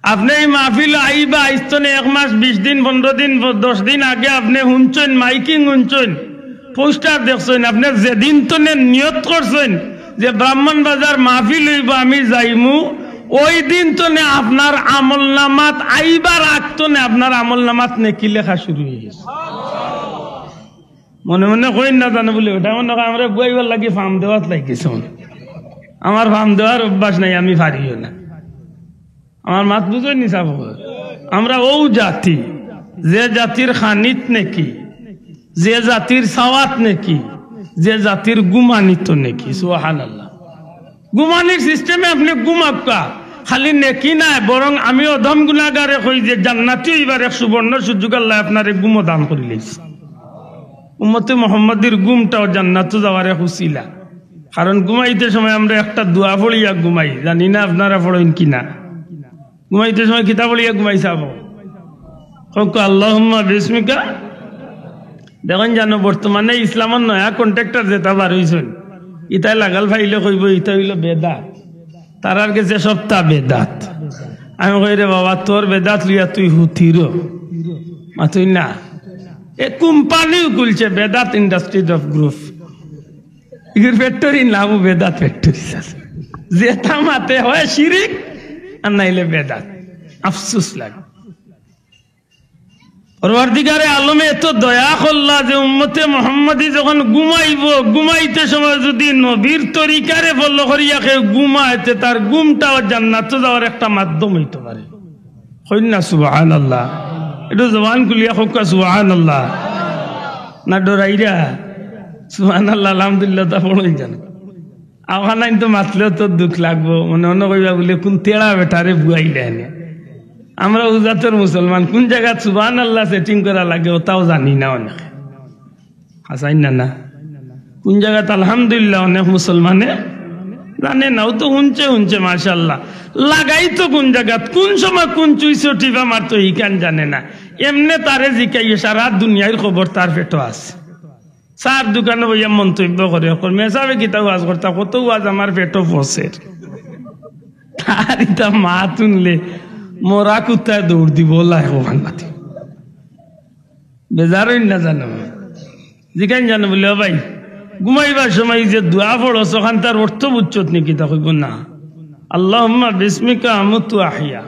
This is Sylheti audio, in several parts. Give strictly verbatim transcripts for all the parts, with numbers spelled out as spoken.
আপনে ই মাহফিল আইবা, আইজ তনে এক মাস, বিশ দিন, পনরো দিন, দশ দিন আগে আপনে হুনছইন, মাইকিং হুনছইন, পোস্টার দেখছইন, আপনে যেদিন তনে নিয়ত করছইন যে ব্রাহ্মণ বাজার মাহফিল অইবো, আমি যাইমু, ওই দিন তনে আপনার আমল নামাত, আইবার আগ তনে আপনার আমল নামাত নেকি লেখা শুরু অই গেছে। মনে মনে কইন না জানো বুলে, ওটা মনে হয় আমরা বুয়াইবার লাগি ফাম দেওয়াত লাগিছে। আমার ফাম দেওয়ার অভ্যাস নাই, আমি পারিও না। আমার মাত বুঝইন নি সাব? আমরা অউ জাতি, যে জাতির খানিত নেকি, যে জাতির সাওয়াত নেকি, যে জাতির ঘুমানিত নেকি। সুবহানাল্লাহ। ঘুমানির সিস্টেমে আপনে ঘুমাউক্কা, খালি নেকি নায়, বরং আমি অধম গুনাগারে কই যে জান্নাতি অইবার এক সুবর্ণ সুযোগ আল্লায় আপনারে ঘুমো দান করিলাইছে। উম্মতে মোহাম্মদীর ঘুমটাও জান্নাতো যাওয়ার এক উসিলা। কারণ ঘুমাইতে সময় আমরা একটা দোয়া পড়িয়া ঘুমাই, জানি না আপনারা পড়ইন কি না। ঘুমাইতে সময় কিতা পড়িয়া ঘুমাই সাব? কউক্কা, আল্লাহুম্মা বিসমিকা। দেখইন জানো, বর্তমানে ইসলামর নয়া কন্ট্রাক্টর যেটা বার অইছইন, ইতায় লাগাল পাইলে কইবো, ইতা অইলো বেদাত। তারার গেছে সবটা বেদাত। আমি কই, রে বাবা, তোর বেদাত লইয়া তুই হুতিরো। মাতইন না। এ কোম্পানিও খুলছে, বেদাত ইন্ডাস্ট্রিজ অফ গ্রুপ। ইগুর ফ্যাক্টরির নামও বেদাত ফ্যাক্টরি। যেটা মাতে হয় শিরিক, আর নাইলে বেদাত। আফসোস লাগে। পরওয়ারদিগারে আলমে এত দয়া করলা যে উম্মতে মোহাম্মদী যখন ঘুমাইবো, ঘুমাইতে সময় যদি নবীর তরিকারে ফলো করিয়া কেউ ঘুমায়, তে তার ঘুমটাও জান্নাতো যাওয়ার একটা মাধ্যম অইতো পারে। কইন না সুবহানাল্লাহ। একটু জবান খুলিয়া কউক্কা সুবহানাল্লাহ। না ডরাইরা? সুবহানাল্লাহ, আলহামদুলিল্লাহ, তা পড়ইন জানো। আওখানাইন তো মাতলেও তো দুখ লাগবো, মনে মনে কইবা বুলে, "কোন তেড়া বেটারে বুয়াইলে এনে।" আমরা উজাতর মুসলমান, কোন জাগাত সুবহানাল্লাহ সেটিং করা লাগে, ওটাও জানি না অনেকে। হাছাইন না, না? কোন জাগাত আলহামদুলিল্লাহ অনেক মুসলমানে জানে না, ও তো হুনছে, হুনছে, মাশাআল্লাহ। লাগাই তো কোন জাগাত, কোন সময় কোন চুইচো টিপা মারতো, ইখান জানে না। এমনে তারে জিকাইয়ে, সারা দুনিয়ার খবর তার পেটো আছে। চার দোকানো বইয়া মন্তব্য করে, কর, "মেসাবে কিতা ওয়াজ করতা, কত ওয়াজ আমার পেটো ফসের।" তার ইতা মাত হুনলে মরা কুত্তায় দৌড় দিব, ওলা এখন মাতি। বেজার অইন না জানো? জিকাইন জানো বুলে, "ও ভাই, ঘুমাইবার সময় যে দোয়া পড়স, ওখান তার অর্থ বুঝছত নি কিতা?" কইবো, "না।" "আল্লাহুম্মা বিসমিকা আমুতু আহইয়া।"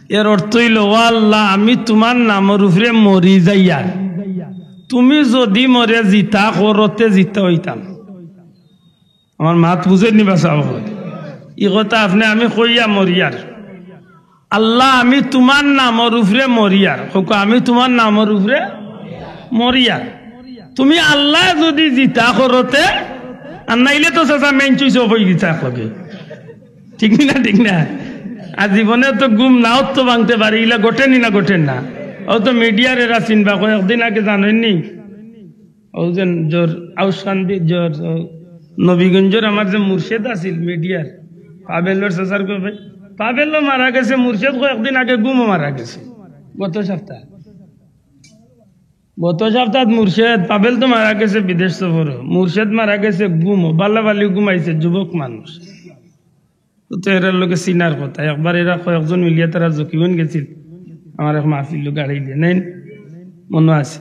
এর অর্থ অইলো, "ও আল্লাহ, আমি তুমার নামর উপরে মরি যাইয়ার। তুমি যদি মরে জিতা করো তে জিতা অইতাম।" আমার মাত বুঝইন নি বা সাব? ই কথা আপনে আমি কইয়া মরিয়ার। "আল্লাহ, আমি তুমার নামর উপরে মরিয়ার।" কউক্কা, "আমি তুমার নামর উপরে মরিয়ার।" তুমি আল্লাহ যদি জিতা করো তে, আর নাইলে তো চাচা মেইন চুইচ অফ অই গেছে এক লগে। ঠিক নি না? ঠিক না? আর জীবনে তো ঘুম নাও তো ভাঙতে পারে, ইলা ঘটে নি না, ঘটে না? ও তো মিডিয়ার এরা চিনবা, কয়েকদিন আগে জানইন নি? ও যে জোর আউসকান্দি, জোর, ও নবীগঞ্জর আমার যে মুর্শেদ আছিল মিডিয়ার, পাবেলর চাচার গো ভাই, পাবেলও মারা গেছে, মুর্শেদ কয়েকদিন আগে ঘুমো মারা গেছে, গত সপ্তাহ। গত সপ্তাহ মুর্শেদ, পাবেল তো মারা গেছে বিদেশ সফরো, মুর্শেদ মারা গেছে ঘুমো, বাল্লা বাল্লি ঘুমাইছে, যুবক মানুষ। তো, তো এরার লগে চিনার কথা, একবার এরা কয়েকজন মিলিয়া তারা জকিগঞ্জ গেছিল, আমার এক মাহফিল গাড়ি দিয়ে নেন, মনে আছে।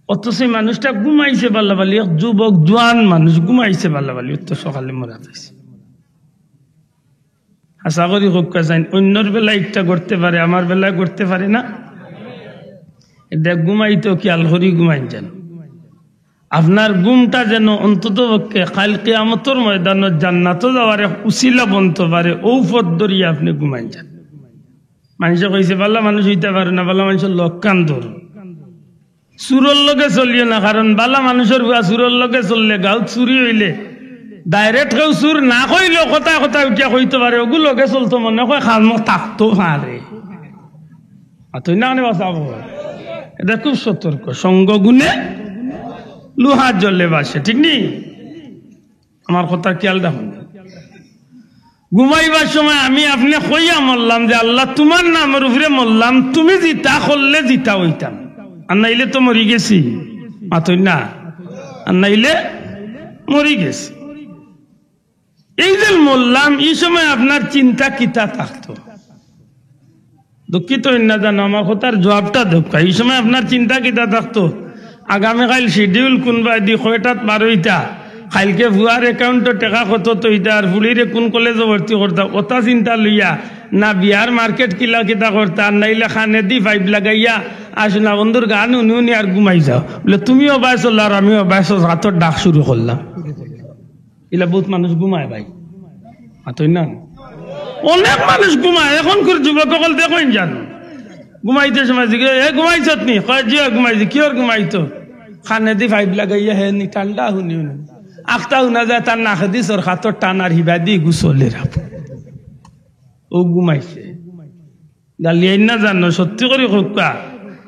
অথচ এই মানুষটা ঘুমাইছে বাল্লা বাল্লি, এক যুবক জোয়ান মানুষ ঘুমাইছে বাল্লা বাল্লি, অত সকালে মারা যাইছে। আশা করি কউক্কা চাইন, অন্যর বেলায় ইটা ঘটতে পারে, আমার বেলায় ঘটতে পারে না। এটা ঘুমাইতেও খেয়াল করি ঘুমাইন যেন। আপনার ঘুমটা যেন অন্তত পক্ষে কাইল কিয়ামতর ময়দানো জান্নাতো যাওয়ার এক উসিলা বনতো পারে, অউ পথ ধরিয়া আপনে ঘুমাইন যেন। মানষে কইছে, "বালা মানুষ অইতা পারে না, বালা মানুষর লক্ষণ ধরো।" চুরর লগে চলিও না, কারণ বালা মানুষর পুয়া চুরর লগে চললে, গাঁওত চুরি অইলে, direct কেউ চুর না কইলেও কথায় কথায় উঠিয়া কইতো পারে, "ওগু লগে চলতো মনে কয় কালমো থাকতো পারে।" আর তুই না মানে বাঁচাবো। এটা খুব সতর্ক। সঙ্গ গুণে লোহা জলে ভাসে, ঠিক নি? আমার কথা খেয়াল রাখুন। ঘুমাইবার সময় আমি আপনে কইয়া মরলাম যে, "আল্লাহ, তুমার নামর উপরে মরলাম, তুমি জিতা করলে জিতা অইতাম, আর নাইলে তো মরি গেছি।" মাতইন না, "আর নাইলে মরি গেছি।" এই যে মরলাম, ই সময় আপনার চিন্তা কিতা থাকতো? দুঃখিত অইন না জানো, আমার কথার জবাবটা দেউক্কা। ই সময় আপনার চিন্তা কিতা থাকতো? আগামীকাইল শিডিউল কুনবায়দি, কয়টাত বার অইতা, কাইলকে ফুয়ার অ্যাকাউন্টো টেকা কত থইতা, আর ফুড়িরে কুন কলেজো ভর্তি করতা, অতা চিন্তা লইয়া না বিয়ার মার্কেট কিলা কিতা করতা, আর নাইলে কানেদি পাইপ লাগাইয়া আর সোনা বন্ধুর গান হুনি হুনি আর ঘুমাই যাও। বলে, তুমিও অবায় চললা আর আমিও অবায় চলছি, রাইতর ডাক শুরু করলাম। ইলা বউত মানুষ ঘুমায় ভাই, মাতইন না। অনেক মানুষ ঘুমায়, এখনকুর যুবক অকল দেখইন জানো, ঘুমাইতে সময় জিজ্ঞেস, "এ ঘুমাইছত নি?" কয়, "জি অয় ঘুমাইছি।" "কিওর ঘুমাইতো?" কানেদি পাইপ লাগাইয়া হে নি ঠান্ডা হুনি হুনি। আখতা হুনা যায় তার নাকেদি সরকাতর টান আর হিবাদি গুছলের আপ। অউ ঘুমাইছে। গালিয়াইন না জানো, সত্যি করি কউক্কা।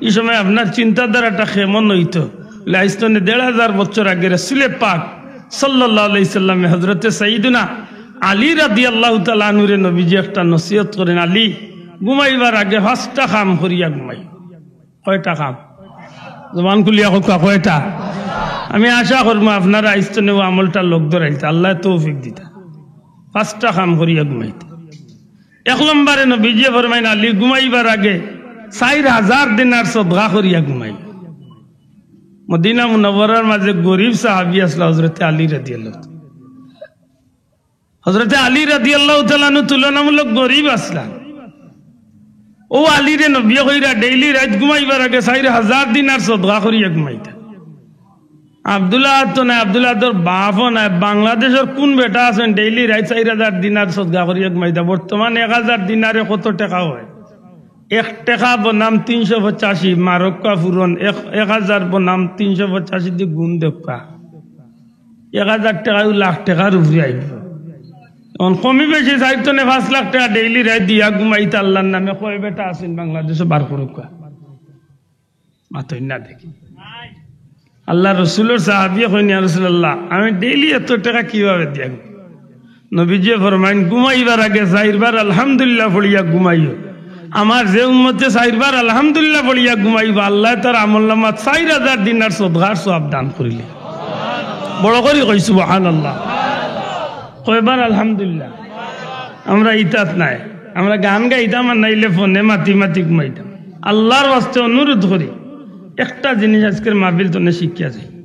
ই সময় আপনার চিন্তাধারাটা কেমন অইতো? বলে, আইজ তনে দেড় হাজার বছর আগে রাসুলে পাক সাল্লাল্লাহু আলাইহি সাল্লামে হযরতে সাইয়্যিদুনা আলী রাদিয়াল্লাহু তাআলা আনহুরে নবীজি একটা নসিহত করেন, "আলী, ঘুমাইবার আগে পাঁচটা কাম করিয়া ঘুমাই।" কয়টা কাম? জবান খুলিয়া কউক্কা, কয়টা? আমি আশা করমু আপনারা আইজ তনে অউ আমলটা লগ ধরাইতা, আল্লায় তৌফিক দিতা। পাঁচটা কাম করিয়া ঘুমাইতা। এক নম্বরে নবীজিয়ে ফরমাইন, "আলী, ঘুমাইবার আগে চাইর হাজার দিনার সদকা করিয়া ঘুমাই।" মদিনা মুনাওয়ারার মাঝে গরিব সাহাবী আছলা হযরতে আলী রাদিয়াল্লাহু। হযরতে আলী রাদিয়াল্লাহু তাআলা আনহু তুলনামূলক গরিব আছলা। অউ আলীরে নবীয়ে কইরা ডেইলি রাইত ঘুমাইবার আগে চাইর হাজার দিনার সদকা করিয়া ঘুমাইতা। আব্দুল আহাদ তো নায়, আব্দুল আহাদর বাপও নায়, বাংলাদেশর কুন বেটা আছইন ডেইলি রাইত চাইর হাজার দিনার সদকা করিয়া ঘুমাইতা? বর্তমান এক হাজার দিনারে কত টেকা অয়? এক টেকা বনাম তিনশো পঁচাশি, মারউক্কা ফুরন, এক, এক হাজার বনাম তিনশো পঁচাশি দি গুণ দেউক্কা। এক হাজার টেকায়ও লাখ টেকার উপরে আইবো। অখন কমি বেশি চাইর তনে পাঁচ লাখ টেকা ডেইলি রাইত দিয়া ঘুমাইতা আল্লার নামে, কয় বেটা আছইন বাংলাদেশো বার করউক্কা? মাতইন না দেখি। আল্লার রসুলর সাহাবিয়ে কইন, "ইয়া রাসুলাল্লাহ, আমি ডেইলি এত টেকা কিভাবে দিয়া ঘুমাই?" নবীজিয়ে ফরমাইন, "ঘুমাইবার আগে চাইরবার আলহামদুলিল্লাহ পড়িয়া ঘুমাইও। আমার যে উম্মতে চাইরবার আলহামদুলিল্লাহ পড়িয়া ঘুমাইবা, আল্লায় তার আমলনামাত চাইর হাজার দিনার সদকার সওয়াব দান করিলে।" বড় করি কই সুবহানাল্লাহ। কয়বার আলহামদুলিল্লাহ? আমরা ইতাত নাই, আমরা গান গাইতাম আর নাইলে ফোনে মাতি মাতি ঘুমাইতাম। আল্লার ওয়াস্তে অনুরোধ করি, একটা জিনিস আইজকের মাহফিল তনে শিখিয়া যাই।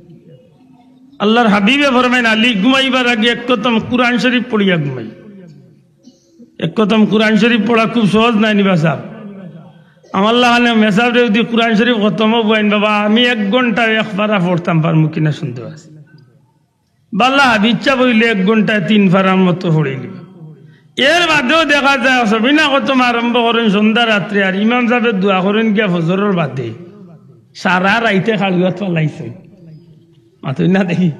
আল্লার হাবিবে ফরমাইন, "আলী, ঘুমাইবার আগে এক খতম কুরআন শরীফ পড়িয়া ঘুমাই।" এক খতম কুরআন শরীফ পড়া খুব সহজ নায় নি বা সাব? আমার লাখান মেসাবরে যদি কুরআন শরীফ খতমও বইন বাবা, আমি এক ঘন্টায় এক পারা পড়তাম পারমু কিনা সন্দেহ আছে। বালা, ইচ্ছা বইলে এক ঘন্টায় তিন পারার মতো পড়িলিবা। এর বাদেও দেখা যায়, সবিনা খতম আরম্ভ করইন সন্ধ্যা রাত্রে, আর ইমাম সাবে দোয়া করইন গিয়া ফজরর বাদে। সারা রাইতে খাড়ুয়াত ফালাইছইন। মাতইন না দেখি।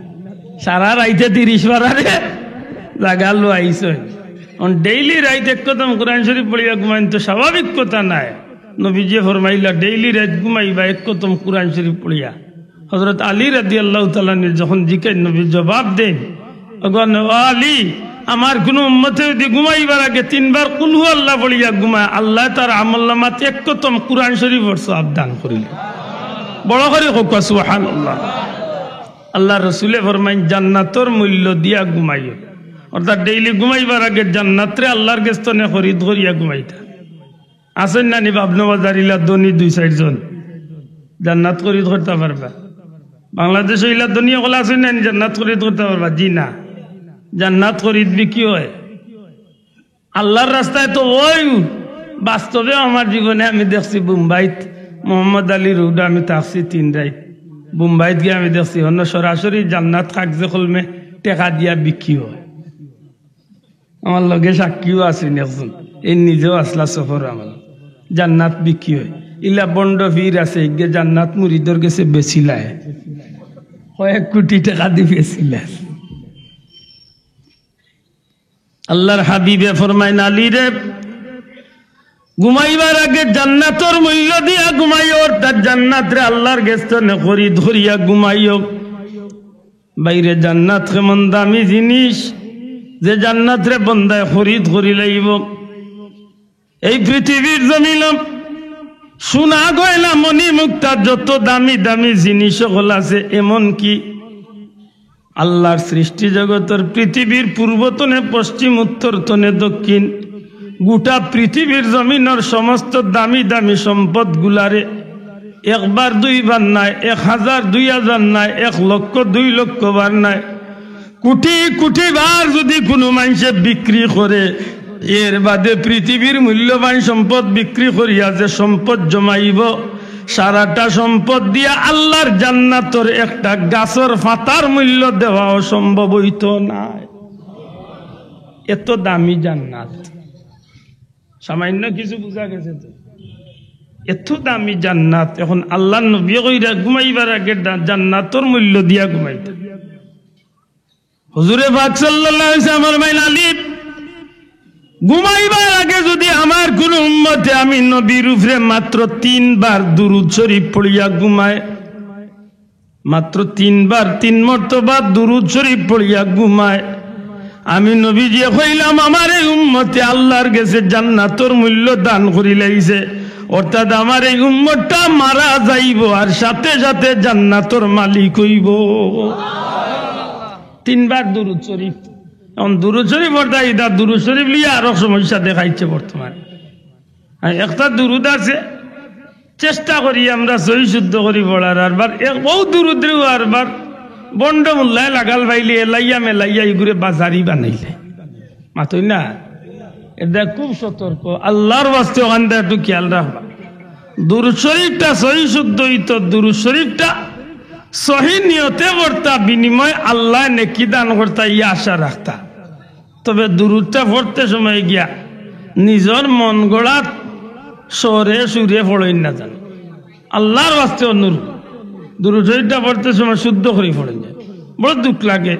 সারা রাইতে তিরিশ পারারে জাগা লওয়াইছইন। অখন ডেইলি রাইত এক খতম কুরআন শরীফ পড়িয়া ঘুমাইন তো স্বাভাবিক কথা নায়। নবীজিয়ে ফরমাইলা, "ডেইলি রাইত ঘুমাইবা এক খতম কুরআন শরীফ পড়িয়া।" হযরত আলী রাদিয়াল্লাহু তাআলা আনহু যখন জিকাইন, নবী জবাব দেইন, "ওগো ন-, ও আলী, আমার কুনু উম্মতে যদি ঘুমাইবার আগে তিনবার কুলহু আল্লাহ পড়িয়া ঘুমায়, আল্লায় তার আমলনামাত এক খতম কুরআন শরীফর সওয়াব দান করিল।" বড় করি কউক্কা সুবহানাল্লাহ। আল্লার রসুলে ফরমাইন, "জান্নাতর মূল্য দিয়া ঘুমাইও।" অর্থাৎ ডেইলি ঘুমাইবার আগে জান্নাতরে আল্লার গেছ তনে খরিদ করিয়া ঘুমাইতা। আছইন না নি বাবনু বাজার ইলা ধনী দুই চাইরজন? জান্নাত খরিদ করতা পারবা? বাংলাদেশো ইলা ধনী অকল আছইন না নি জান্নাত খরিদ করতা পারবা? জি না। জান্নাত খরিদ বিক্রি অয়। আল্লার রাস্তায় তো অউ বাস্তবে আমার জীবনে আমি দেখছি বোম্বাইত, মোহাম্মদ আলী রোডো আমি থাকছি তিন রাইত। বোম্বাইত গিয়া আমি দেখছি অনো সরাসরি জান্নাত কাগজে কলমে টেকা দিয়া বিক্রি অয়। আমার লগে সাক্ষীও আছইন একজন, এই নিজেও আছলা সফর আমার। জান্নাত বিক্রি অয়। ইলা ভন্ড পীর আছে, ইগে জান্নাত মুরিদর গেছে বেচিলায়। কয়েক কোটি টেকা দি বেচিলায়। আল্লার হাবিবে ফরমাইন, "আলী রে, ঘুমাইবার আগে জান্নাতর মূল্য দিয়া ঘুমাইও, অর্থাৎ জান্নাতরে আল্লার গেছ তনে খরিদ করিয়া ঘুমাইও।" বাইরে জান্নাত কেমন দামি জিনিস, যে জান্নাতরে বন্দায় খরিদ করি লাইবো। এই পৃথিবীর জমিনো সোনা গয়না মণি মুক্তা যত দামি দামি জিনিস অকল আছে, এমনকি আল্লার সৃষ্টি জগতর পৃথিবীর পূর্ব তনে পশ্চিম, উত্তর তনে দক্ষিণ, গোটা পৃথিবীর জমিনর সমস্ত দামি দামি সম্পদ গুলারে একবার দুইবার নায়, এক হাজার দুই হাজার নায়, এক লক্ষ দুই লক্ষ বার নায়, কোটি কোটি বার যুদি কুনু মানষে বিক্রি করে, এর বাদে পৃথিবীর মূল্যবান সম্পদ বিক্রি করিয়া যে সম্পদ জমাইবো, সারাটা সম্পদ দিয়া আল্লার জান্নাতর একটা গাছর পাতার মূল্য দেওয়া অসম্ভব অইতো নায়। এত দামি জান্নাত। সামান্য কিছু বুঝা গেছে তো? এত দামি জান্নাত। এখন আল্লার নবী কইরা ঘুমাইবার আগে দা-, জান্নাতর মূল্য দিয়া ঘুমাইতা। হুজুরে পাক সাল্লাল্লাহু আলাইহি ওয়াসাল্লাম ফরমাইন, আলী, ঘুমাইবার আগে যুদি আমার কুনু উম্মতে আমি নবীর উপরে মাত্র তিনবার দুরূদ শরীফ পড়িয়া ঘুমায়, মাত্র তিনবার, তিন মর্তবা দুরূদ শরীফ পড়িয়া ঘুমায়, আমি নবীজিয়ে কইলাম, আমার এই উম্মতে আল্লার গেছে জান্নাতর মূল্য দান করিলাইছে। অর্থাৎ আমার এই উম্মতটা মারা যাইবো আর সাথে সাথে জান্নাতর মালিক অইবো। তিনবার দুরূদ শরীফ। এখন দুরূদ শরীফ পড়তা, ইটা দুরূদ শরীফ লইয়া আরো সমস্যা দেখাইছে বর্তমানে। আর একটা দুরূদ আছে, চেষ্টা করি আমরা সহি শুদ্ধ করি পড়ার। আরবার এক বউ দুরূদরেও আরবার বন্ড মোল্লায় লাগাল পাইলে এলাইয়া মেলাইয়া ইগুরে বাজারি বানাইলে। মাতই না? এটা খুব সতর্ক। আল্লার ওয়াস্তে অখানটা একটু খেয়াল রাখবা। দুরূদ শরীফটা সহি শুদ্ধ অইতো, দুরূদ শরীফটা সহি নিয়তে পড়তা, বিনিময়ে আল্লায় নেকি দান করতা, ই আশা রাখতা। তবে দুরূদটা পড়তে সময় গিয়া নিজর মন গড়াত স্বরে সুরে পড়ইন না জানো। আল্লার ওয়াস্তে অনুরোধ, দুরূদ শরীফটা পড়তে সময় শুদ্ধ করি পড়ইন না। বড় দুখ লাগে,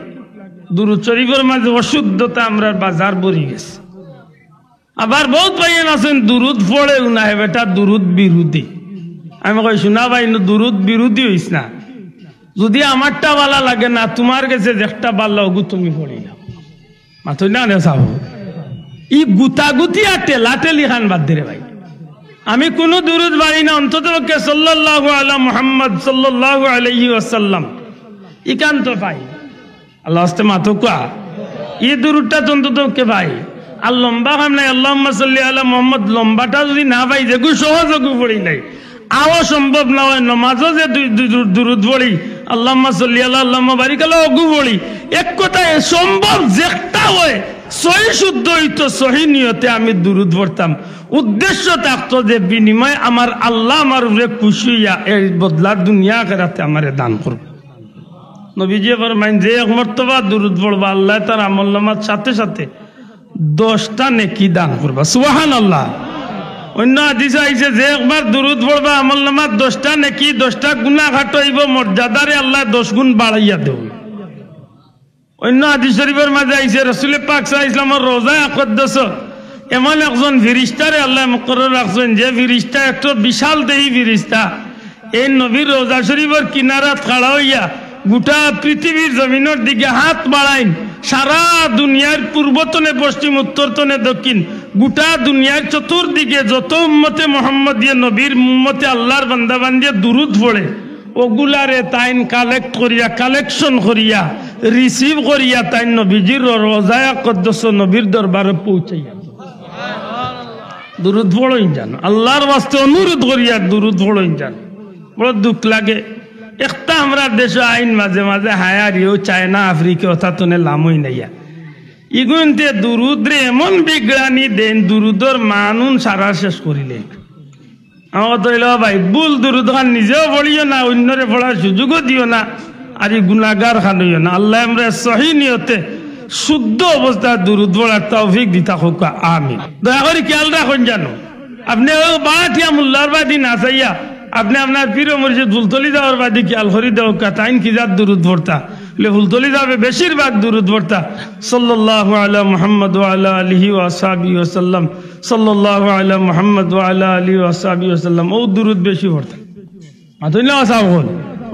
দুরূদ শরীফর মাঝে অশুদ্ধতা আমরার বাজার ভরি গেছে। আবার বউত ভাইয়াইন আছইন দুরূদ পড়েও না, হে বেটা দুরূদ বিরোধী। আমি কই, "হুনা ভাই, নু দুরূদ বিরোধী অইস না। যুদি আমারটা ভালা লাগে না, তুমার গেছে যেকটা ভালা অগু তুমি পড়িলাও।" মাতই না নে সাব। ই গুতাগুতি আর ঠেলাঠেলি খান বাদ দে রে ভাই। আমি কুনু দুরূদ পারি না, অন্তত পক্ষে সাল্লাল্লাহু আলা মুহাম্মদ সাল্লাল্লাহু আলাইহি ওয়াসাল্লাম, ইখান তো পাই। আল্লার ওয়াস্তে মাতউক্কা। ই দুরূদটা তো অন্তত পক্ষে পাই। আর লম্বা খান নাই, আল্লাহুম্মা সাল্লি আলা মুহাম্মদ লম্বাটা যুদি না পাই, যেগু সহজ অগু পড়ি নাই। আও সম্ভব না অয়, নমাজো যে দুই, দুই, দুই দুরূদ পড়ি, আল্লাহুম্মা সাল্লি আলা, আল্লাহুম্মা বারিক আলা, অগু পড়ি। এক কথায় সম্ভব যেকটা অয়, সহি শুদ্ধ অইতো, সহি নিয়তে আমি দুরূদ পড়তাম। উদ্দেশ্য থাকতো যে বিনিময়ে আমার আল্লাহ আমার উপরে খুশি অইয়া এর বদলা দুনিয়া আখেরাতে আমারে দান করবা। নবীজিয়ে ফরমাইন, যে এক মর্তবা দুরূদ পড়বা, আল্লায় তার আমলনামার সাথে সাথে দশটা নেকি দান করবা। সুবহানাল্লাহ। অইন্য হাদিসো আইছে, যে একবার দুরূদ পড়বা, আমলনামাত দশটা নেকি, দশটা গুনা কাটইবো, মর্যাদারে আল্লায় দশ গুণ বাড়াইয়া দেউন। অইন্য হাদিস শরীফর মাঝে আইছে, রসুলে পাক সাল্লাল্লাহু আলাইহি ওয়াসাল্লামর রওজায়ে আকদ্দস এমন একজন ফিরিস্তারে আল্লায় মুকরর রাখছইন, যে ফিরিস্তা একটু বিশাল দেহি ফিরিস্তা। এই নবীর রওজা শরীফর কিনারাত খাড়া অইয়া গুটা পৃথিবীর জমিনর দিকে হাত বাড়াইন, সারা দুনিয়ার পূর্ব তনে পশ্চিম, উত্তর তনে দক্ষিণ, গুটা দুনিয়ার চতুর্দিকে যত উম্মতে মোহাম্মদিয়ে নবীর উম্মতে আল্লার বান্দাবান্দিয়ে দুরূদ পড়ে, অগুলারে তাইন collect করিয়া, collection করিয়া, receive করিয়া তাইন নবীজির রওজায়ে আকদ্দস নবীর দরবারো পৌঁছাইয়া। দুরূদ পড়ইন জানো, আল্লার ওয়াস্তে অনুরোধ করিয়া দুরূদ পড়ইন জানো। বড় দুখ লাগে। একটা আমরার দেশো আইন মাঝে মাঝে হায়ারিও চায়না, আফ্রিকা, অতা তনে লামইন আইয়া। ইগুইন্তে দুরূদরে এমন বিগড়ানি দেইন, দুরূদর মানউন সারা শেষ করিলে। আমার কথা অইলো, ভাই, ভুল দুরূদ খান নিজেও পড়িও না, অইন্যরে পড়ার সুযোগও দিও না, আর ই গুনাগার খান অইও না। আল্লায় আমরারে সহি নিয়তে শুদ্ধ অবস্থায় দুরূদ পড়ার তৌফিক দিতা কউক্কা, আমিন। দয়া করি খেয়াল রাখইন জানো, আপনে অউ বাড়াটিয়া মোল্লার বাদি না চাইয়া, আপনে আপনার পীর ও মুর্শিদ ফুলতলি যাওয়ার বাদি খেয়াল করি দেখউক্কা, তাইন কি জাত দুরূদ পড়তা। বলে ফুলতলি যাবে বেশিরভাগ দুরূদ পড়তা, সাল্লাল্লাহু আলা মুহাম্মদ ওয়া আলা আলিহি ওয়া আসহাবিহি ওয়া সাল্লাম, সাল্লাল্লাহু আলা মুহাম্মদ ওয়া আলা আলিহি ওয়া আসহাবিহি ওয়া সাল্লাম, অউ দুরূদ বেশি পড়তা। মাতইন না সাব অকল,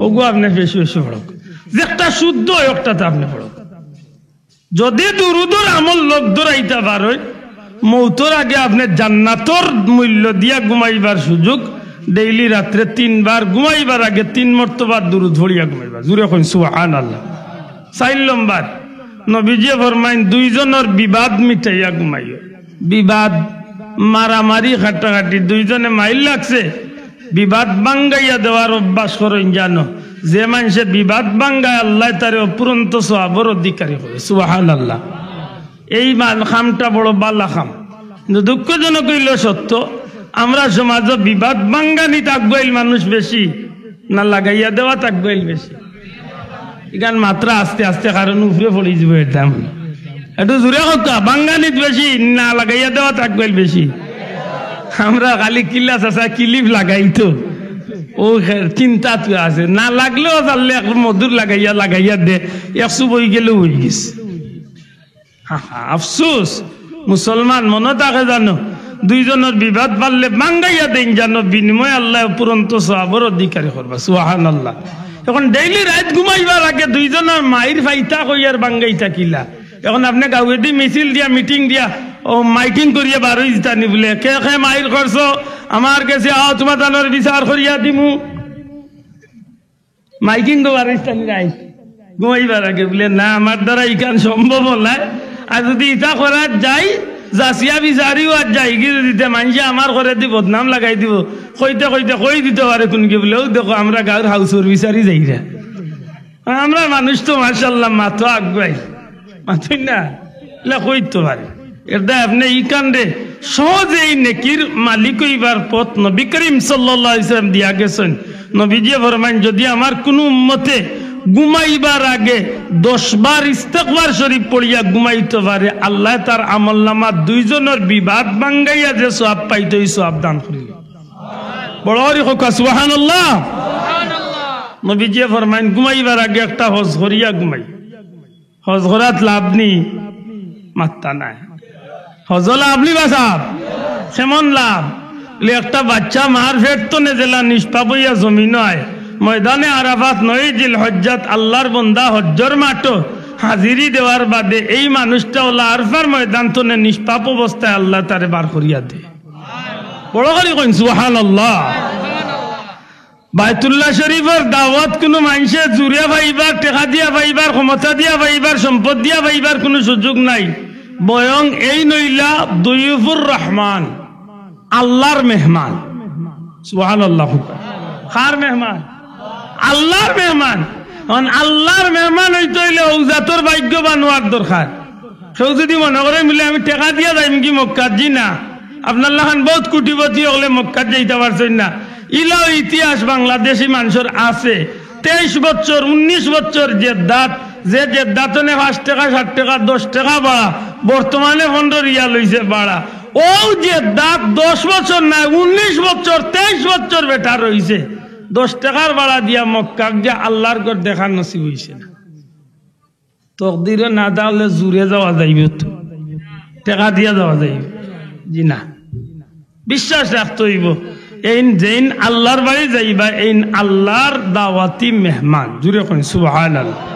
অগু আপনে বেশি বেশি পড়উক। যেকটা শুদ্ধ অয়, অকটাতে আপনে পড়উক। যদি দুরূদর আমল লগ ধরাইতা পারইন, মউতর আগে আপনে জান্নাতর মূল্য দিয়া ঘুমাইবার সুযোগ, daily রাত্রে তিনবার ঘুমাইবার আগে তিন মর্তবা দুরূদ পড়িয়া ঘুমাইবা। জুরে কইন সুবহানাল্লাহ। চাইর নম্বর, নবীজিয়ে ফরমাইন, দুইজনর বিবাদ মিটাইয়া ঘুমাইও। বিবাদ মারামারি কাটাকাটি, দুইজনে মাইর লাগছে, বিবাদ ভাঙ্গাইয়া দেওয়ার অভ্যাস করইন জানো। যে মানষে বিবাদ ভাঙ্গায়, আল্লায় তারে অফুরন্ত সওয়াবর অধিকারী করে। সুবহানাল্লাহ। এই মান-, কামটা বড় বালা কাম, কিন্তু দুঃখজনক অইলো সত্য, আমরার সমাজো বিবাদ ভাঙ্গানিত আগুয়াইল মানুষ বেশি, না লাগাইয়া দেওয়াত আগুয়াইল বেশি? ইখান মাতরা আস্তে আস্তে, কারণ উপরে পড়ি যিবো এর দাম। একটু জুরে কউক্কা, ভাঙ্গানিত বেশি না লাগাইয়া দেওয়াত আগুয়াইল বেশি? আমরা খালি কিলা চাচা কিলিপ লাগাইতো, অউ খে-, চিন্তাত আছে, না লাগলেও পারলে এক মধুর লাগাইয়া লাগাইয়া দে, এক চুপ অইগেলেউ অইগেছে। হা হা, আফসুস, মুসলমান মনো থাকে জানো, দুইজনর বিবাদ পারলে ভাঙ্গাইয়া দেইন জানো, বিনিময়ে আল্লায় অফুরন্ত সওয়াবর অধিকারী করবা। সুবহানাল্লাহ। এখন ডেইলি রাইত ঘুমাইবার আগে দুইজনর মাইর ফাইতা কইয়ার ভাঙ্গাইতা কিলা? এখন আপনে গাউয়েদি মিছিল দিয়া, মিটিং দিয়া, ও মাইকিং করিয়া বারই যিতা নি বুলে, "কে কে মাইর করছো, আমার গেছে আও, তুমার তানর বিচার করিয়া দিমু।" মাইকিং তো বারই যিতা নি রাইত ঘুমাইবার আগে বুলে, "না, আমার দ্বারা ইখান সম্ভব নায়। আর যুদি ইতা করাত যাই, যাচিয়া বিচারিও আর যাইগি যুদি, তে মানষে আমার করেদি বদনাম লাগাই দিবো।" কইতে কইতে কই দিতো পারে কুনগি বুলে, "অউ দেখো, আমরা গাউর হাউসর বিচারি যাইরা।" আর আমরার মানুষ তো মাশাআল্লাহ মাতো আগুয়াইল, মাতইন না, ইলা কইতো পারে। এরদায় আপনে ইখানরে সহজেই নেকির মালিক অইবার পথ নবী করিম সাল্লাল্লাহু আলাইহি ওয়াসাল্লাম দিয়া গেছইন। নবীজিয়ে ফরমাইন, যুদি আমার কুনু উম্মতে ঘুমাইবার আগে দশ বার ইস্তেগফার শরীফ পড়িয়া ঘুমাইতো পারে, আল্লায় তার আমলনামাত দুইজনর বিবাদ ভাঙ্গাইয়া যে সওয়াব পাইতো, ই সওয়াব দান করিল। বড় করি কউক্কা, সুবহানাল্লাহ। নবীজিয়ে ফরমাইন, ঘুমাইবার আগে একটা হজ করিয়া ঘুমাই। হজ করাত লাভ নি? মাত্তা নাই। হজো লাভ নি বা সাব? কেমন লাভ? বুলে, একটা বাচ্চা মার পেট তনে যেলা নিষ্পাপ অইয়া জমিনো আয়, ময়দানে আরাফাত নয় জিলহজ্জাত আল্লার বন্দা হজ্জর মাঠো হাজিরি দেওয়ার বাদে এই মানুষটা অলা আরফার ময়দান তনে নিষ্পাপ অবস্থায় আল্লায় তারে বার করিয়া দে। বড় করি কইন, সুবহানাল্লাহ। বায়তুল্লাহ শরীফর দাওয়াত কুনু মানষে জুরে পাইবার, টেকা দিয়া পাইবার, ক্ষমতা দিয়া পাইবার, সম্পদ দিয়া পাইবার কুনু সুযোগ নাই। বরং এইন অইলা দয়ুফুর রহমান, আল্লার মেহমান। সুবহানাল্লাহ। কার মেহমান? আল্লার মেহমান। এখন আল্লার মেহমান অইতে অইলে অউ জাতর ভাগ্যবান অওয়ার দরকার। কেউ যুদি মনো করে বুলে, "আমি টেকা দিয়া যাইমুগি মক্কাত", জি না। আপনার লাখান বউত কোটিপতি অকলে মক্কাত যাইতা পারছইন না। ইলাও ইতিহাস বাংলাদেশি মানষর আছে। তেইশ বছর, উনিশ বছর জেদ্দাত, যে জেদ্দাত তনে পাঁচ টেকা, সাত টেকা, দশ টেকা ভাড়া, বর্তমানে পনরো রিয়াল অইছে ভাড়া। অউ জেদ্দাত দশ বছর নায়, উনিশ বছর, তেইশ বছর বেটার অইছে। দশ টেকার ভাড়া দিয়া মক্কাত গিয়া আল্লার ঘর দেখার নসিব অইছে না। তকদিরে না থাকলে জুরে যাওয়া যাইবো তো, টেকা দিয়া যাওয়া যাইবো? জি না, বিশ্বাস রাখতে অইবো। এইন যেইন আল্লার বাড়ি যাইবা, এইন আল্লার দাওয়াতি মেহমান। জুরে কইন সুবহানাল্লাহ।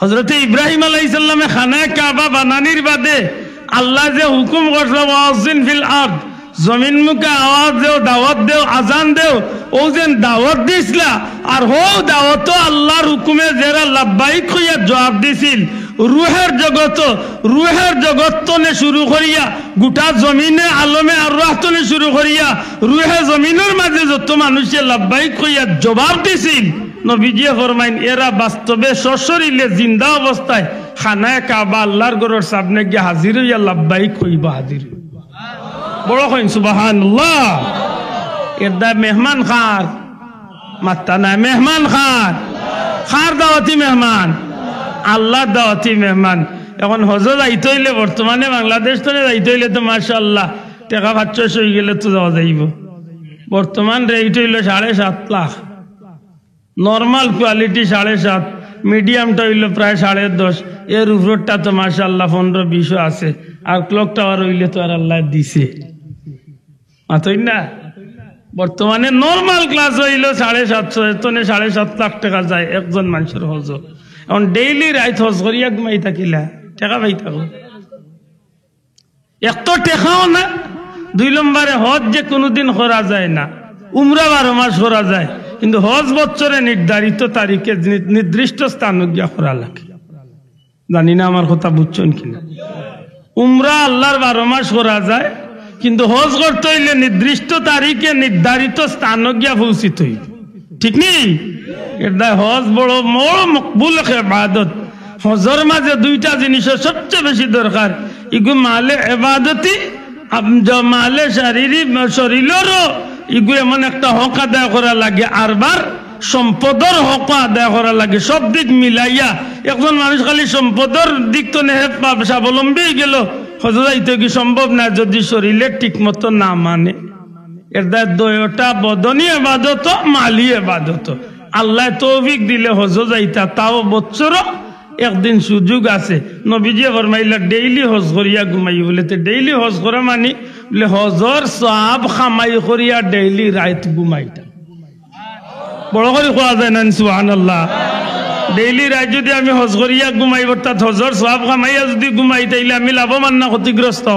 হজরতে ইব্রাহিম আলাইহিস সালামে খানায়ে কাবা বানানির বাদে আল্লায় যে হুকুম করছলা, "ওয়াজ্জিন ফিল আরদ", জমিন মুখে আওয়াজ দেও, দাওয়াত দেও, আজান দেও, অউ যেন দাওয়াত দিছলা, আর হউ দাওয়াতো আল্লার হুকুমে যেরা লাব্বাইক কইয়া জবাব দিছিল, রুহের জগতো, রুহের জগত তনে শুরু করিয়া, গোটা জমিনে আলমে আরওয়াহ তনে শুরু করিয়া, রুহে জমিনর মাঝে যত মানষে লাব্বাইক কইয়া জবাব দিছিল, নবীজিয়ে ফরমাইন, এরা বাস্তবে সশরীরে জিন্দা অবস্থায় খানায়ে কাবা আল্লার ঘরর সামনে গিয়া হাজির অইয়া লাব্বাইক কইবা, হাজির অইবা। বড় কইন সুবহানাল্লাহ। এরদায় মেহমান কার? মাত্তা নাই। মেহমান কার? কার দাওয়াতি মেহমান? আল্লার দাওয়াতি মেহমান। এখন হজো যাইতে অইলে, বর্তমানে বাংলাদেশ তনে যাইতে অইলে তো মাশাআল্লাহ, টেকা পাঁচ ছয়শো অইগেলে তো যাওয়া যাইবো। বর্তমান rate অইলো সাড়ে সাত লাখ। Normal quality সাড়ে সাত, medium টা অইলো প্রায় সাড়ে দশ, এর উপরটা তো মাশাআল্লাহ পনরো বিশও আছে, আর clock tower অইলে তো আর আল্লায় দিছে। মাতইন না? বর্তমানে normal class অইলো সাড়ে সাতশো, এর তনে সাড়ে সাত লাখ টেকা যায় একজন মানষর হজো। এখন daily রাইত হজ করিয়া ঘুমাই থাকিলা, টেকা পাই থাকো। এক তো টেকাও না, দুই নম্বরে হজ যে কুনুদিন করা যায় না, উমরা বারো মাস করা যায়, কিন্তু হজ বছরে নির্ধারিত তারিখে নি-, নির্দিষ্ট স্থানো গিয়া করা লাগে। জানি না আমার কথা বুঝছইন কিনা। উমরা আল্লাহর বারো মাস করা যায়, কিন্তু হজ করতে অইলে নির্দিষ্ট তারিখে নির্ধারিত স্থানো গিয়া পৌঁছিতে অইবো। ঠিক নি? এরদায় হজ বড়, বড় মকবুল এক এবাদত। হজর মাঝে দুইটা জিনিসর সবচেয়ে বেশি দরকার, ইগু মালে এবাদতি, আম-, জ-, মালে শারীরিক, শরীররও ইগু এমন একটা হক আদায় করা লাগে, আরবার সম্পদর হক আদায় করা লাগে। সব দিক মিলাইয়া একজন মানুষ খালি সম্পদর দিক তো নেহে পা-, স্বাবলম্বী অই গেল, হজো যাইতে কি সম্ভব না যদি শরীরে ঠিক মতো না মানে। এরদায় দুইটা বদনি এবাদত, মালি এবাদত। আল্লায় তৌফিক দিলে হজো যাইতা, তাও বছরো একদিন সুযোগ আছে। নবীজিয়ে ফরমাইলা, "ডেইলি হজ করিয়া ঘুমাই।" বলে, "তে ডেইলি হজ করা মানি?" বলে, "হজর সওয়াব কামাই করিয়া ডেইলি রাইত ঘুমাইতা।" বড় করি কওয়া যায় না নি, সুবহানাল্লাহ? ডেইলি রাইত যদি আমি হজ করিয়া ঘুমাই, অর্থাৎ হজর সওয়াব কামাইয়া যদি ঘুমাই, তাইলে আমি লাভবান না ক্ষতিগ্রস্ত?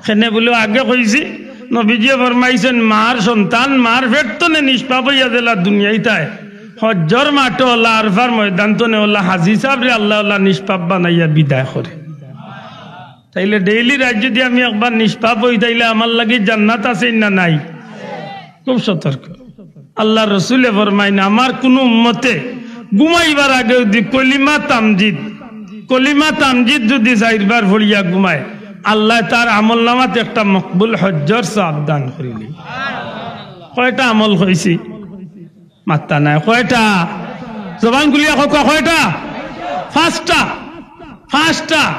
কেনে বলে আগে কইছি, নবীজিয়ে ফরমাইছইন, মার সন্তান মার পেট তনে নিষ্পাপ অইয়া যেলা দুনিয়াইত আয়, হজ্জর মাঠো অলা, আরফার ময়দান তনে অলা, হাজি সাবরে আল্লায় অলা নিষ্পাপ বানাইয়া বিদায় করে। তাইলে ডেইলি রাইত যদি আমি একবার নিষ্পাপ অই, তাইলে আমার লাগি জান্নাত আছে না নাই? খুব সতর্ক। আল্লার রসুলে ফরমাইন, আমার কুনু উম্মতে ঘুমাইবার আগে যদি কলিমা তামজিদ, কলিমা তামজিদ যদি চাইরবার পড়িয়া ঘুমায়, আল্লায় তার আমলনামাত একটা মকবুল হজ্জর সওয়াব দান করিলে। কয়টা আমল কইছি? মাত্তা নাই। কয়টা? জবান খুলিয়া কউক্কা, কয়টা? পাঁচটা। পাঁচটা।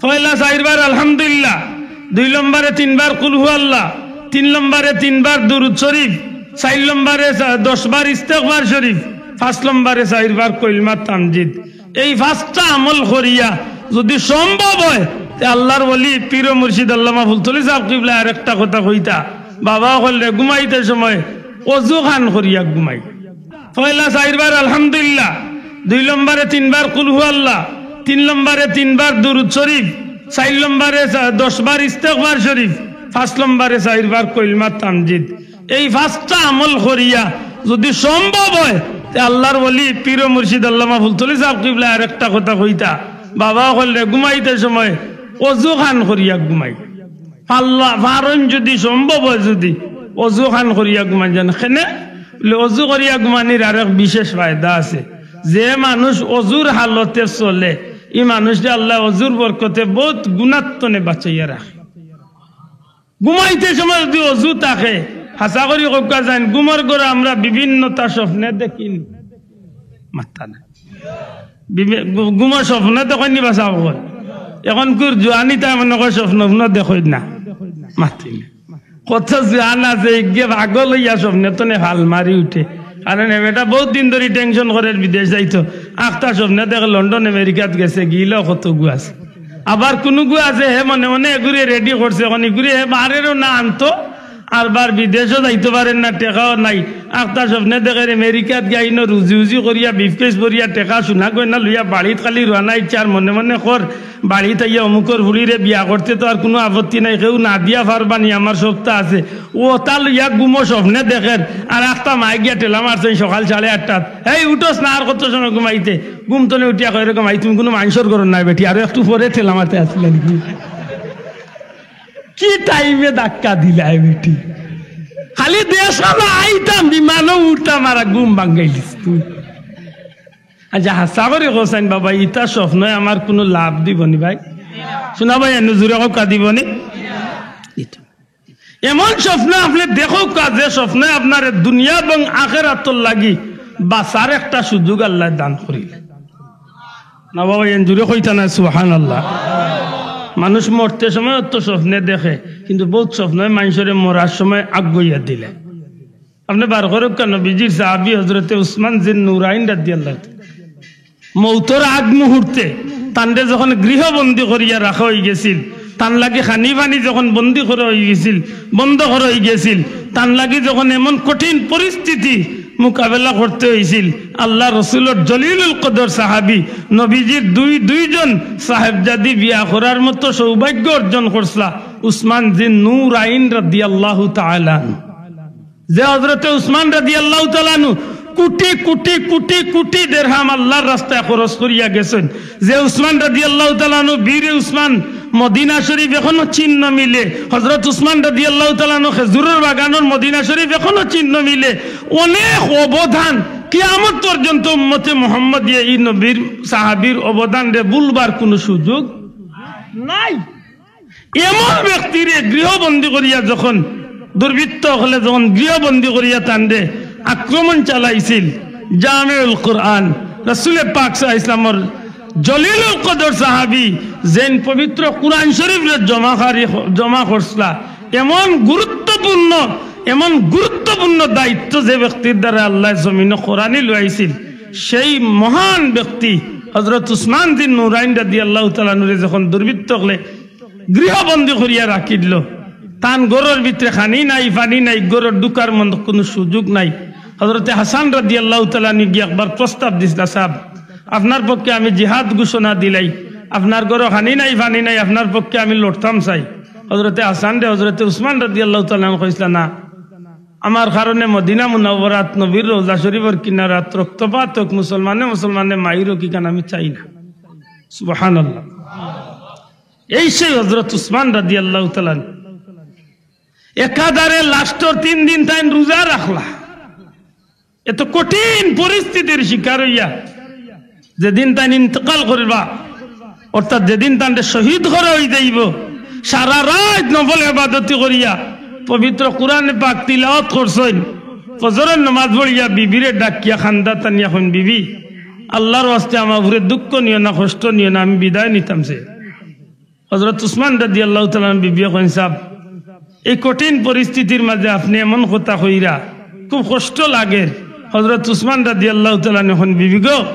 পয়লা চাইরবার আলহামদুলিল্লাহ, দুই নম্বরে তিনবার কুল হু আল্লাহ, তিন নম্বরে তিনবার দুরুদ শরীফ, চাইর নম্বরে চা-, দশ বার ইস্তেগফার শরীফ, পাঁচ নম্বরে চাইরবার কলিমা তামজিদ। এই পাঁচটা আমল করিয়া যদি সম্ভব অয়, তে আল্লার ওলি পীর ও মুর্শিদ আল্লামা ফুলতলি সাব কিবলায় আরেকটা কথা কইতা, বাবা অকলরে ঘুমাইতে সময় অজু খান করিয়া ঘুমাই। পয়লা চাইরবার আলহামদুলিল্লাহ, দুই নম্বরে তিনবার কুল হু আল্লাহ, তিন নম্বরে তিনবার দুরুদ শরীফ, চাইর নম্বরে চা-, দশ বার ইস্তেগফার শরীফ, পাঁচ নম্বরে চাইরবার কলিমা তামজিদ। এই পাঁচটা আমল করিয়া যদি সম্ভব অয়, তে আল্লার ওলি পীর ও মুর্শিদ আল্লামা ফুলতলি সাব কিবলায় আরেকটা কথা কইতা, বাবা অকলরে ঘুমাইতে সময় অজু খান করিয়া ঘুমাই। পারলা, পারইন যদি সম্ভব অয়, যদি অজু খান করিয়া ঘুমাই যান। কেনে? বলে, অজু করিয়া ঘুমানির আরেক বিশেষ ফায়দা আছে। যে মানুষ অজুর হালতে চলে, ই মানুষরে আল্লায় অজুর বরকতে বউত গুনার তনে বাঁচাইয়া রাখে। ঘুমাইতে সময় যদি অজু থাকে, হাছা করি কউক্কা যাইন, ঘুমর ঘরে আমরা বিভিন্নতা স্বপ্নে দেখিনি। মাত্তা নাই। বিভি-, ঘু-, ঘুমর স্বপ্নে দেখইন নি বা সাব অকল? এখনকুর জোয়ানি তাই মনে কয় স্বপ্ন উপ্ন দেখইন না। মাতি না। কত জোয়ান আছে, ইগে পাগল অইয়া স্বপ্নে তনে ফাল মারি উঠে। কারণ এ বেটা বউত দিন ধরি tension করের বিদেশ যাইতো। আখতা স্বপ্নে দেখে লন্ডন আমেরিকাত গেছে, গিলাও কতগু আছে। আবার কুনুগু আছে, হে মনে মনে এগুরে ready করছে, অখন ইগুরে হে বারেরও না আনতো, আরবার বিদেশও যাইতো পারের না, টেকাও নাই। আখতা স্বপ্নে দেখের আমেরিকাত গিয়া ইনো রুজি উজি করিয়া, briefcase ভরিয়া, টেকা সোনা গয়না লইয়া বাড়িত খালি রওয়ানা ইচ্ছা, আর মনে মনে কর, বাড়িত আইয়া অমুকর ফুড়িরে বিয়া করতে তো আর কুনু আপত্তি নাই, কেউ না দিয়া পারবা নি, আমার সবতা আছে। অতা লইয়া ঘুমো স্বপ্নে দেখের, আর আখতা মায়ে গিয়া ঠেলা মারছইন সকাল সাড়ে আটটাত, "এই উঠোস না, আর কত সময় ঘুমাইতে?" ঘুম তনে উঠিয়া কয়, "এরকম আই, তুমি কুনু মানষর ঘরর নায় বেটি, আরো একটু পরে ঠেলা মারতে আসিলা নাকি?" কি time-এ ধাক্কা দিলায় বেটি? খালি দেশো না আইতাম, বিমানো উঠতাম, আর ঘুম ভাঙ্গাইলিস তুই। আচ্ছা, হাছা করি কও চাইন বাবা, ইতা স্বপ্নয় আমার কুনু লাভ দিবো নি ভাই? শুনা ভাই, এনে জুরে কউক্কা দিবো নি? ইতা। এমন স্বপ্ন আপনে দেখউক্কা, যে স্বপ্নয় আপনারে দুনিয়া এবং আখেরাতর লাগি বাঁচার একটা সুযোগ আল্লায় দান করিলে। না বাবা, এন জুরে কইতা না, সুবহানাল্লাহ। মানুষ মরতে সময় তো স্বপ্নে দেখে, কিন্তু বউত স্বপ্নয় মানষরে মরার সময় আগুয়াইয়া দিলে। আপনে বার করউক্কা, নবীজির সাহাবী হজরতে উসমান জিন নুরাইন রাদিয়াল্লাহু তাআলা মউতর আগ মুহূর্তে তানরে যখন গৃহবন্দী করিয়া রাখা অইগেছিল, তান লাগি খানি পানি যখন বন্দী করা অইগেছিল, বন্ধ করা অইগেছিল, তান লাগি যখন এমন কঠিন পরিস্থিতি মোকাবেলা করতে অইছিল, আল্লার রসুলর জলিলুল কদর সাহাবী, নবীজির দুই, দুইজন সাহেবজাদি বিয়া করার মতো সৌভাগ্য অর্জন করছলা উসমান জিন নুরাইন রাদিয়াল্লাহু তাআলা আনহু। যে হজরতে উসমান রাদিয়াল্লাহু তাআলা আনহু কুটি কুটি কুটি কুটি দেরহাম আল্লার রাস্তায় খরচ করিয়া গেছইন, যে উসমান রাদিয়াল্লাহু তাআলা আনহু বীরে উসমান মদিনা শরীফ এখনো চিহ্ন মিলে। হযরত উসমান রাদিয়াল্লাহু তাআলা আনহু খেজুরর বাগানর মদিনা শরীফ এখনো চিহ্ন মিলে। অনেক অবদান, কিয়ামত পর্যন্ত উম্মতে মুহাম্মদিয়া এই নবীর সাহাবীর অবদানরে ভুলবার কুনু সুযোগ নাই। এমন ব্যক্তিরে গৃহবন্দী করিয়া যখন দুর্বৃত্ত অকলে যখন গৃহবন্দী করিয়া তানরে আক্রমণ চালাইছিল, জামিউল কুরআন, রাসূলে পাক সাল্লাল্লাহু আলাইহি ওয়াসাল্লামর জলিলুল কদর সাহাবী, যেইন পবিত্র কুরআন শরীফরে জমা খারি-, জমা করছলা, এমন গুরুত্বপূর্ণ, এমন গুরুত্বপূর্ণ দায়িত্ব যে ব্যক্তির দ্বারা আল্লায় জমিনো করানি লইয়াইছিল, সেই মহান ব্যক্তি হযরত উসমান যিন নুরাইন রাদিয়াল্লাহু তাআলা আনহুরে যখন দুর্বৃত্ত অকলে গৃহবন্দী করিয়া রাখিল, তান ঘরর ভিতরে খানি নাই, পানি নাই, ঘরর ঢুকার মতো কুনু সুযোগ নাই। হযরতে হাসান রাদিয়াল্লাহু তাআলা আনহু গিয়া একবার প্রস্তাব দিছলা, "সাব, আপনার পক্ষে আমি জিহাদ ঘোষণা দিলাই, আপনার ঘরো খানি নাই, পানি নাই, আপনার পক্ষে আমি লড়তাম চাই।" হযরতে হাসানরে হযরতে উসমান রাদিয়াল্লাহু তাআলা আনহু কইছলা, "না, আমার কারণে মদিনা মুনাওয়ারাত নবীর রওজা শরীফর কিনারাত রক্তপাত অউক, মুসলমানে মুসলমানে মাইর অউক, ইখান আমি চাই না।" সুবহানাল্লাহ। এই সেই হযরত উসমান রাদিয়াল্লাহু তাআলা আনহু একাধারে লাস্টর তিন দিন তাইন রোজা রাখলা, এত কঠিন পরিস্থিতির শিকার অইয়া যেদিন তাইন ইন্তেকাল করবা, অর্থাৎ যেদিন তানরে শহীদ করা অই যাইবো, সারা রাইত নফল ইবাদতি করিয়া পবিত্র কুরআনে পাক তিলাওয়াত করছইন। ফজরর নামাজ পড়িয়া বিবিরে ডাকিয়া কান্দাত আনিয়া কইন, "বিবি, আল্লাহর ওয়াস্তে আমার উপরে দুঃখ নিও না, কষ্ট নিও না, আমি বিদায় নিতাম চাই।" হযরত উসমান রাদিয়াল্লাহু তাআলা আনহু বিবিয়ে কইন, "সাব, এই কঠিন পরিস্থিতির মাঝে আপনে এমন কথা কইরা, খুব কষ্ট লাগের।" হযরত উসমান রাদিয়াল্লাহু তাআলা আনহু কইন, "বিবি গো,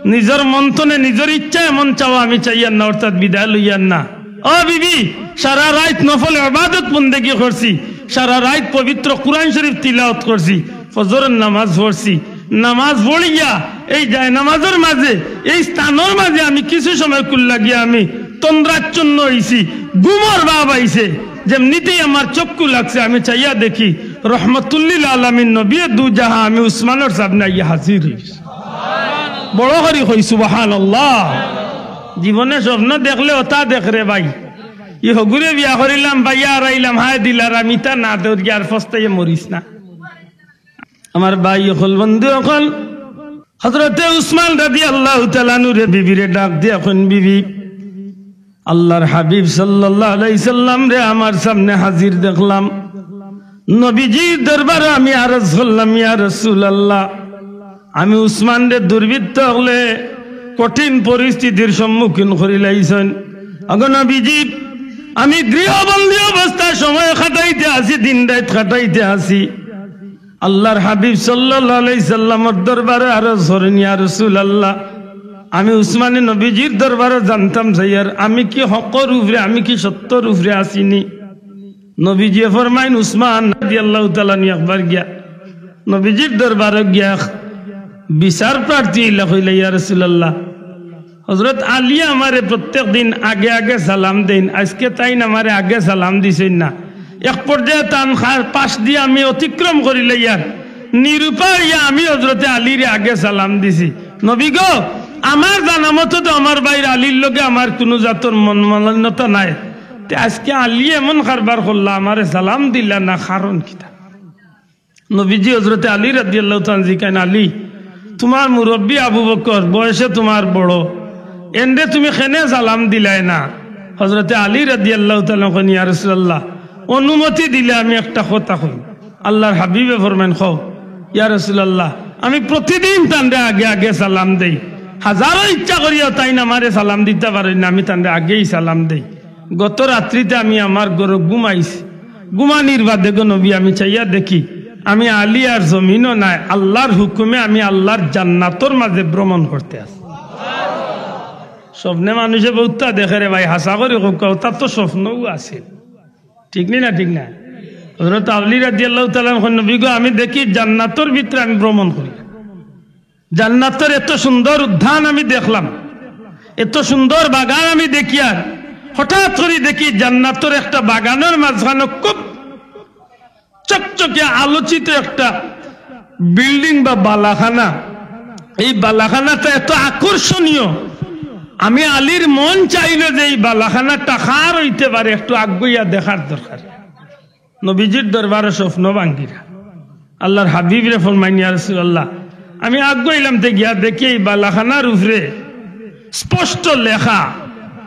নিজর মন থনে নিজর ইচ্ছা এমন চাওয়া আমি চাইয়ার না, অর্থাৎ বিদায় লইয়ার না। ও বিবি, সারা রাইত নফল ইবাদত বন্দেগি করছি, সারা রাইত পবিত্র কুরআন শরীফ তিলাওয়াত করছি, ফজরর নামাজ পড়ছি, নামাজ পড়িয়া এই জায়নামাজর মাঝে, এই স্থানর মাঝে আমি কিছু সময় কুল্লা গিয়া আমি তন্দ্রাচ্ছন্ন অইছি, ঘুমর ভাব আইছে, যেমনিতেই আমার চক্ষু লাগছে, আমি চাইয়া দেখি রহমতুল্লিল আলামিন নবী দু জাহান আমি উসমানর সামনে আইয়া হাজির অইছি।" বড় করি কই সুবহানাল্লাহ। জীবনে স্বপ্ন দেখলে অতা দেখরে ভাই, ই হগুরে বিয়া করিলাম, ভাইয়া আর আইলাম, হায় দিলার আমি তা না দৌড় গিয়া আর ফস্তাইয়া মরিস না। আমার ভাই অকল, বন্ধু অকল, হযরতে উসমান রাদিয়াল্লাহু তাআলা আনহুরে বিবিরে ডাক দিয়া কইন, "বিবি, আল্লাহর হাবিব সাল্লাল্লাহু আলাইহি সাল্লামরে আমার সামনে হাজির দেখলাম, নবীজির দরবারে আমি আরজ করলাম, ইয়া রাসূলুল্লাহ, আমি উসমানরে দুর্বৃত্ত অকলে কঠিন পরিস্থিতির সম্মুখীন করিলাইছইন। অগো নবীজি, আমি গৃহবন্দী অবস্থায় সময় কাটাইতে আছি, দিন রাইত কাটাইতে আছি।" আল্লাহর হাবিব সাল্লাল্লাহু আলাইহি সাল্লামর দরবারে আরজ করইন, ইয়া রাসূলুল্লাহ, আমি উসমানে নবীজির দরবারে জানতাম চাইয়ার, আমি কি হকর উপরে, আমি কি সত্যর উপরে আছি নি? নবীজিয়ে ফরমাইন, উসমান রাদিয়াল্লাহু তাআলা আনহু একবার গিয়া নবীজির দরবারে গিয়া বিচার প্রার্থী অইলা, কইলা, ইয়া রাসূলুল্লাহ, হযরত আলী আমারে প্রত্যেক দিন আগে আগে সালাম দেইন, আজকে তাইন আমারে আগে সালাম দিছইন না। এক পর্যায়ে তান খা-, পাশ দিয়া আমি অতিক্রম করিলাইয়ার, নিরুপায় অইয়া আমি হযরতে আলীরে আগে সালাম দিছি। নবী গো, আমার জানা মতো তো আমার ভাইর আলীর লগে আমার কুনু জাতর মনোমালিন্যতা নাই। তে আজকে আলী এমন কারবার করলা, আমারে সালাম দিলা না, কারণ কিতা? নবীজি হযরতে আলী রাদিয়াল্লাহু তাআলা আনহু জিকাইন, "আলী, তুমার মুরব্বি আবু বকর, বয়সে তুমার বড়, এনরে তুমি কেনে সালাম দিলায় না?" হযরতে আলী রাদিয়াল্লাহু তাআলা আনহু কইন, "ইয়া রাসূলুল্লাহ, অনুমতি দিলে আমি একটা কথা কই।" আল্লাহর হাবিবে ফরমাইন, "কও।" "ইয়া রাসূলুল্লাহ, আমি প্রতিদিন তানরে আগে আগে সালাম দেই, হাজারো ইচ্ছা করিয়াও তাইন আমারে সালাম দিতা পারইন না, আমি তানরে আগেই সালাম দেই। গত রাত্রিতে আমি আমার ঘরো ঘুমাইছি, ঘুমানির বাদে গো নবী আমি চাইয়া দেখি আমি আলী আর জমিনো নাই, আল্লাহর হুকুমে আমি আল্লাহর জান্নাতর মাঝে ভ্রমণ করতে আছি।" স্বপ্নে মানুষে বউততা দেখে রে ভাই, হাছা করি কউক্কা, অতা তো স্বপ্নউ আছিল, ঠিক নি না? ঠিক না? হযরত আলী রাদিয়াল্লাহু তাআলা আনহু কইন, "নবী গো, আমি দেখি জান্নাতর ভিতরে আমি ভ্রমণ করি।" জান্নাতর এত সুন্দর উদ্যান আমি দেখলাম, এত সুন্দর বাগান আমি দেখিয়ার, হঠাৎ করি দেখি জান্নাতর একটা বাগানর মাঝখানো খুব চকচকে আলোচিত একটা বিল্ডিং বা বালাখানা। এই বালাখানাটা এত আকর্ষণীয়, আমি আলীর মন চাইল যে এই বালাখানাটা কার অইতে পারে, একটু আগুয়াইয়া দেখার দরকার। নবীজির দরবারো স্বপ্ন ভাঙ্গিরা আল্লার হাবিবরে ফরমাইন, "ইয়া রাসূলুল্লাহ, আমি আগুয়াইলাম তে গিয়া দেখি এই বালাখানার উপরে স্পষ্ট লেখা,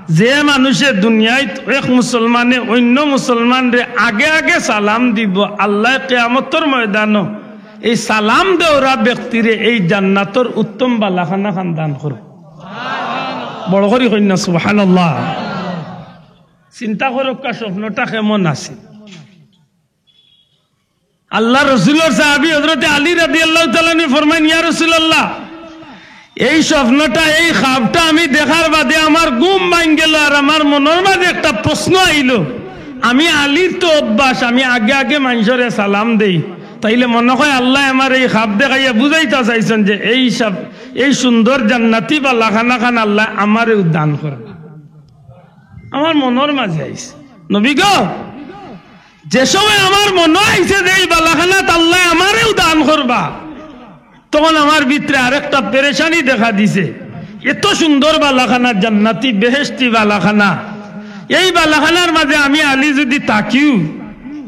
যে মানুষে দুনিয়াত এক মুসলমানে অইন্য মুসলমানরে আগে আগে সালাম দিবো, আল্লায় কিয়ামতর ময়দানো এই সালাম দেওরা ব্যক্তিরে এই জান্নাতর উত্তম বালাখানা খান দান করবো।" বড় করি কইন না সুবহানাল্লাহ। চিন্তা করউক্কা স্বপ্নটা কেমন আছে। আল্লার রসুলর সাহাবী হযরতে আলী রাদিয়াল্লাহু তাআলা আনহু ফরমাইন, "ইয়া রাসূলুল্লাহ, এই স্বপ্নটা, এই খাবটা আমি দেখার বাদে আমার ঘুম ভাঙ্গি গেল, আর আমার মনর মাঝে একটা প্রশ্ন আইল, আমি আলীর তো অভ্যাস, আমি আগে আগে মানষরে সালাম দেই, তাইলে মনে হয় আল্লায় আমার এই খাব দেখাইয়া বুঝাইতা চাইছইন যে এই সাব-, এই সুন্দর জান্নাতি বালাখানা খান আল্লায় আমারেও দান করবা।" আমার মনর মাঝে আইছে, নবী গো, যে সময় আমার মনো আইছে যে এই বালাখানাত আল্লায় আমারেও দান করবা, তখন আমার ভিতরে আরেকটা পেরেশানি দেখা দিছে। এত সুন্দর বালাখানা, জান্নাতি বেহেশতি বালাখানা, এই বালাখানার মাঝে আমি আলী যদি থাকিও,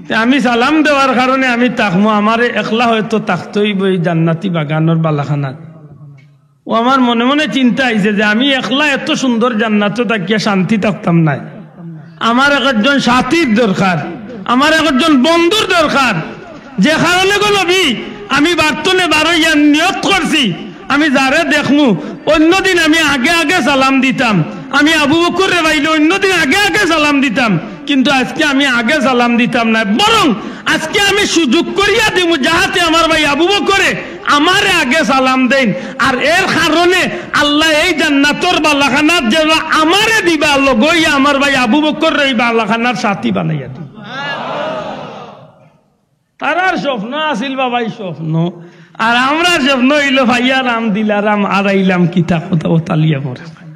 তে আমি সালাম দেওয়ার কারণে আমি থাকমু, আমারে একলা হয়তো থাকতে অইবো এই জান্নাতি বাগানর বালাখানাত। ও আমার মনে মনে চিন্তা আইছে যে আমি একলা এত সুন্দর জান্নাতো থাকিয়া শান্তি থাকতাম নায়। আমার একজন সাথীর দরকার, আমার একজন বন্ধুর দরকার। যে কারণে গো নবী, আমি বাড়িত থনে বারইয়া নিয়ত করছি, আমি যারে দেখমু, অইন্য দিন আমি আগে আগে সালাম দিতাম, আমি আবু বকররে পাইলে অইন্য দিন আগে আগে সালাম দিতাম, কিন্তু আজকে আমি আগে সালাম দিতাম নায়, বরং আজকে আমি সুযোগ করিয়া দিমু, যাহাতে আমার ভাই আবু বকরে আমারে আগে সালাম দেইন। আর এর কারণে আল্লায় এই জান্নাতর বালাখানাত যেন আমারে দিবা, লগে অইয়া আমার ভাই আবু বকররে এই বালাখানার সাথী বানাইয়া দিবা। তারার স্বপ্ন আছিল বাবাই স্বপ্ন, আর আমরার স্বপ্ন অইল ভাইয়া রাম দিলা রাম, আর আইলাম কিতা কথা ও তালিয়া পড়ে।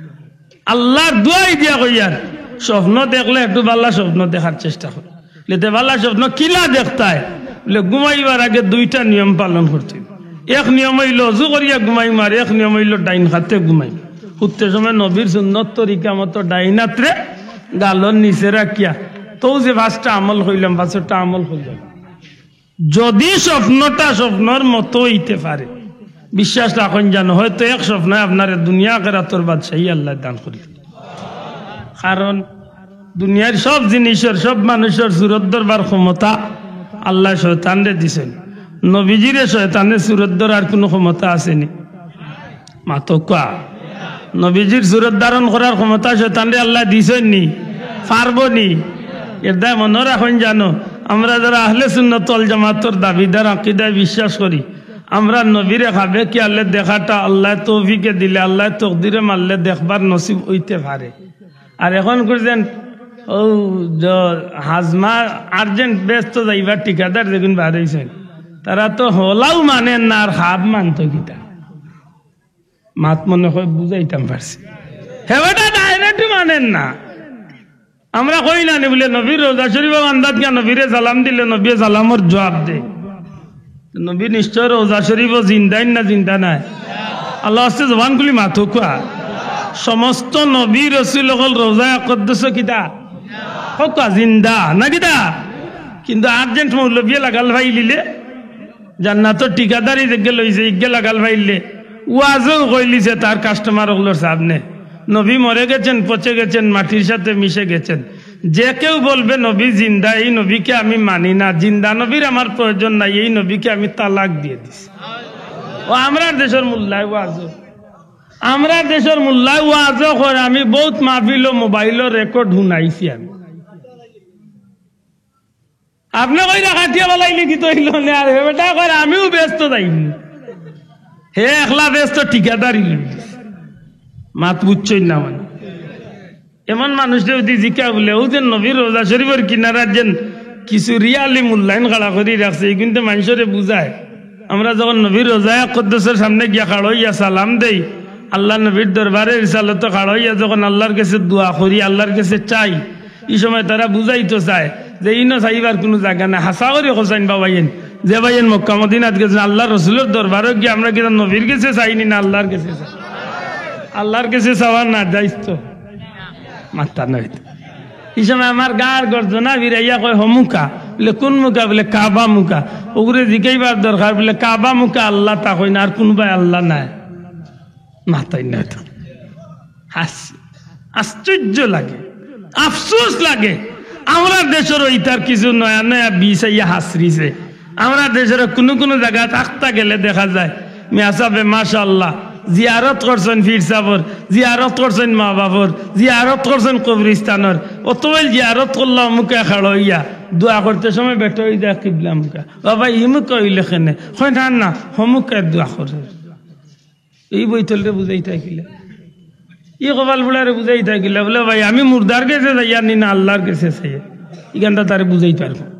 আল্লার দোয়াই দিয়া কইয়ার, স্বপ্ন দেখলে একটু বালা স্বপ্ন দেখার চেষ্টা করো। লেতে বালা স্বপ্ন কিলা দেখতায়? বলে, ঘুমাইবার আগে দুইটা নিয়ম পালন করতে অইবো। এক নিয়ম অইল অজু করিয়া ঘুমাইমু, আর এক নিয়ম অইল ডাইন কাতে ঘুমাইমু। হুত্তে সময় নবীর সুন্নত তরিকা মতো ডাইন আতরে গালর নিচে রাখিয়া, তউ যে পাঁচটা আমল কইলাম, পাঁচটা আমল কইলাম। যদি স্বপ্নটা স্বপ্নর মতো অইতে পারে, বিশ্বাস রাখইন জানো, হয়তো এক স্বপ্নে আপনারে দুনিয়া আখেরাতর বাদশাহী আল্লায় দান করি। কারণ দুনিয়ার সব জিনিসর, সব মানুষর সুরত ধরবার ক্ষমতা আল্লায় শয়তানরে দিছইন। নবীজিরে শয়তানে সুরত ধরার কুনু ক্ষমতা আছে নি? মাতউক্কা। নবীজির সুরত ধারণ করার ক্ষমতা শয়তানরে আল্লায় দিছইন নি? পারবো নি? এর দায় মনো রাখইন জানো, আমরা যারা আহলে সুন্নত ওয়াল জামাতর দাবিদার, আকিদায় বিশ্বাস করি, আমরা নবীরে খাবে কি আল্লায় দেখাটা আল্লায় তৌফিকে দিলে, আল্লায় তকদিরে মারলে দেখবার নসিব অইতে পারে। আর এখন করছেন ও জ-, হাজমা আর্জেন্ট বেহেস্তো যাইবার ঠিকাদার যেগুন বার অইছইন, তারা তো হলাউ মানইন না, আর খাব মানতো কিতা? মাত মনে হয় বুঝাইতাম পারছি। হে বেটা ডাইরেক্ট মানইন না। আমরা কই না নি বুলে নবীর রওজা শরীফো আন্দাজ গিয়া নবীরে সালাম দিলে নবীয়ে সালামর জুয়াব দে। নবী নিশ্চয় রওজা শরীফো জিন্দাইন না জিন্দা নায়? আল্লার ওয়াস্তে জবান খুলি মাতউক্কা। সমস্ত নবী রসুল অকল রওজা আকদ্দসো কিতা? কউক্কা জিন্দা না কিতা? কিন্তু আর্জেন্ট মৌলবীয়ে লাগাল পাইলিলে জান্নাতর ঠিকাদারি যেগে লইছে, ইগে লাগাল পাইলে, ওয়াজও কইলিছে তার কাস্টমার অকলর সামনে। নবী মরে গেছেন, পচে গেছেন, মাটির সাথে মিশে গেছেন। যে কেউ বলবে নবী জিন্দা, এই নবীকে আমি মানি না, জিন্দা নবীর আমার প্রয়োজন নাই, এই নবীকে আমি তালাক দিয়ে দিছি। ও আমরার দেশর মোল্লায় ওয়াজও, আমরার দেশর মোল্লায় ওয়াজও করে, আমি বউত মাহফিলো মোবাইলো রেকর্ড হুনাইছি আমি। আপনে কইরা কাটিয়া বালাইলে কিতা অইলো নে? আর হে বেটা কয়, "আমিও বেহেস্তো যাইমু।" হে একলা বেহেস্তো ঠিকাদারি লইল। মাত বুঝছইন না মানে। এমন মানুষরে যদি জিকা বুলে, "ও যে নবীর রওজা শরীফর কিনারাত যেন কিছু রিয়ালি মোল্লাইন খাড়া করি রাখছে, এইগুনতে মানষরে বুঝায়।" আমরা যখন নবীর রওজায়ে আকদ্দসর সামনে গিয়া খাড়া অইয়া সালাম দেই, আল্লার নবীর দরবারে রিসালতো খাড়া অইয়া যখন আল্লার গেছে দোয়া করি, আল্লার গেছে চাই, ই সময় তারা বুঝাইতো চায় যে ইনো চাইবার কুনু জাগা নাই। হাছা করি কছাইন বাবাইন, যে ভাইন মক্কা মদিনাত গেছইন, আল্লার রসুলর দরবারো গিয়া আমরা কিতা নবীর গেছে চাইনি না আল্লার গেছে চাই? আল্লার গেছে চাওয়া না যাইজ তো? মাত্তা নাই তো। ই সময় আমার গার গর্জনা ফিরাইয়া কয়, "হমুকা।" বলে, "কুন মুকা?" বলে, "কাবা মুকা।" ওগুরে জিকাইবার দরকার, বলে, "কাবা মুকা আল্লা তা কইন, আর কুনবায় আল্লা নাই।" মাত্তা নাই তো। হাস-, আশ্চর্য লাগে, আফসোস লাগে। আমরার দেশর ইতার কিছু নয়া নয়া বিষ আইয়া হাসরিছে। আমরার দেশর কুনু কুনু জাগাত আখতা গেলে দেখা যায়, মিয়া সাবে মাশাআল্লাহ জিয়ারত করছইন পীর সাবর, জিয়ারত করছইন মা বাফর, জিয়ারত করছইন কবরিস্তানর। অত বইল জিয়ারত করলা অমুকে খাড়া অইয়া, দোয়া করতে সময় বেটা অই যায় কিবলা মুখা। বাবা, ই মুখা অইলে কেনে? কয়, "না, না, হমুকে দোয়া করে।" ই বৈতলরে বুঝাইতা কিলা? ই কপাল পুড়ারে বুঝাইতা কিলা? বলে, "ভাই, আমি মুর্দার গেছে যাইয়ার নি না আল্লার গেছে যাইয়ার?" ইখানটা তারে বুঝাইতা পারবো।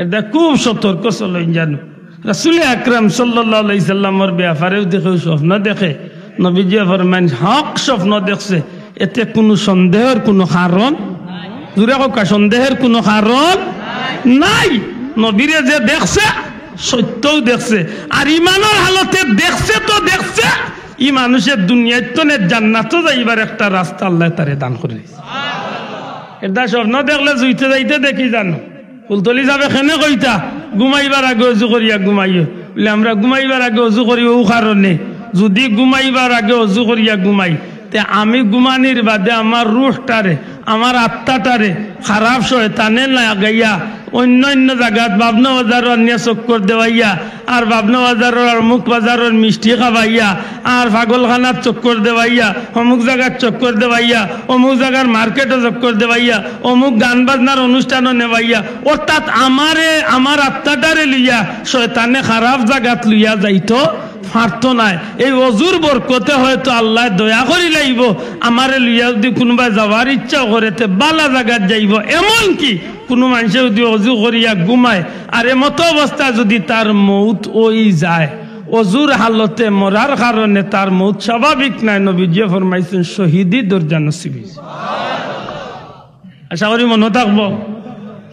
এটা খুব সতর্ক চলইন জানো। রাসূলে আকরাম সাল্লাল্লাহু আলাইহি সাল্লামর ব্যাপারেও দেখে স্বপ্ন দেখে, নবীজি ফরমাইন, "হক স্বপ্ন দেখছে, এতে কুনু সন্দেহর কুনু কারণ।" জুরে কউক্কা, সন্দেহর কুনু কারণ নাই। নবীরে যে দেখছে, সত্যও দেখছে। আর ইমানর হালতে দেখছে তো দেখছে, ই মানুষে দুনিয়াত তনে জান্নাতো যাইবার একটা রাস্তা আল্লায় তারে দান করি দিছে। এটা স্বপ্ন দেখলে জুইতে যাইতে দেখি জানো। ফুলতলি সাবে কেনে কইতা, "ঘুমাইবার আগে অজু করিয়া ঘুমাইও।" বলে, "আমরা ঘুমাইবার আগে অজু করি অউ কারণে, যুদি ঘুমাইবার আগে অজু করিয়া ঘুমাই, তে আমি ঘুমানির বাদে আমার রুহটারে, আমার আত্মাটারে খারাপ শয়তানে লাগাইয়া অন্য অন্য জাগাত বাবনা বাজারো আনিয়া চক্কর দেওয়াইয়া, আর বাবনা বাজারর আর অমুক বাজারর মিষ্টি খাবাইয়া, আর পাগলখানাত চক্কর দেওয়াইয়া, অমুক জাগাত চক্কর দেওয়াইয়া, অমুক জাগার মার্কেটো চক্কর দেওয়াইয়া, অমুক গান বাজনার অনুষ্ঠানো নেওয়াইয়া, অর্থাৎ আমারে, আমার আত্মাটারে লইয়া শয়তানে খারাপ জাগাত লইয়া যাইতো পারতো নায়।" এই অজুর বরকতে হয়তো আল্লায় দয়া করি লাইবো, আমারে লইয়া যুদি কুনুবায় যাওয়ার ইচ্ছা করে, তে বালা জাগাত যাইবো। এমনকি কুনু মানষে যুদি অজু করিয়া ঘুমায়, আর এমতো অবস্থা যুদি তার মউত অই যায়, অজুর হালতে মরার কারণে তার মউত স্বাভাবিক নায়, নবীজিয়ে ফরমাইছইন, শহীদি দরজা নসিব অইছে। আশা করি মনো থাকবো।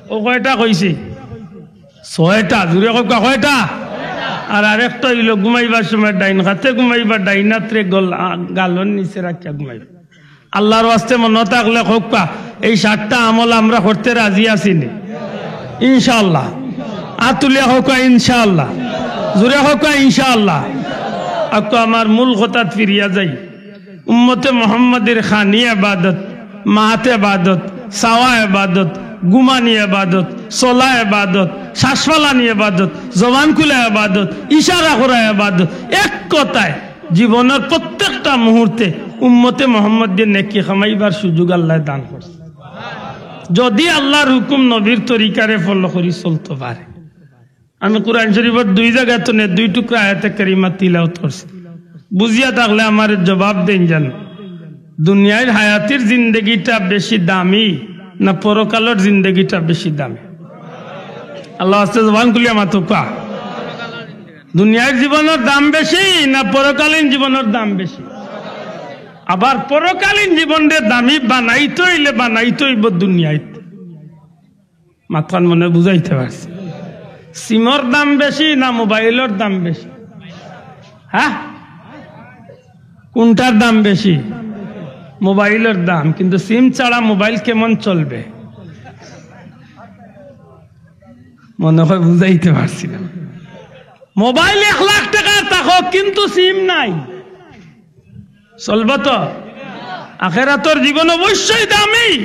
অউ কয়টা কইছি? ছয়টা। জুরে কউক্কা, কয়টা? আর আরেকটা অইলো, ঘুমাইবার সময় ডাইন কাতে ঘুমাইবা, ডাইন আতরে গল-, আ, গালর নিচে রাখিয়া ঘুমাইবা। আল্লার ওয়াস্তে মনো থাকলে কউক্কা, এই সাতটা আমল আমরা করতে রাজি আছি নি? ইনশাআল্লাহ। আত তুলিয়া কউক্কা, ইনশাআল্লাহ। জুরে কউক্কা, ইনশাআল্লাহ। আক্কু আমার মূল কথাত ফিরিয়া যাই। উম্মতে মুহাম্মাদির খানি ইবাদত, মাত ইবাদত, চাওয়া ইবাদত, ঘুমানি ইবাদত, চলা ইবাদত, শ্বাস ফালানি ইবাদত, জবান খুলা ইবাদত, ইশারা করা ইবাদত। এক কথায়, জীবনর প্রত্যেকটা মুহূর্তে উম্মতে মুহাম্মাদিয়ে নেকি কামাইবার সুযোগ আল্লায় দান করছে। যুদি আল্লার হুকুম নবীর তরিকারে follow করি চলতো পারে। আমি কুরআন শরিফর দুই জাগা তনে দুই টুকরা আয়াতে কারিমা তিলাওত করছি। বুঝিয়া থাকলে আমারে জবাব দেইন জানো। দুনিয়ার হায়াতির জিন্দেগিটা বেশি দামি না পরকালর জিন্দেগিটা বেশি দামি? আল্লার ওয়াস্তে জবান খুলিয়া মাতউক্কা। দুনিয়ার জীবনর দাম বেশি না পরকালীন জীবনর দাম বেশি? আবার পরকালীন জীবনরে দামি বানাইতে অইলে বানাইতে অইবো দুনিয়াত। মাতখান মনে বুঝাইতে পারছি? সিমর দাম বেশি না মোবাইলর দাম বেশি? হ্যাঁ, কুনটার দাম বেশি? মোবাইলর দাম। কিন্তু সিম ছাড়া মোবাইল কেমন চলবে? মনে হয় বুঝাইতে পারছি না। মোবাইল এক লাখ টেকার থাকউক, কিন্তু সিম নাই, চলবো তো? আখেরাতর জীবন অবশ্যই দামি,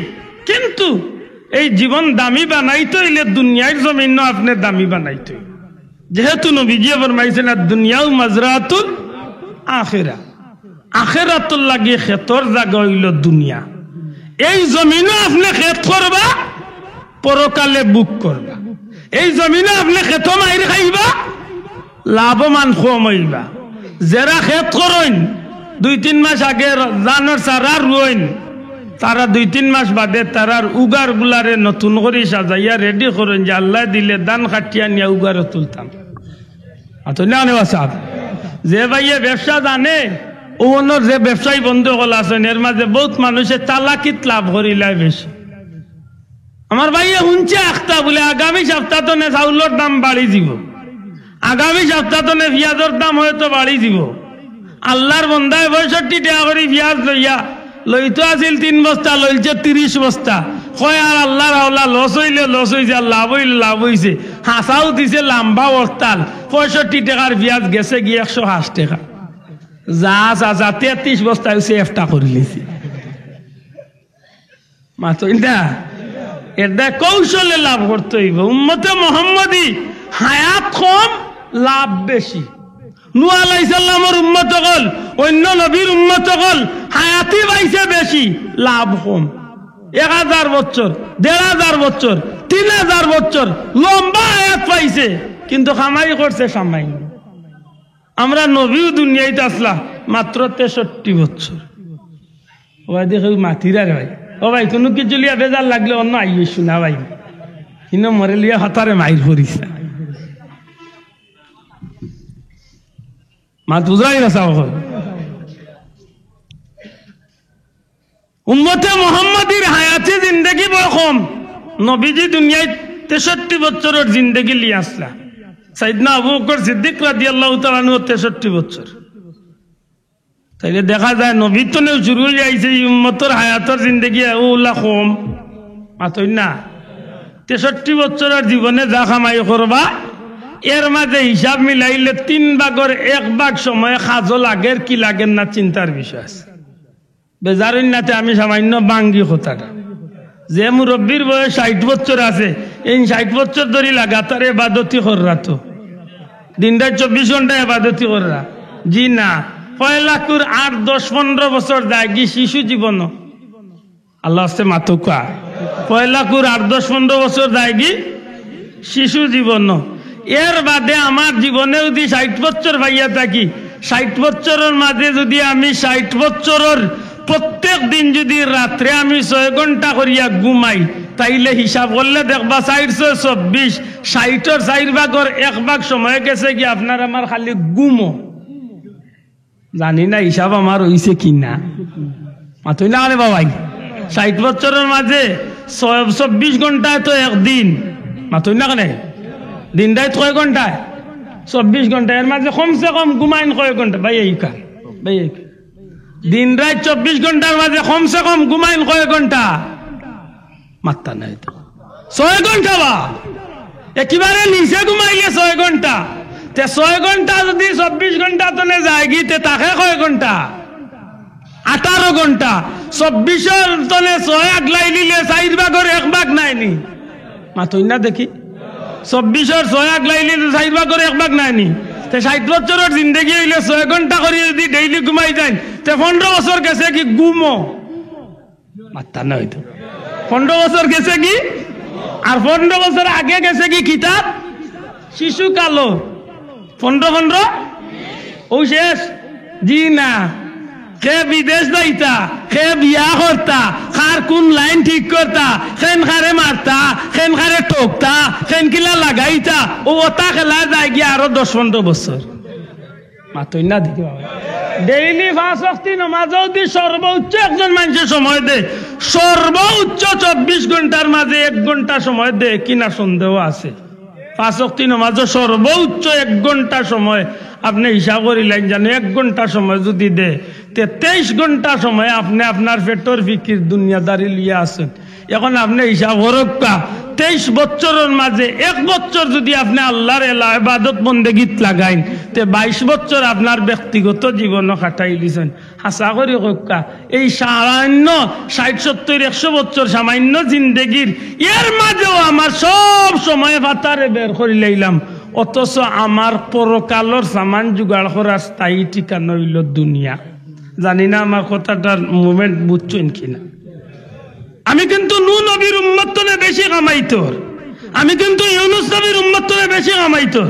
কিন্তু এই জীবন দামি বানাইতে অইলে দুনিয়ার জমিনও আপনে দামি বানাইতে অইবো। যেহেতু নবীজিয়ে ফরমাইছইন, "আদ দুনিয়াউ মাজরাতুল আখিরা", আখেরাতর লাগি খেতর জাগা অইলো দুনিয়া। এই জমিনও আপনে খেত করবা, পরকালে ভোগ করবা। এই জমিনও আপনে খেতো মাইর খাইবা, লাভমান কম অইবা। যেরা খেত করইন, দুই তিন মাস আগে র-, ধানর চারা রুইন, তারা দুই তিন মাস বাদে তারার উগার গুলারে নতুন করি সাজাইয়া ready করইন যে আল্লায় দিলে ধান কাটিয়া নিয়া উগারো তুলতাম। আতো না নেওয়া সাহেব, যে ভাইয়ে ব্যবসা জানে, অউ অনর যে ব্যবসায়ী বন্ধু অকল আছইন, এর মাঝে বউত মানুষে চালাকিত লাভ করিলায় বেশি। আমার ভাইয়ে হুনছে আখতা বুলে, আগামী সাপ্তা তনে চাউলর দাম বাড়ি যিবো, আগামী সাপ্তা তনে পিয়াজর দাম হয়তো বাড়ি যিবো, আল্লার বন্দায় পঁয়ষট্টি টেকা করি পিয়াজ লইয়া, লইতো আছিল তিন বস্তা, লইছে তিরিশ বস্তা। কয়, আর আল্লার হাওলা, লস অইলে লস অইছে, আর লাভ অইলে লাভ অইছে। হাছাউ দিছে লাম্বা হরতাল, পঁয়ষট্টি টেকার পিয়াজ গেছেগি একশো আশ টেকা। যা চাচা, তেত্রিশ বস্তায় অউ সেফটা করিলিছে। মাতইন না? এরদায় কৌশলে লাভ করতে অইবো। উম্মতে মোহাম্মদী হায়াত কম, লাভ বেশি। নূহ আলাইহিস সালামর উম্মত অকল, অইন্য নবীর উম্মত অকল হায়াতি পাইছে বেশি, লাভ কম। এক হাজার বছর, দেড় হাজার বছর, তিন হাজার বছর লম্বা হায়াত পাইছে, কিন্তু কামাই করছে সামাইন্য। আমরার নবীও দুনিয়াইত আছলা মাত্র তেষট্টি বছর। ও ভাই, দেখো, মাতিরা রে ভাই। ও ভাই, কুনু কিছু লইয়া বেজার লাগলে অন্য আইও, শুনা ভাই। কিন্তু মরে লইয়া হতারে মাইর করিস না। মাত বুঝাই না, চাও। উম্মতে মোহাম্মদীর হায়াতি জিন্দেগি বড় কম। নবীজি দুনিয়াইত তেষট্টি বছরর জিন্দেগি লইয়া আছলা। সাইয়েদনা আবু বকর সিদ্দিক রাদিয়াল্লাহু তাআলা আনহু তেষট্টি বছর। তাইলে দেখা যায় নবীর তনেও শুরু অইয়া আইছে ই উম্মতর হায়াতর জিন্দেগি, অউলা কম। মাতইন না? তেষট্টি বছরর জীবনে যা কামাই করবা, এর মাঝে হিসাব মিলাইলে তিন ভাগর এক ভাগ সময় কাজও লাগের কি লাগের না চিন্তার বিষয় আছে। বেজার অইন না তে আমি সামাইন্য ভাঙ্গি কথাটা। যে মুরব্বির বয়স ষাইট বছর আছে, এইন ষাইট বছর ধরি লাগাতার এবাদতি কররা তো। দিন রাইত চব্বিশ ঘন্টা এবাদতি কররা? জি না। পয়লাকুর আট, দশ, পনরো বছর যায়গি শিশু জীবন। আল্লার ওয়াস্তে মাতউক্কা। পয়লাকুর আট, দশ, পনরো বছর যায়গি শিশু জীবন। এর বাদে আমার জীবনে যুদি ষাইট বছর পাইয়া থাকি, ষাইট বছরর মাঝে যুদি আমি ষাইট বছরর প্রত্যেক দিন যুদি রাত্রে আমি ছয় ঘন্টা করিয়া ঘুমাই, তাইলে হিসাব করলে দেখবা চাইর ছয় চব্বিশ, ষাইটর চাইর ভাগর এক ভাগ সময় গেছেগি আপনার আমার খালি ঘুমো। জানি না হিসাব আমার অইছে কি না। মাতইন না কেনে বাবাই? ষাইট বছরর মাঝে ছয়, চব্বিশ ঘন্টায় তো একদিন। মাতইন না কেনে? দিন রাইত কয় ঘন্টায়? চব্বিশ ঘন্টা। এর মাঝে কমসে কম ঘুমাইন কয় ঘন্টা? ভাই, এই কার? ভাই, এই কার? দিন রাইত চব্বিশ ঘন্টার মাঝে কমসে কম ঘুমাইন কয় ঘন্টা? মাত্তা নাই তো। ছয় ঘন্টা বা? একেবারে নিচে ঘুমাইলে ছয় ঘন্টা। তে ছয় ঘন্টা যুদি চব্বিশ ঘন্টা তনে যায়গি, তে থাকে কয় ঘন্টা? আঠারো ঘন্টা। চব্বিশর তনে ছয় আগলাই দিলে চাইর ভাগর এক ভাগ নায়নি? মাতইন না দেখি। চব্বিশর ছয় আগলাই দিলে চাইর ভাগর এক ভাগ নায়নি? তে ষাইট বছরর জিন্দেগি অইলে ছয় ঘন্টা করি যুদি ডেইলি ঘুমাই যাইন, তে পনরো বছর গেছেগি ঘুমো। মাত্তা না অইতো। পনরো বছর গেছেগি, আর পনরো বছর আগে গেছেগি কিতা? শিশুকালো। পনরো পনরো? অউ শেষ? জি না। কে বিদেশ যাইতা, কে বিয়া করতা, কার কুন লাইন ঠিক করতা, কেন কারে মারতা, কেন কারে ঠকতা, কেন কিলা লাগাইতা, অউ অতা খেলা যায়গি আরো দশ পনরো বছর। মাতইন না দেখি বাবা। ডেইলি পাঁচ ওয়াক্তি নমাজও যুদি সর্বোচ্চ একজন মানষে সময় দে, সর্বোচ্চ চব্বিশ ঘন্টার মাঝে এক ঘন্টা সময় দে কিনা সন্দেহ আছে। পাঁচ ওয়াক্তি নমাজও সর্বোচ্চ এক ঘন্টা সময় আপনে হিসাব করিলাইন, জানো, এক ঘন্টা সময় যুদি দে, তে তেইশ ঘন্টা সময় আপনে আপনার পেটর ফিকির দুনিয়াদারি লইয়া আছইন। এখন আপনে হিসাব করউক্কা, তেইশ বছরর মাঝে এক বছর যুদি আপনে আল্লার এলা-, এবাদত বন্দেগিত লাগাইন, তে বাইশ বছর আপনার ব্যক্তিগত জীবনও কাটাই দিছইন। হাছা করি কউক্কা, এই সামান্য ষাইট, সত্তইর, একশো বছর সামান্য জিন্দেগির, এর মাঝেও আমার সব সময় ফাতারে বের করিলাইলাম, অথচ আমার পরকালর সামান জুগাড় করার স্থায়ী ঠিকানা অইলো দুনিয়া। জানি না আমার কথাটার movement বুঝছইন কিনা। আমি কিন্তু নূহ নবীর উম্মত তনে বেশি কামাইতর। আমি কিন্তু ইউনুস নবীর উম্মত তনে বেশি কামাইতর।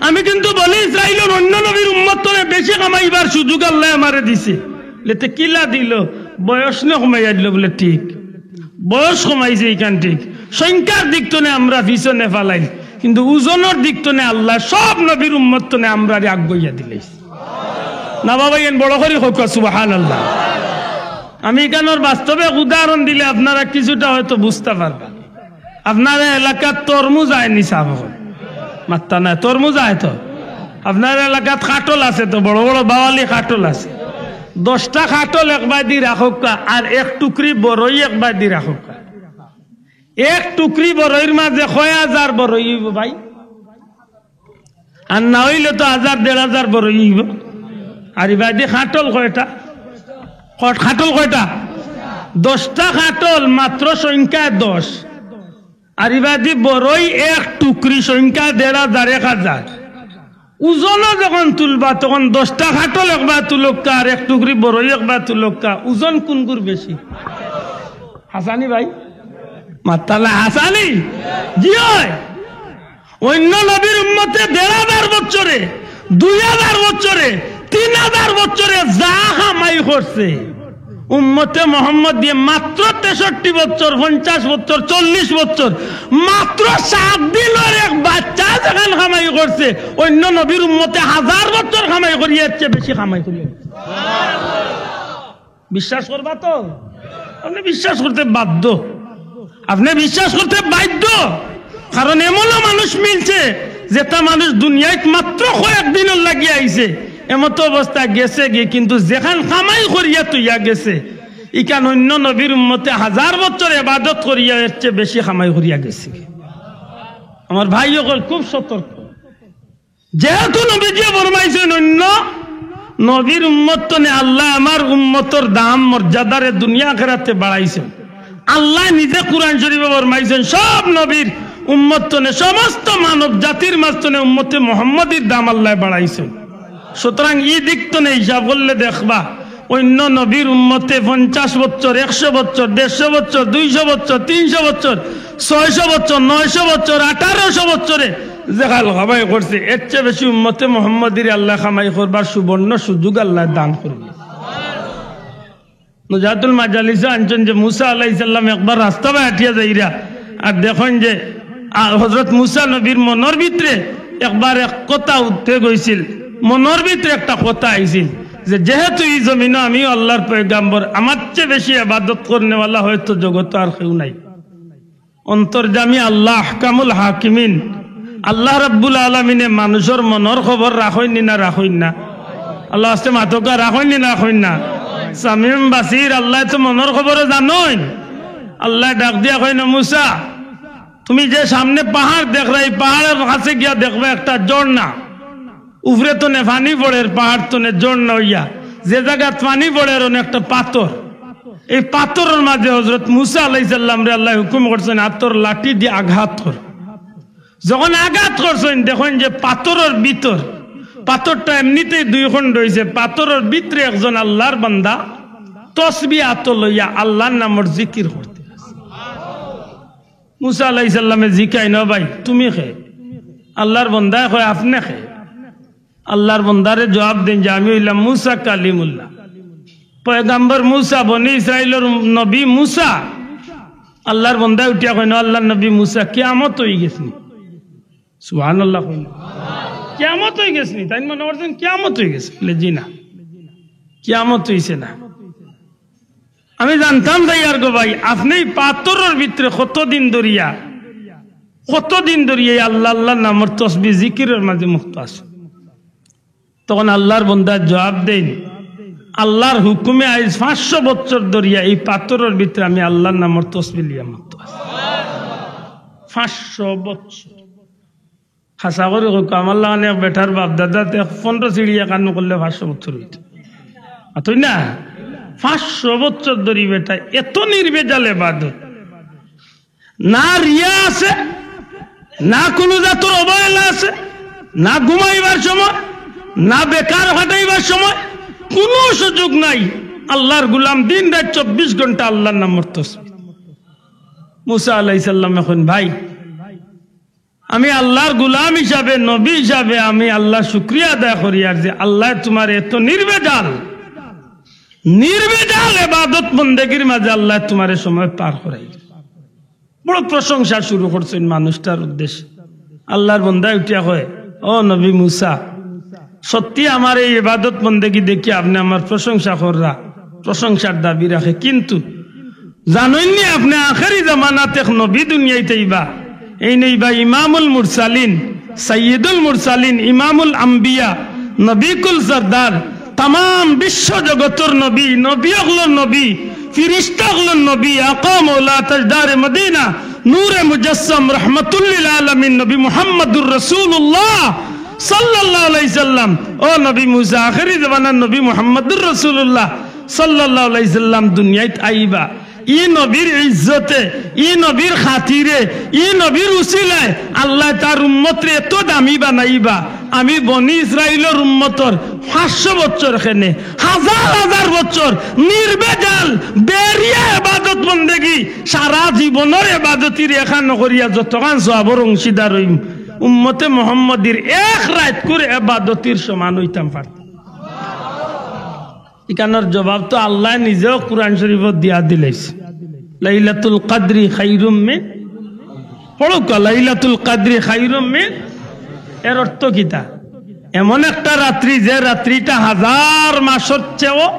আমি কিন্তু বনি ইসরাইলর অইন্য নবীর উম্মত তনে বেশি কামাইবার সুযোগ আল্লায় আমারে দিছে। লেতে কিলা দিলো? বয়স নে কমাইয়া দিলো বুলে, ঠিক। বয়স কমাইছে ইখান ঠিক। সংখ্যার দিক তনে আমরা পিছনে ফালাইল, কিন্তু ওজনর দিক তনে আল্লায় সব নবীর উম্মত তনে আমরারে আগুয়াইয়া দিলাইছে। না বাবা, এন বড় করি কউক্কা, সুবহানাল্লাহ। আমি ইখানর বাস্তবে এক উদাহরণ দিলে আপনারা কিছুটা হয়তো বুঝতা পারবা। আপনারা এলাকাত তরমুজ আয়নি সাব অকল? মাত্তা নাই, তরমুজ আয় তো? আপনার এলাকাত কাঠল আছে তো, বড় বড় বাওয়ালি কাঠল আছে। দশটা কাঠল এক বায়দি রাখউক্কা, আর এক টুকরি বড়ই এক বায়দি রাখউক্কা। এক টুকরি বড়ইর মাঝে কয় হাজার বড়ই অইবো ভাই? আর না অইলে তো হাজার দেড় হাজার বড়ই অইবো। আর ইবাদি কাঠল কয়টা? কট-, কাঠল কয়টা? দশটা কাঠল, মাত্র সংখ্যায় দশ। আর ইবাদি বড়ই এক টুকরি, সংখ্যায় দেড় হাজার, এক হাজার। ওজনও যখন তুলবা, তখন দশটা কাঠল এক বায় তুলউক্কা আর এক টুকরি বড়ই এক বায় তুলউক্কা, ওজন কুনগুর বেশি? হাছানি ভাই? মাতরা না, হাছানি? জি অয়। অইন্য নবীর উম্মতে দেড় হাজার বছরে, দুই হাজার বছরে, তিন হাজার বছরে যা কামাই করছে, উম্মতে মোহাম্মদীয়ে মাত্র তেষট্টি বছর, পঞ্চাশ বছর, চল্লিশ বছর, মাত্র সাত দিনর এক বাচ্চা যেখান কামাই করছে, অইন্য নবীর উম্মতে হাজার বছর কামাই করিয়া এর চেয়ে বেশি কামাই করিয়া। বিশ্বাস করবা তো? আপনে বিশ্বাস করতে বাধ্য, আপনে বিশ্বাস করতে বাধ্য। কারণ এমনও মানুষ মিলছে, যেটা মানুষ দুনিয়াত মাত্র কয়েক দিনর লাগি আইছে, এমতো অবস্থা গেছে গিয়া, কিন্তু যেখান কামাই করিয়া থইয়া গেছে, ইখান অইন্য নবীর উম্মতে হাজার বছর ইবাদত করিয়া এর চেয়ে বেশি কামাই করিয়া গেছে। আমার ভাই অকল, খুব সতর্ক। যেহেতু নবীজিয়ে ফরমাইছইন, অইন্য নবীর উম্মত তনে আল্লায় আমার উম্মতর দাম মর্যাদারে দুনিয়া আখেরাতে বাড়াইছইন। আল্লায় নিজে কুরআন শরীফো ফরমাইছইন, সব নবীর উম্মত তনে, সমস্ত মানব জাতির মাঝ তনে উম্মতে মোহাম্মদীর দাম আল্লায় বাড়াইছইন। সুতরাং ই দিক তনে হিসাব করলে দেখবা, অইন্য নবীর উম্মতে পঞ্চাশ বছর, একশো বছর, দেড়শো বছর, দুইশো বছর, তিনশো বছর, ছয়শো বছর, নয়শো বছর, আঠারোশো বছরে যেখান কামাই করছে, এর চেয়ে বেশি উম্মতে মোহাম্মদীরে আল্লায় কামাই করবার সুবর্ণ সুযোগ আল্লায় দান করবা। নুজাতুল মাজালিসো আনছইন যে মুসা আলাইহিস সালাম একবার রাস্তা বায় আটিয়া যাইরা, আর দেখইন যে, আ, হযরত মুসা নবীর মনর ভিতরে একবার এক কথা উঠে গেছিল, মনর ভিতরে একটা কথা আইছিল যে, যেহেতু ই জমিনো আমিও আল্লাহর পয়গাম্বর, আমার চেয়ে বেশি ইবাদত করনেওয়ালা হয়তো জগতো আর কেউ নাই। অন্তর্যামী আল্লাহ, আহকামুল হাকিমিন, আল্লাহ রাব্বুল আলামিনে মানুষর মনর খবর রাখইন নি না রাখইন না? আল্লাহ আস্তে মাতউক্কা, রাখইন নি না রাখইন না? সামিউন বাসির, আল্লায় তো মনর খবরও জানইন। আল্লায় ডাক দিয়া কইন, "মুসা, তুমি যে সামনে পাহাড় দেখরায়, ই পাহাড়র কাছে গিয়া দেখবা একটা ঝর্ণা।" উপরে তনে পানি পড়ের, পাহাড় তনে ঝর্ণা অইয়া, যে জাগাত পানি পড়ের অনো একটা পাথর, এই পাথরর মাঝে হযরত মুসা আলাইহিস সালামরে আল্লায় হুকুম করছইন, আতর লাঠি দি আঘাত কর। যখন আঘাত করছইন, দেখইন যে পাথরর ভিতর, পাথরটা এমনিতেই দুই খণ্ড অইছে, পাথরর ভিতরে একজন আল্লাহর বান্দা তসবি আতো লইয়া আল্লাহর নামর জিকির করতে। মুসা আলাইহিস সালামে জিকাইন, "ও ভাই, তুমি কে?" আল্লাহর বন্দায় কয়, "আপনে কে?" আল্লাহর বন্দারে জবাব দেইন যে, "আমি অইলাম মুসা কালিমুল্লাহ।" পয়গাম্বর মুসা, বনি ইসরাইলর নবী মুসা। আল্লাহর বন্দায় উঠিয়া কইন, "আল্লাহর নবী মুসা, কিয়ামত অইগেছে নি?" সুবহানাল্লাহ কইন। "কিয়ামত অইগেছে নি?" তাইন মনে করছইন কিয়ামত অইগেছে। বলে, "জি না, কিয়ামত অইছে না।" আমি জানতাম চাইয়ার গো ভাই, আপনে ই পাথরর ভিতরে কতদিন ধরিয়া, কতদিন ধরিয়া ই আল্লাহ আল্লাহর নামর তসবি জিকিরর মাঝে মত্ত আছইন। তখন আল্লাহর বন্দায় জবাব দেইন, "আল্লাহর হুকুমে আইজ পাঁচশো বছর ধরিয়া ই পাথরর ভিতরে আমি আল্লাহর নামর তসবি লইয়া মত্ত আছি।" পাঁচশো বছর। হাছা করি কউক্কা, আমার লাখান এক বেটার বাপ-দাদাতে এক পনরো সিঁড়ি একানো করলে পাঁচশো বছর অইতো। মাতইন না? পাঁচশো বছর ধরি বেটায় এত নির্ভেজাল ইবাদত। না রিয়া আছে, না কুনু জাতর অবহেলা আছে, না ঘুমাইবার সময়, না বেকার খাটাইবার সময়, কুনু সুযোগ নাই। আল্লাহর গুলাম দিন রাইত চব্বিশ ঘন্টা আল্লাহর নামর তসবি। মুসা আলাইহিস সালামে কইন, "ভাই, আমি আল্লাহর গুলাম হিসাবে, নবী হিসাবে আমি আল্লাহর শুকরিয়া আদায় করিয়ার যে আল্লায় তুমারে এত নির্ভেজাল, নির্ভেজাল ইবাদত বন্দেগির মাঝে আল্লায় তুমারে সময় পার করাইলা।" বড় প্রশংসা শুরু করছইন মানুষটার উদ্দেশ্যে। আল্লাহর বন্দায় উঠিয়া কয়, "ও নবী মুসা, সত্যি আমার এই ইবাদত বন্দেগি দেখি আপনে আমার প্রশংসা কররা, প্রশংসার দাবি রাখে, কিন্তু জানইন নি আপনে আখেরি জামানাত এক নবী দুনিয়াইত আইবা, এইন অইবা ইমামুল মুরসালিন, সাইয়্যিদুল মুরসালিন, ইমামুল আম্বিয়া, নবী কুল সরদার, তামাম বিশ্ব জগতর নবী, নবী অকলর নবী, ফিরিস্তা অকলর নবী, আকা মৌলা তাজদারে মদিনা, নূরে মুজাসসাম, রহমাতুল্লিল আলামিন, নবী মুহাম্মাদুর রাসূলুল্লাহ সাল্লাল্লাহু আলাইহি সাল্লাম। ও নবী মুসা, আখেরি জমানার নবী মুহাম্মাদুর রাসূলুল্লাহ সাল্লাল্লাহু আলাইহি সাল্লাম দুনিয়াত আইবা। ই নবীর ইজ্জতে, ই নবীর খাতিরে, ই নবীর উসিলায় আল্লায় তার উম্মতরে এত দামি বানাইবা। আমি বনি ইসরাইলর উম্মতর পাঁচশো বছর কেনে, হাজার হাজার বছর নির্ভেজাল বেরিয়া এবাদত বন্দেগি, সারা জীবনর এবাদতির এখান করিয়া যতখান সওয়াবর অংশীদার অইম, উম্মতে মোহাম্মদীর এক রাইতকুর এবাদতির সমান অইতাম পারতাম। ইখানর জবাব তো আল্লায় নিজেও কুরআন শরীফত দিয়া দিলাইছে, "লাইলাতুল কাদরি খাইরুম মিন", পড়উক্কা, "লাইলাতুল কাদরি খাইরুম মিন", এর অর্থ কিতা? এমন একটা রাত্রি, যে রাত্রিটা হাজার মাসর চেয়েও,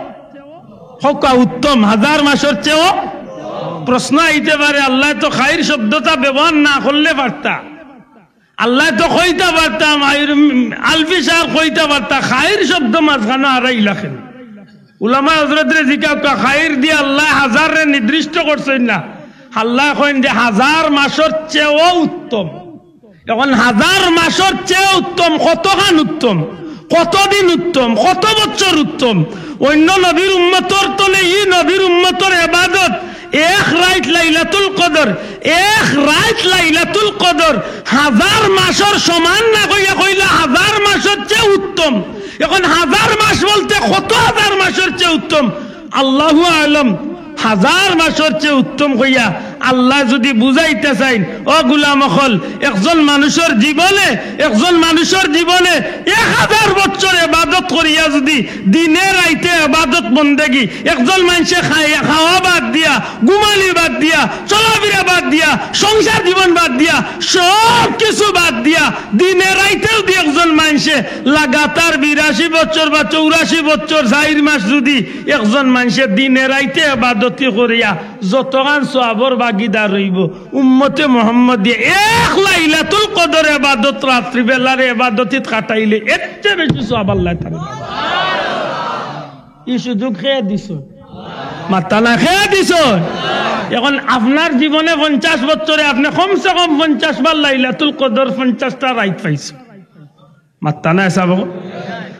কউক্কা, উত্তম, হাজার মাসর চেয়েও। প্রশ্ন আইতে পারে, আল্লায় তো খাইর শব্দটা ব্যবহার না করলে পারতা, আল্লায় তো কইতা পারতা, আইর-, আলফি শাহর কইতা পারতা, খাইর শব্দ মাঝখানো আরাইলা কেনে? উলামায়ে হজরতরে জিকাউক্কা, খাইর দি আল্লায় হাজাররে নির্দিষ্ট করছইন না, আল্লায় কইন যে হাজার মাসর চেয়েও উত্তম। এখন হাজার মাসর চেয়ে উত্তম, কতখান উত্তম, কতদিন উত্তম, কত বছর উত্তম? অইন্য নবীর উম্মতর তনে ই নবীর উম্মতর এবাদত এক রাইত লাইলাতুল কদর, এক রাইত লাইলাতুল কদর হাজার মাসর সমান না কইয়া কইলা হাজার মাসর চেয়ে উত্তম। এখন হাজার মাস বলতে কত হাজার মাসর চেয়ে উত্তম? আল্লাহু আলম। হাজার মাসর চেয়ে উত্তম কইয়া আল্লায় যুদি বুঝাইতা চাইন, ও গুলাম অকল, একজন মানুষর জীবনে, একজন মানুষর জীবনে এক হাজার বছর এবাদত করিয়া যুদি দিনে রাইতে এবাদত বন্দেগি, একজন মানষে খাইয়া, খাওয়া বাদ দিয়া, ঘুমানি বাদ দিয়া, চলাফিরা বাদ দিয়া, সংসার জীবন বাদ দিয়া, সব কিছু বাদ দিয়া, দিনে রাইতে যুদি একজন মানষে লাগাতার বিরাশি বছর বা চৌরাশি বছর চাইর মাস যুদি একজন মানষে দিনে রাইতে এবাদতি করিয়া যতখান সওয়াবর ভাগিদার অইবো, উম্মতে মোহাম্মদীয়ে এক লাইলাতুল কদর এবাদত, রাত্রিবেলার এবাদতিত কাটাইলে এর চেয়ে বেশি সওয়াব আল্লায় তারে দিবা। ই সুযোগ কে দিছে? মাত্তা না, কে দিছে? এখন আপনার জীবনে পঞ্চাশ বছরে আপনে কমসে কম পঞ্চাশ বার লাইলাতুল কদর, পঞ্চাশটা রাইত পাইছইন। মাত্তা না, হিসাব অকল।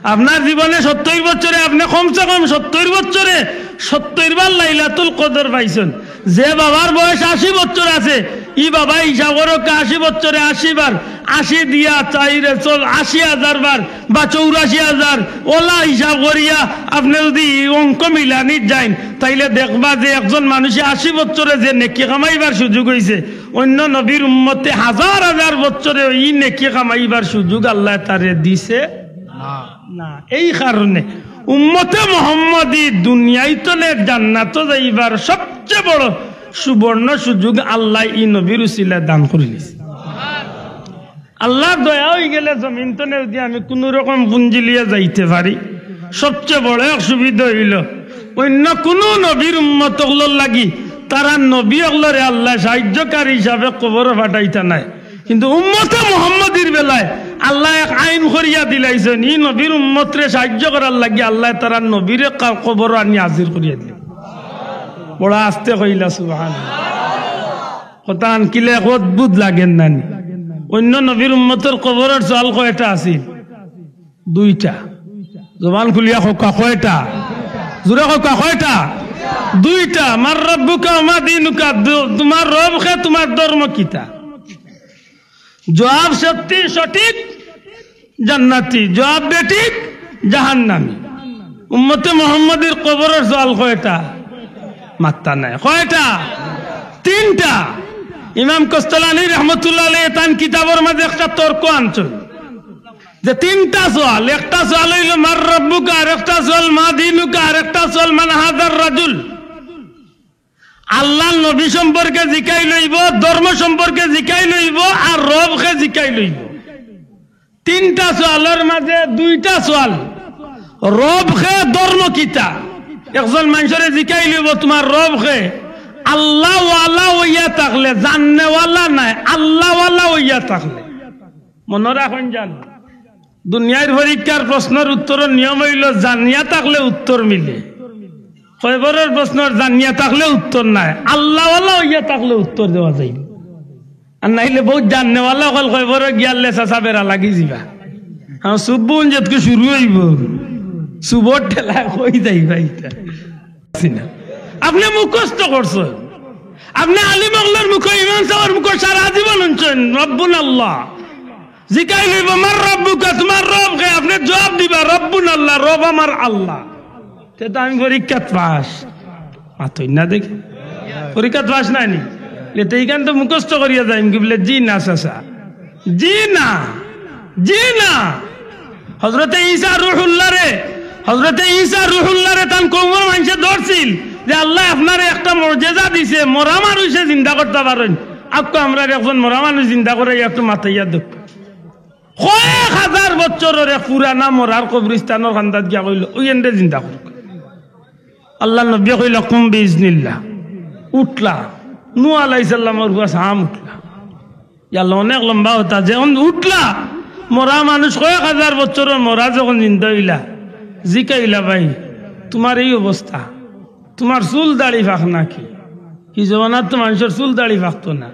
আপনার জীবনে সত্তইর বছরে আপনে কমসে কম সত্তইর বছরে সত্তইর বার লাইলাতুল কদর পাইছইন। যে বাবার বয়স আশি বছর আছে, ই বাবায় হিসাব করউক্কা, আশি বছরে আশি বার, আশি দিয়া চাইরে চল আশি হাজার বার বা চৌরাশি হাজার, অলা হিসাব করিয়া আপনে যুদি ই অঙ্ক মিলানিত যাইন, তাইলে দেখবা যে একজন মানষে আশি বছরে যে নেকি কামাইবার সুযোগ অইছে, অইন্য নবীর উম্মতে হাজার হাজার বছরে ই নেকি কামাইবার সুযোগ আল্লায় তারে দিছে না। না। এই কারণে উম্মতে মোহাম্মদী দুনিয়াইত তনে জান্নাতো যাইবার সবচেয়ে বড় সুবর্ণ সুযোগ আল্লায় ই নবীর উসিলায় দান করিলিছে। আল্লার দয়া অইগেলে জমিন তনে যুদি আমি কুনু রকম পুঞ্জি লইয়া যাইতে পারি, সবচেয়ে বড় এক সুবিধা অইলো, অইন্য কুনু নবীর উম্মত অকলর লাগি তারার নবী অকলরে আল্লায় সাহায্যকারী হিসাবে কবরো পাঠাইতা নায়। কিন্তু উম্মতে মোহাম্মদীর বেলায় আল্লায় এক আইন করিয়া দিলাইছইন, ই নবীর উম্মতরে সাহায্য করার লাগি আল্লায় তারার নবীরে কা-, কবরো আনি হাজির করিয়া দিলা। বড় আস্তে কইলা সুবহানাল্লাহ। কথা আনকিলে এক অদ্ভুত লাগের নানি? অইন্য নবীর উম্মতর কবরর সওয়াল কয়টা আছিল? দুইটা। জবান খুলিয়া কউক্কা, কয়টা? জোরে কউক্কা, কয়টা? দুইটা। মান রাব্বুকা ওয়া মা দীনুকা, দু-, তুমার রব কে, তুমার ধর্ম কিতা? জবাব সত্যি সঠিক জান্নাতি, জবাব বেঠিক জাহান্নামী। উম্মতে মোহাম্মদীর কবরর সওয়াল কয়টা? মাত্তা নাই। কয়টা? তিনটা। ইমাম কস্তালানী রহমতুল্লাহ আলাইহি তান কিতাবর মাঝে একটা তর্ক আনছইন যে তিনটা সওয়াল, একটা সওয়াল অইলো মান রাব্বুকা, আরেকটা সওয়াল মা দীনুকা, আরেকটা সওয়াল মান হাযার রাজুল। আল্লার নবী সম্পর্কে জিকাইল অইবো, ধর্ম সম্পর্কে জিকাইল অইবো, আর রব কে জিকাইল অইবো। তিনটা সওয়ালর মাঝে দুইটা সওয়াল, রব কে, ধর্ম কিতা। একজন মানষরে জিকাইল অইবো, তুমার রব কে? আল্লাওয়ালা অইয়া থাকলে, জাননেওয়ালা নায়, আল্লাওয়ালা অইয়া থাকলে। মনো রাখইন যান, দুনিয়ার পরীক্ষার প্রশ্নর উত্তরর নিয়ম অইলো জানিয়া থাকলে উত্তর মিলে, কবরর প্রশ্নর জানিয়া থাকলে উত্তর নাই, আল্লাহওয়ালা অইয়া থাকলে উত্তর দেওয়া যাইবো। আর নাইলে বউত জাননেওয়ালা অকল কবরো গিয়ালে চাচা বেড়া লাগি যিবা। আর সুবুন যেতকু শুরু অইবো, সুবর ঠেলায় কই যাইবা ইতা। আপনে মুখস্থ করছইন, আপনে আলিম অকলর মুখো, ইমাম সাবর মুখো সারা জীবন হুনছইন, "রব্বুন আল্লাহ।" জিকাইল অইবো, "মান রব্বুকা?" তুমার রব কে? আপনে জবাব দিবা, "রব্বুন আল্লাহ, রব আমার আল্লাহ।" তে তো আমি পরীক্ষাত পাস। মাতইন না দেখি, পরীক্ষাত পাস নায় নি? লে তে ইখান তো মুখস্থ করিয়া যাইমগি। বুলে, "জি না চাচা, জি না, জি না।" হজরতে ঈসা রুহুল্লাহরে, হজরতে ঈসা রুহুল্লাহরে তান কওমর মানষে ধরছিল যে, "আল্লায় আপনারে একটা মুজেজা দিছে, মরা মানুষে জিন্দা করতা পারইন। আউক্কা আমরারে একজন মরা মানুষ জিন্দা করাইয়া একটু মাতাইয়া দেউক্কা।" কয়েক হাজার বছরর এক পুরানা মরার কবরস্থানর কান্দাত গিয়া কইলো, "অউ এনরে জিন্দা করউক্কা।" আল্লার নবীয়ে কইলা, "কুম বিইজনিল্লাহ।" উঠলা, নূহ আলাইহিস সালামর পুয়া সাম উঠলা। ইয়াল্লা, অনেক লম্বা কথা। যেখন উঠলা, মরা মানুষ কয়েক হাজার বছরর মরা যেখন জিন্দা অইলা, জিকাইলা, "ভাই, তুমার এই অবস্থা, তুমার চুল দাড়ি ফাকনা কি?" হি জমানাত তো মানষর চুল দাড়ি ফাকতো না।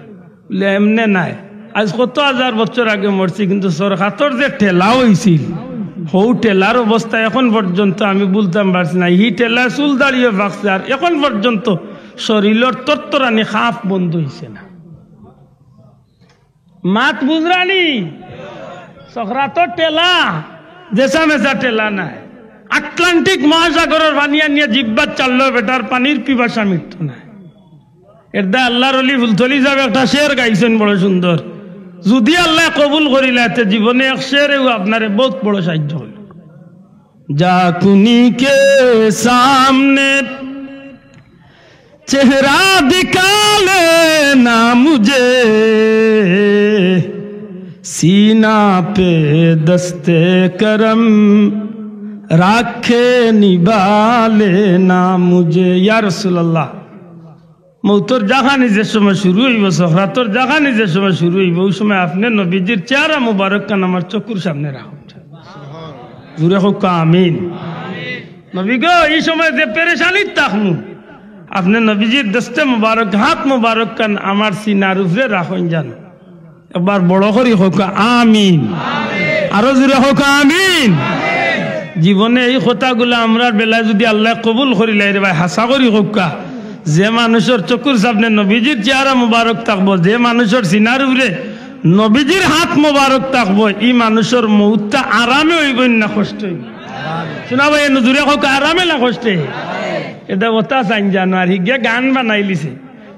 বুলে, "এমনে নায়, আইজ কত হাজার বছর আগে মরছি, কিন্তু চরকাতর যে ঠেলা অইছিল, হউ ঠেলার অবস্থা এখন পর্যন্ত আমি ভুলতাম পারছি না। হি ঠেলায় চুল দাড়িও ফাকছে, আর এখন পর্যন্ত শরীলর তরতরানি, কাঁপ বন্ধ অইছে না।" মাত বুঝরানি? চরকাতর ঠেলা যেছা মেছা ঠেলা নায়। আটলান্টিক মহাসাগরর পানি আনিয়া জিব্বাত চাটলেও বেটার পানির পিপাসা মিটতো নায়। এরদায় আল্লার অলি ফুলতলি সাবে একটা শের গাইছইন বড় সুন্দর। যুদি আল্লায় কবুল করিলায় তে জীবনে এক শেরেউ আপনারে বউত বড় সাইয্য অইলো। جا کنی کے سامنے چہرہ دکھا لینا مجھے، سینہ پہ دست کرم رکھ کے نبھا لینا مجھے۔ یا رسول اللہ، মউতর জাখানি যে সময় শুরু অইবো, চরকাতর জাখানি যে সময় শুরু অইবো, অউ সময় আপনে নবীজির চেহারা মুবারক খান আমার চকুর সামনে রাখউক্কা। জুরে কউক্কা আমিন। নবী গো, ই সময় যে পেরেশানিত থাকমু, আপনে নবীজির দস্তে মুবারক, হাত মুবারক খান আমার সিনার উপরে রাখইন যান। একবার বড় করি কউক্কা আমিন। আরো জুরে কউক্কা আমিন। জীবনে এই কথাগুলা আমরার বেলায় যুদি আল্লায় কবুল করিলায় রে ভাই, হাছা করি কউক্কা, যে মানুষর চকুর সামনে নবীজির চেহারা মুবারক থাকবো, যে মানুষর সিনার উপরে নবীজির হাত মুবারক থাকবো, ই মানুষর মউতটা আরামে অইবো না কষ্টে অইবো? হুনা ভাই, এনু জুরে কউক্কা, আরামে না কষ্টে? ইটা কথা চাইন জানো, আর হিগে গান বানাইলিছে।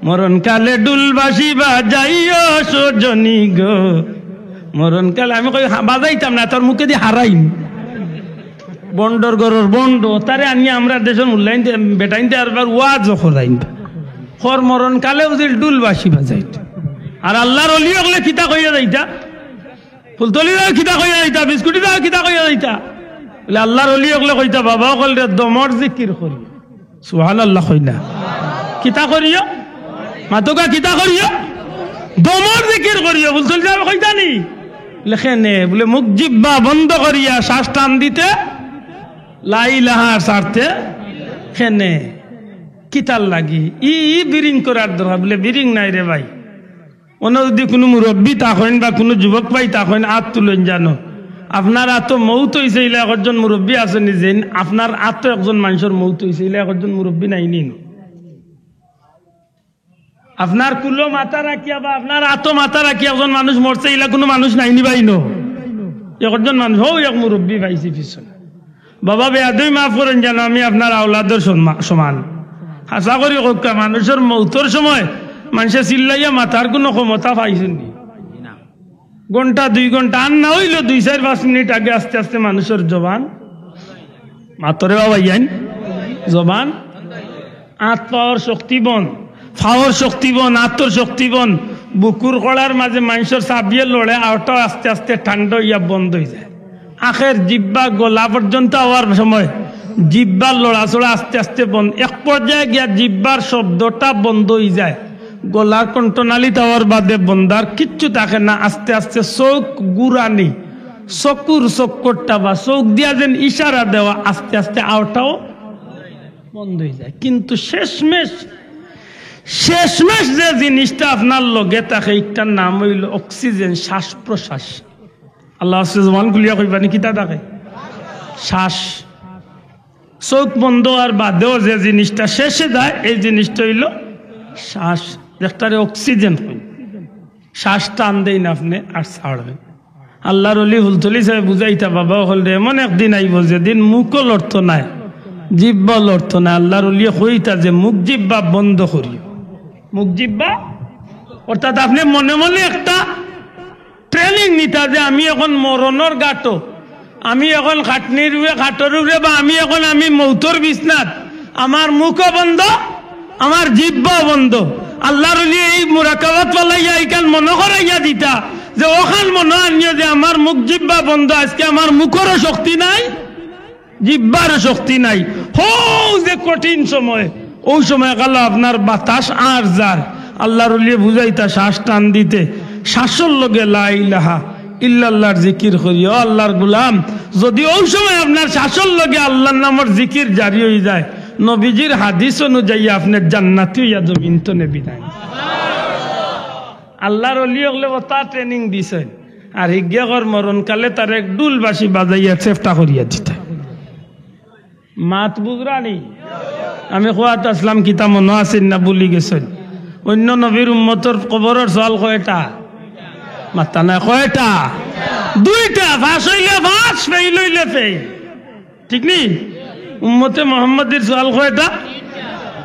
মরণকালে ঢুল বাঁশি বাজাইও সজনী গো। মরণকালে আমি কই, হা-, বাজাইতাম না, তোর মুখেদি হারাইম। বন্ডর ঘরর বন্ড, তারে আনিয়া আমরার দেশর মুল্লাইন্তে, বেটাইন্তে আরবার ওয়াজও করাইম। কর মরণকালে উজিল ঢুল বাঁশি বাজাইত। আর আল্লার অলি অকলে কিতা কইয়া যাইতা? ফুলতলি যাও কিতা কইয়া যাইতা? বিস্কুটি যাও কিতা কইয়া যাইতা? বুলে আল্লার অলি অকলে কইতা, বাবা অকলরে দমর জিকির করি। সুবহানাল্লাহ কইন না। কিতা করিও? মাতউক্কা কিতা করিও? দমর জিকির করিও। বুলছইন যে আমি কইতা নি? লেখে নে, বুলে মুখ জিব্বা বন্ধ করিয়া শ্বাস টান দিতে, লা ইলাহা ছাড়তে, কেনে? কিতার লাগি? ই, ই বিরিং করার দরকার। বুলে বিরিং নাই রে ভাই। অনো যুদি কুনু মুরব্বি থাকইন বা কুনু যুবক ভাই থাকইন, আত তুলইন জানো। আপনার আতো মউত অইছে, ইলা একজন মুরব্বি আছইন নি যেইন, আপনার আতো একজন মানষর মউত অইছে, ইলা একজন মুরব্বি নাই নি? আপনার কুলো মাথা রাখিয়া বা আপনার আতো মাথা রাখিয়া একজন মানুষ মরছে, ইলা কুনু মানুষ নাই নি ভাই নো? একজন মানুষ, হউ এক মুরব্বি পাইছি পিছনে। বাবা, বেয়াদবি মাফ করইন জানো, আমি আপনার আওলাদর সম্মা-, সমান। হাছা করি কউক্কা, মানষর মউতর সময় মানষে চিল্লাইয়া মাতার কুনু ক্ষমতা পাইছইন নি? ঘন্টা, দুই ঘন্টা, আর না অইলো দুই, চাইর, পাঁচ মিনিট আগে আস্তে আস্তে মানষর জবান, মাতরে বাবা ইয়াইন, জবান, আত পাওর শক্তি বন্ধ, পাওর শক্তি বন্ধ, আতর শক্তি বন্ধ, বুকুর কড়ার মাঝে মানষর চাবিয়ে লড়ে, আওটাও আস্তে আস্তে ঠান্ডা অইয়া বন্ধ অইযায়। আখের জিব্বা গলা পর্যন্ত আওয়ার সময় জিব্বার লড়াচড়া আস্তে আস্তে বন্ধ, এক পর্যায়ে গিয়া জিব্বার শব্দটা বন্ধ অইযায়। গলার কণ্ঠনালী দেওয়ার বাদে বন্দার কিচ্ছু থাকে না। আস্তে আস্তে চউখ ঘুরানি, চকুর চক্করটা বা চউখ দিয়া যেন ইশারা দেওয়া, আস্তে আস্তে আওটাও বন্ধ অইযায়। কিন্তু শেষমেশ, শেষমেশ যে জিনিসটা আপনার লগে থাকে, ইটার নাম অইলো অক্সিজেন, শ্বাস প্রশ্বাস। আল্লাহ আছে, জবান খুলিয়া কইবানি, কিতা থাকে? শ্বাস। চউখ বন্ধ অওয়ার বাদেও যে জিনিসটা শেষে যায়, এই জিনিসটা অইলো শ্বাস। যেটারে অক্সিজেন কইন। শ্বাস টান দেইন আপনে আর ছাড়ইন। আল্লাহর অলি ফুলতলি ছাহেব বুঝাইতা, বাবা অকলরে, এমন একদিন আইবো যেদিন মুখও লড়তো নায়, জিব্বাও লড়তো নায়। আল্লাহর অলিয়ে কইতা যে মুখ জিব্বা বন্ধ করিও, মুখ জিব্বা, অর্থাৎ আপনে মনে মনে একটা ট্রেনিং নিতা যে আমি এখন মরণর ঘাটো, আমি এখন খাটনির উপরে, খাটর উপরে, বা আমি এখন আমি মৌতর বিছনাত, আমার মুখও বন্ধ, আমার জিব্বাও বন্ধ। আল্লাহর অলি এই মুরাকাবাত ফালাইয়া ইখান মনো করাইয়া দিতা যে অখান মনো আনিও যে আমার মুখ জিব্বা বন্ধ, আজকে আমার মুখরও শক্তি নাই, জিব্বারও শক্তি নাই। হউ যে কঠিন সময়, অউ সময় কালো আপনার বাতাস আর যার। আল্লাহর অলিয়ে বুঝাইতা শ্বাস টান দিতে, শ্বাসর লগে লা ইলাহা ইল্লাল্লাহর জিকির করিও। আল্লাহর গোলাম, যদি অউ সময় আপনার শ্বাসর লগে আল্লাহর নামর জিকির জারি অইযায়, নবীজির হাদিস অনুযায়ী আপনে জান্নাতি অইয়া জমিন তনে বিদায়। আল্লাহর অলি অকলে অতা ট্রেনিং দিছইন, আর হিগুয়ে কর মরণকালে তারে এক ঢুল বাঁশি বাজাইয়া চেপটা করিয়া দিতা। মাত বুঝরা নি? আমি কওয়াত আছলাম, কিতা মনো আছে না ভুলি গেছইন? অইন্য নবীর উম্মতর কবরর সওয়াল কয়টা? মাত্তা নাই, কয়টা? দুইটা। পাস অইলে পাস, ফেইল অইলে ফেইল। ঠিক নি? উম্মতে মোহাম্মদীর সওয়াল কয়টা?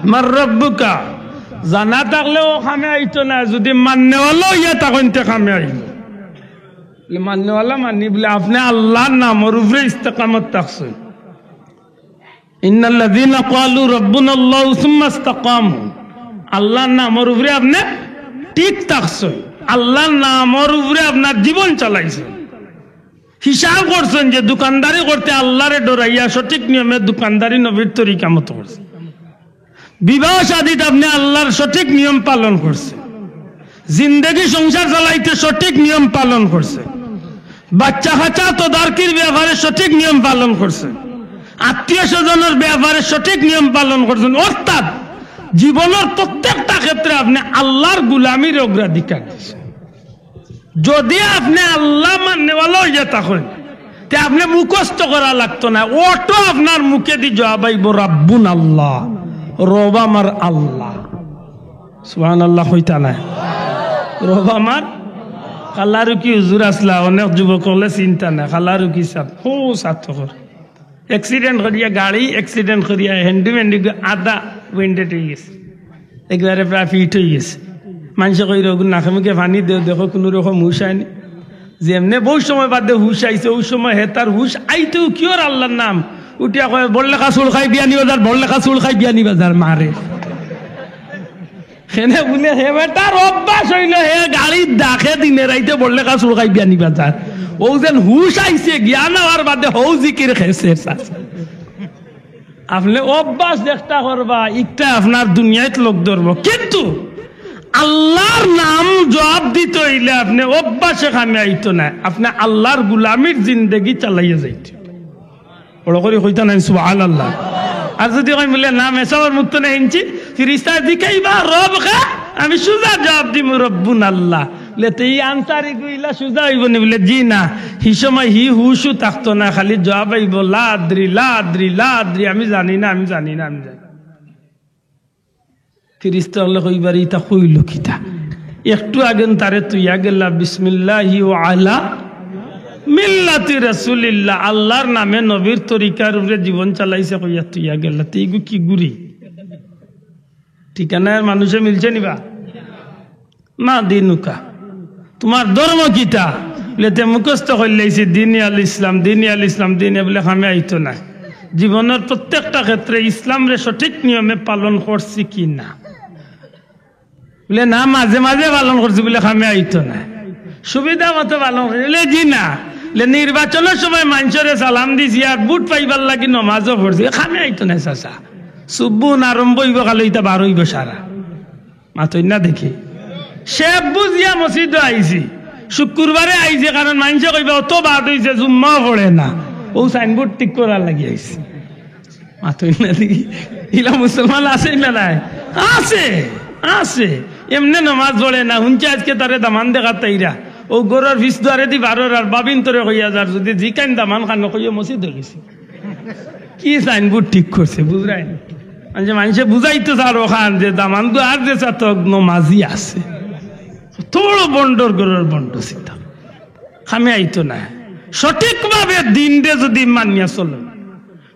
মান রব্বুকা। জানা থাকলেও কামে আইতো না, যদি মাননেওয়ালা অইয়া থাকইন তে কামে আইবো। বলে, মাননেওয়ালা মানি বলে, আপনে আল্লাহর নামর উপরে ইস্তেকামত থাকছইন। ইন্নাল্লাযীনা ক্বালু রাব্বুনাল্লাহু সুম্মা ইসতাকামু। আল্লাহর নামর উপরে আপনে ঠিক থাকছইন, আল্লাহর নামর উপরে আপনার জীবন চালাইছইন। হিসাব করছইন যে দোকানদারি করতে আল্লাহরে ডরাইয়া সঠিক নিয়মে দোকানদারি নবীর তরিকা মতো করছইন। বিবাহ শাদীত আপনে আল্লাহর সঠিক নিয়ম পালন করছইন, জিন্দেগি সংসার চালাইতে সঠিক নিয়ম পালন করছইন, বাচ্চা কাচ্চা তদারকির ব্যাপারে সঠিক নিয়ম পালন করছইন, আত্মীয় স্বজনর ব্যাপারে সঠিক নিয়ম পালন করছইন। অর্থাৎ জীবনর প্রত্যেকটা ক্ষেত্রে আপনে আল্লাহর গোলামির অগ্রাধিকার দিছইন। যদি আপনে আল্লাহ মাননেওয়ালা অইয়া থাকইন, তে আপনে মুখস্থ করা লাগতো না, অটো আপনার মুখেদি জবাব আইবো, রাব্বুন আল্লাহ, রব আমার আল্লাহ। সুবহানাল্লাহ কইতা নায়? রব আমার। কালারুকি হুজুর আছলা, অনেক যুবক অকলে চিনতা নায়, কালারুকি ছাব, হউ ছাত্র। অ্যাক্সিডেন্ট করিয়া, গাড়ি অ্যাক্সিডেন্ট করিয়া, হ্যান্ডি ম্যান্ডি আধা উইন্ডেড অইগেছে, একবারে প্রায় ফিট অইগেছে। মানষে কইরা, "অগুর নাকে মুখে পানি দেও, দেখো কুনু রকম হুশ আয়নি।" যেমনে বউত সময় বাদে হুশ আইছে, অউ সময় হে তার হুশ আইতেউ কিওর আল্লাহর নাম, উঠিয়া কয়, "বড়লেখা চুড় খাই বিয়ানীবাজার, বড়লেখা চুড় খাই বিয়ানীবাজার", মারে। হেনে বুলে হে বেটার অভ্যাস অইলো, হে গাড়ির ডাকে দিনে রাইতে বড়লেখা চুড় খাই বিয়ানীবাজার। অউ যেন হুশ আইছে, জ্ঞান আওয়ার বাদে হউ জিকির খেছে। আপনে অভ্যাস যেকটা করবা, ইকটা আপনার দুনিয়াত লগ ধরবো, কিন্তু আল্লাহর নাম জবাব দিতে অইলে আপনে অভ্যাসে কামে আইতো নায়, আপনে আল্লাহর গোলামির জিন্দেগি চালাইয়া যাইতে। বড় করি কইতা নায় সুবহানাল্লাহ। আর যদি কই বুলে, "না, মেসাবর মুখ তনে হুনছি, ফিরিস্তায় জিকাইবা, রব কে, আমি সুজা জবাব দিমু, রব্বুন আল্লাহ।" বুলে, "তে ই আনসারি গুইলা সুজা অইবো নি?" বুলে, "জি না।" হি সময় হি হুশও থাকতো না, খালি জবাব আইবো, "লা আদরি, লা আদরি, লা আদরি, আমি জানি না, আমি জানি না, আমি জানি না।" ফিরিস্তা অকলে কইবা, "ইতা কইলো কিতা? একটু আগেন তারে থইয়া গেলা, বিসমিল্লাহি ওয়া আলা মিল্লাতি রাসূলিল্লাহ, আল্লাহর নামে নবীর তরিকার উপরে জীবন চালাইছে কইয়া থইয়া গেলা, তে ইগু কি গুরি? ঠিকানার মানুষে মিলছে নিবা? মা দিনুকা, তুমার ধর্ম কিতা?" বুলে, "তে মুখস্থ করিলাইছি, দিনি আল ইসলাম, দিনি আল ইসলাম, দিনে", বুলে, "কামে আইতো নায়।" জীবনর প্রত্যেকটা ক্ষেত্রে ইসলামরে সঠিক নিয়মে পালন করছি কি না? বুলে, "না, মাঝে মাঝে পালন করছি", বুলে, "কামে আইতো নায়।" সুবিধা মতো পালন করছি, বুলে, "জি না।" বুলে, "নির্বাচনর সময় মানষরে সালাম দিছি আর ভোট পাইবার লাগি নমাজও পড়ছি, কামে আইতো নায় চাচা। সুবুন আরম্ভ অইবো, কালো ইতা বার অইবো সারা।" মাতইন না দেখি। সে বুঝিয়া মসজিদো আইছি, শুক্রবারে আইছি, কারণ মানষে কইবা, "অত বাদ অইছে, জুম্মাও পড়ে না।" অউ সাইনবোর্ড ঠিক করার লাগি আইছি। মাতইন না দেখি। ইলা মুসলমান আছে না নাই? আছে, আছে। এমনে নমাজ পড়ে না, হুনছি আইজকে তারে দামান দেখাত আইরা। অউ ঘরর পিছ দুয়ারেদি বারর আর ভাবিন্তরে কইয়া যার, যুদি জিকাইন দামান খানো, কইও মসজিদো গেছি। কি সাইনবোর্ড ঠিক করছে, বুঝরায় না? মানষে, মানষে বুঝাইতো চার অখান যে দামান দুয়ার যে চাতক নমাজি আছে। অত বড় ভন্ডর ঘরর ভন্ড চিন্তা। কামে আইতো না। সঠিকভাবে দিনরে যুদি মানিয়া চলো,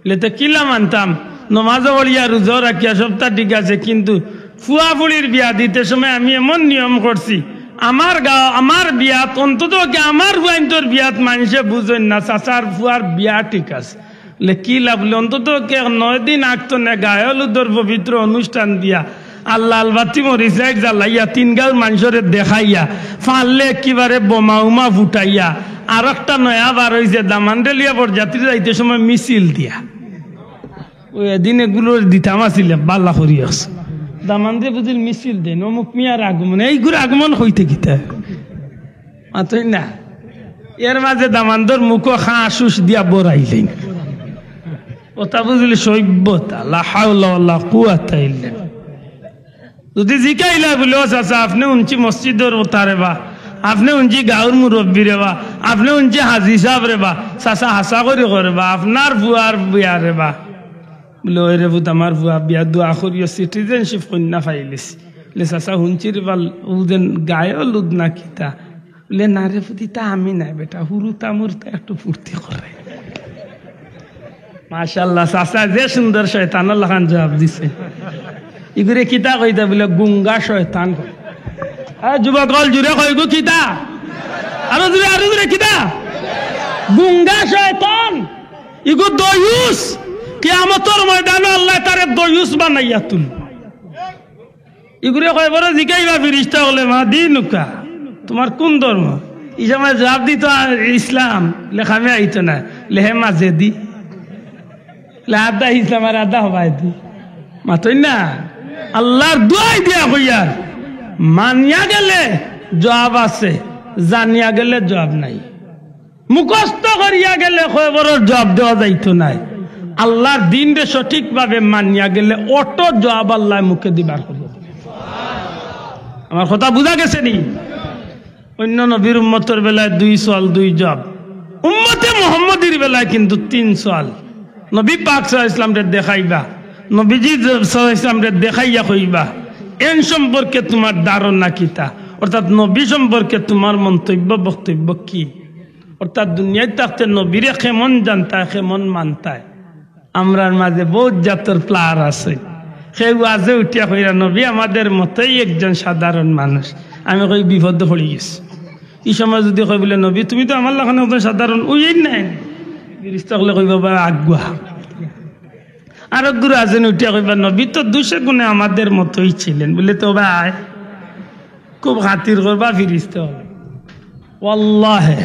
লে তে কিলা মানতাম? নমাজও পড়িয়া, রোজাও রাখিয়া, সবতা ঠিক আছে, কিন্তু ফুয়া ফুড়ির বিয়া দিতে সময় আমি এমন নিয়ম করছি, আমার গাঁও, আমার বিয়াত অন্তত কি আমার ফুয়াইন্তর বিয়াত মানষে বুঝইন না, চাচার ফুয়ার বিয়া ঠিক আছে। লে কি লাভ? লে অন্তত কি এক নয় দিন আগ থনে গায়ে হলুদর পবিত্র অনুষ্ঠান দিয়া আর লাল বাতি মরিচ লাইট জ্বালাইয়া তিন গাঁওর মানষরে দেখাইয়া, পারলে একেবারে বোমা উমা ফুটাইয়া, আর একটা নয়া বার অইছে, দামান্দরে লইয়া বরযাত্রী যাইতে সময় মিছিল দিয়া। অউ এদিন এগুলোর দিতাম আছিল, বালা করি আছে। দামান্দরে বুঝিল মিছিল দেইন, অমুক মিয়ার আগমন, এইগুর আগমন কইতে কিতা? মাতইন না। এর মাঝে দামান্দর মুখো খাঁ শুষ দিয়া বরাইলেন। অতা বুঝিল সভ্যতা, লা হাওলা ওয়ালা কুওয়াতা ইল্লা। যুদি জিকাইলা বুলে, "ও চাচা, আপনে হুনছি মসজিদর অতা রে বা, আপনে হুনছি গাঁওর মুরব্বি রে বা, আপনে হুনছি হাজি সাব রে বা, চাচা হাছা করি কর বা, আপনার ফুয়ার বিয়া রে বা।" বুলে, "ওই রে পুত, আমার ফুয়া বিয়া, দোয়া করিও, সিটিজেনশিপ কইন্যা পাইলিছি।" বুলে, "চাচা, হুনছি রে বা, অউ যেন গায়ে হলুদ না কিতা?" বুলে, "না রে পুত, ইতা আমি নায় বেটা, হুরুতা মুরুতা একটু ফুর্তি করে।" মাশাআল্লাহ, চাচা যে সুন্দর শয়তানর লাখান জবাব দিছে। ইগুরে কিতা কইতা? বুলে, "গুঙ্গা শয়তান কয়।" আরে যুবক অকল, জুরে কও, ইগু কিতা? আরো জুরে, আরো জুরে, কিতা? গুঙ্গা শয়তান। ইগু দয়ুস। কিয়ামতর ময়দানো আল্লায় তারে দয়ুস বানাইয়া তুলবা। ইগুরে কয়বরো জিকাইবা ফিরিস্তা অকলে, "মা দিনুকা, তুমার কুন ধর্ম?" ই সময় জবাব দিতো, "আ, ইসলাম।" লে কামে আইতো না। লে হে মাঝেদি। লে আধা ইসলাম আর আধা হবায়দি। মাতইন না। আল্লার দুয়াই দিয়া কইয়ার, মানিয়া গেলে জবাব আছে, জানিয়া গেলে জবাব নাই। মুখস্থ করিয়া গেলে কয়বরর জবাব দেওয়া যাইতো নায়। আল্লার দিনরে সঠিকভাবে মানিয়া গেলে অটো জবাব আল্লায় মুখে দিবার করিয়া দিবা। আমার কথা বুঝা গেছে নি? অইন্য নবীর উম্মতর বেলায় দুই সওয়াল, দুই জবাব। উম্মতে মুহাম্মদীর বেলায় কিন্তু তিন সওয়াল। নবী পাক সাল্লাল্লাহু আলাইহি ওয়াসাল্লামরে দেখাইবা, নবীজি সাল্লাল্লাহু আলাইহি ওয়াসাল্লামরে দেখাইয়া কইবা, "এন সম্পর্কে তুমার ধারণা কিতা?" অর্থাৎ নবী সম্পর্কে তুমার মন্তব্য বক্তব্য কি? অর্থাৎ দুনিয়াত থাকতে নবীরে কেমন জানতায়, কেমন মানতায়? আমরার মাঝে বউত জাতর player আছে। কেউ ওয়াজে উঠিয়া কইরা, "নবী আমাদের মতোই একজন সাধারণ মানুষ।" আমি কই, "বিপদো পড়ি গেছি।" ই সময় যুদি কই বুলে, "নবী, তুমি তো আমার লাখান একজন সাধারণ, অইন নায়।" ফিরিস্তা অকলে কইবা, "বা আগুয়া।" আরক গুরু আছেন উঠিয়া কইবা, "নবী তো দুষে গুণে আমাদের মতোই ছিলেন।" বুলে, "তো ভাই, খুব খাতির করবা ফিরিস্তা অকলে।" ওয়াল্লাহে,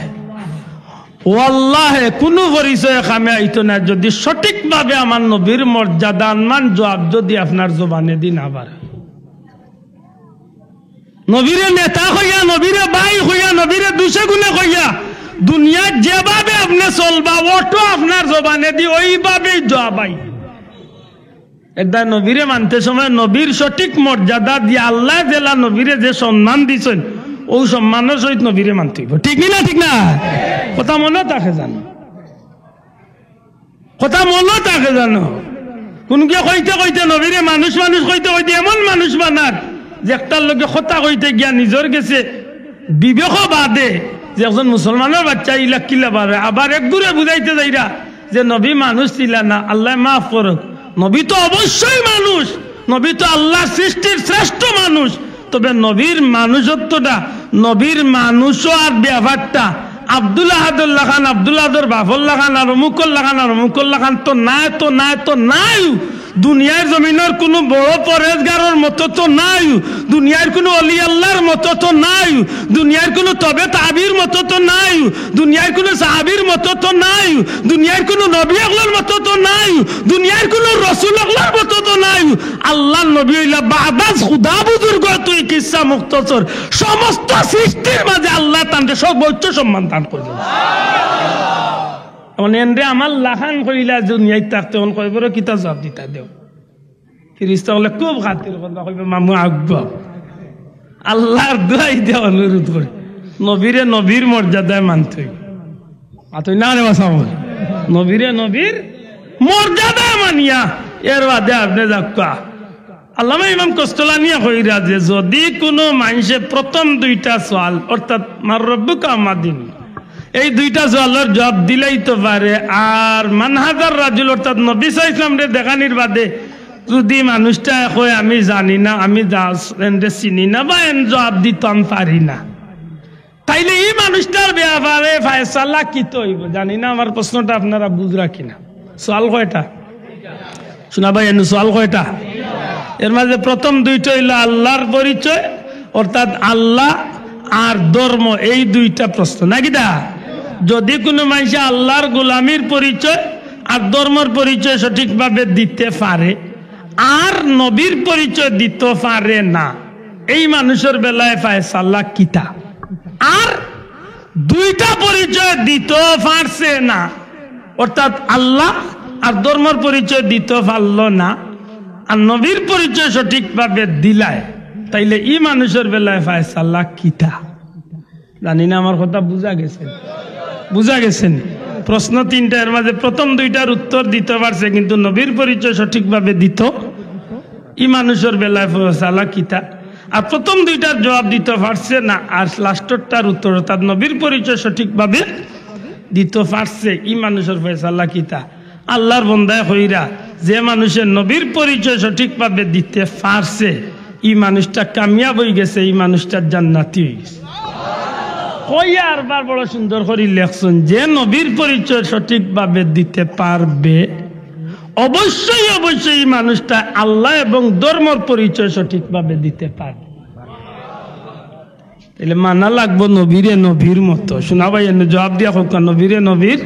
ওয়াল্লাহে, কুনু পরিচয়ে কামে আইতো না, যুদি সঠিকভাবে আমার নবীর মর্যাদার মান জবাব যুদি আপনার জবানেদি না বার। নবীরে নেতা কইয়া, নবীরে ভাই কইয়া, নবীরে দুষে গুণে কইয়া, দুনিয়াত যেভাবে আপনে চলবা, অটো আপনার জবানেদি অইভাবেই জবাব আইবো। এরদায় নবীরে মানতে সময় নবীর সঠিক মর্যাদা দিয়া আল্লায় যেলা নবীরে যে সম্মান দিছইন, অউ সম্মানর সহিত নবীরে মানতে অইবো। ঠিক নি না? ঠিক না? কথা মনো থাকে জানো? কথা মনো থাকে জানো? কুনুগিয়ে কইতে কইতে নবীরে মানুষ মানুষ কইতে কইতে এমন মানুষ বানার যে একটার লগে কথা কইতে গিয়া নিজর গেছে বিবেকও বাদে যে একজন মুসলমানর বাচ্চা ইলা কিলা বানার। আবার এক গুরে বুঝাইতে যাইরা যে নবী মানুষ ছিলা না, আল্লায় মাফ করউক। নবী তো অবশ্যই মানুষ, নবী তো আল্লার সৃষ্টির শ্রেষ্ঠ মানুষ। তবে নবীর মানুষত্বটা, নবীর মানুষ অওয়ার ব্যাপারটা আব্দুল আহাদর লাখান, আব্দুল আহাদর বাপর লাখান, আর অমুকর লাখান, আর অমুকর লাখান তো নায়, তো নায়, তো নায়। দুনিয়ার জমিনর কুনু বড় পরেজগারর মতো তো নায়, দুনিয়ার কুনু অলি আল্লার মতো তো নায়, দুনিয়ার কুনু তবে তাবির মতো তো নায়, দুনিয়ার কুনু সাহাবির মতো তো নাই, দুনিয়ার কোনো নবী অকলর মতো তো নাই, দুনিয়ার কোনো রসুল অকলর মতো তো নাই। আল্লাহর নবী অইলা বাদাজ খুদা বুজুর্গ। তুই কিসা মুখতসর, সমস্ত সৃষ্টির মাঝে আল্লাহ তানরে সর্বোচ্চ সম্মান দান করছইন। অখন এনরে আমার লাখান কইলা দুনিয়াত থাকতে, অখন কয়বরো কিতা জবাব দিতা দেও? ফিরিস্তা অকলে খুব খাতির করবা, কইবা, "মামু আউক্কা।" আল্লাহর দোয়াই দিয়া অনুরোধ করি, নবীরে নবীর মর্যাদায় মানতে অইবো। মাতইন না রে বাসা বল। নবীরে নবীর মর্যাদায় মানিয়া এর বাদে আপনে যাউক্কা। আল্লামা ইমাম কস্তলানিয়ে কইরা যে যদি কোনো মানষে প্রথম দুইটা সওয়াল, অর্থাৎ "মান রব্বুকা ওয়া মা দীনুকা", এই দুইটা সওয়ালর জবাব দিলাইতো পারে, আর "মান হাযার রাজুল", অর্থাৎ নবী সাল্লাল্লাহু আলাইহি ওয়াসাল্লামরে দেখানির বাদে যদি মানুষটায় কয়, "আমি জানি না, আমি যা-, এনরে চিনি না বা এন জবাব দিতাম পারি না", তাইলে ই মানুষটার ব্যাপারে ফয়সালা কিতা অইবো? জানি না, আমার প্রশ্নটা আপনারা বুঝরা কিনা। সওয়াল কয়টা? শুনা ভাই, এনে সওয়াল কয়টা? এর মাঝে প্রথম দুইটা অইলো আল্লাহর পরিচয়, অর্থাৎ আল্লাহ আর ধর্ম, এই দুইটা প্রশ্ন, না কিতা? যদি কোনো মানষে আল্লাহর গোলামির পরিচয় আর ধর্মর পরিচয় সঠিকভাবে দিতে পারে, আর নবীর পরিচয় দিতে পারে না, এই মানুষর বেলায় ফয়সালা কিতা? আর দুইটা পরিচয় দিতে পারছে না, অর্থাৎ আল্লাহ আর ধর্মর পরিচয় দিতে পারলো না, আর নবীর পরিচয় সঠিকভাবে দিলায়, তাইলে ই মানুষর বেলায় ফয়সালা কিতা? জানি না, আমার কথা বুঝা গেছে? বুঝা গেছে নি? প্রশ্ন তিনটা, এর মাঝে প্রথম দুইটার উত্তর দিতে পারছে, কিন্তু নবীর পরিচয় সঠিকভাবে দিত, ই মানুষর বেলায় ফয়সালা কিতা? আর প্রথম দুইটার জবাব দিতে পারছে না, আর লাস্টরটার উত্তর, অর্থাৎ নবীর পরিচয় সঠিকভাবে দিতে পারছে, ই মানুষর ফয়সালা কিতা? আল্লাহর বন্দায় কইরা, যে মানুষে নবীর পরিচয় সঠিকভাবে দিতে পারছে, ই মানুষটা কামিয়াব অইগেছে, ই মানুষটা জান্নাতি অইগেছে। কইয়া আরবার বড় সুন্দর করি লেখছইন, যে নবীর পরিচয় সঠিকভাবে দিতে পারবে, অবশ্যই, অবশ্যই ই মানুষটা আল্লাহ এবং ধর্মর পরিচয় সঠিকভাবে দিতে পারবে। তাইলে মানা লাগবো নবীরে নবীর মতো। শুনা ভাই, এনে জবাব দিয়া কউক্কা, নবীরে নবীর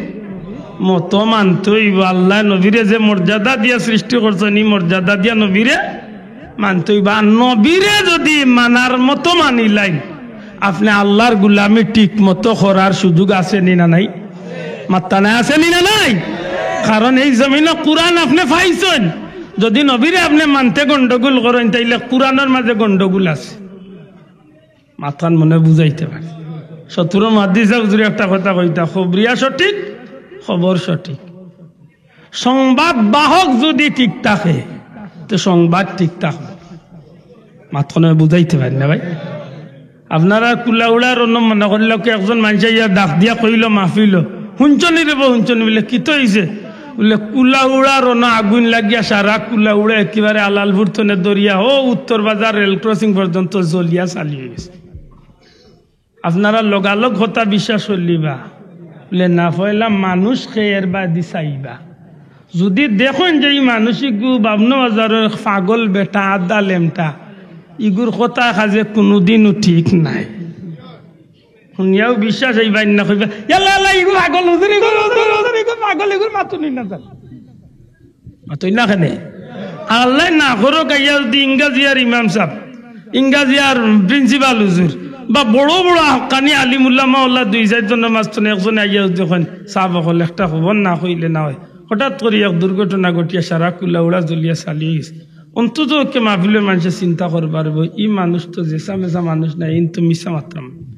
মতো মানতে অইবো। আল্লাহ নবীরে যে মর্যাদা দিয়া সৃষ্টি করছইন, ই মর্যাদা দিয়া নবীরে মানতে অইবো। আর নবীরে যদি মানার মতো মানিলাইন, আপনে আল্লাহর গুলামি ঠিক মতো করার সুযোগ আছে নি না নাই? মাত্তা নাই, আছে নি না নাই? কারণ এই জমিনো কোরআন আপনে পাইছইন, যদি নবীরে আপনে মানতে গন্ডগোল করইন, তাইলে কোরআনর মাঝে গন্ডগোল আছে। মাতখান মনে বুঝাইতে পারে। সত্তর মুহাদ্দিসে হুজুরে একটা কথা কইতা, খবরিয়া সঠিক, খবর সঠিক। সংবাদ বাহক যদি ঠিক থাকে, তো সংবাদ ঠিক থাকে। মাতখান বুঝাইতে পারি না ভাই। আপনারা কুলাউড়ার অনো মনে করিলা কি একজন মানষে ইয়া ডাক দিয়া কইলো মাহফিলো, "হুনছনি রে বা, হুনছনি?" বলে, "কিতা অইছে?" বলে, "কুলাউড়ার অনো আগুন লাগিয়া সারা কুলাউড়া একেবারে আলালপুর থনে ধরিয়া ও উত্তর বাজার রেল ক্রসিং পর্যন্ত জ্বলিয়া ছালি অইগেছে।" আপনারা লগালগ কথা বিশ্বাস করলিবা? বলে, "না, পয়লা মানুষ কে এর বাদে চাইবা।" যদি দেখইন যে ই মানুষ ইগু বাবনা বাজারর পাগল বেটা, আধা লেমটা, ইগুর কথা কাজে কুনুদিনও ঠিক নাই, হুনিয়াও বিশ্বাস অইবা না, কইবা, "ইয়াল্লা, ইয়াল্লা, ইগু পাগল, হুজুর, ইগু, হুজুর, হুজুর, ইগু পাগল, ইগুর মাতউনি না।" মাতইন না কেনে? আল্লাহ না করউক, আইয়া যদি ইংরাজিয়ার ইমাম সাব, ইংরাজিয়ার প্রিন্সিপাল হুজুর, বা বড় বড় হক্কানি আলিম উলামা আল্লাহ দুই চাইরজনর মাঝখানো একজনে আইয়া যদি কইন, "সাব অকল, একটা খবর না কইলে না অয়, হঠাৎ করি এক দুর্ঘটনা ঘটিয়া সারা কুলাউড়া জ্বলিয়া ছালি অইগেছে।" অন্তত পক্ষে মাহফিলর মানষে চিন্তা করবার অইবো, ই মানুষ তো যেছা মেছা মানুষ নায়, ইন তো মিছা মাতরা মানুষ।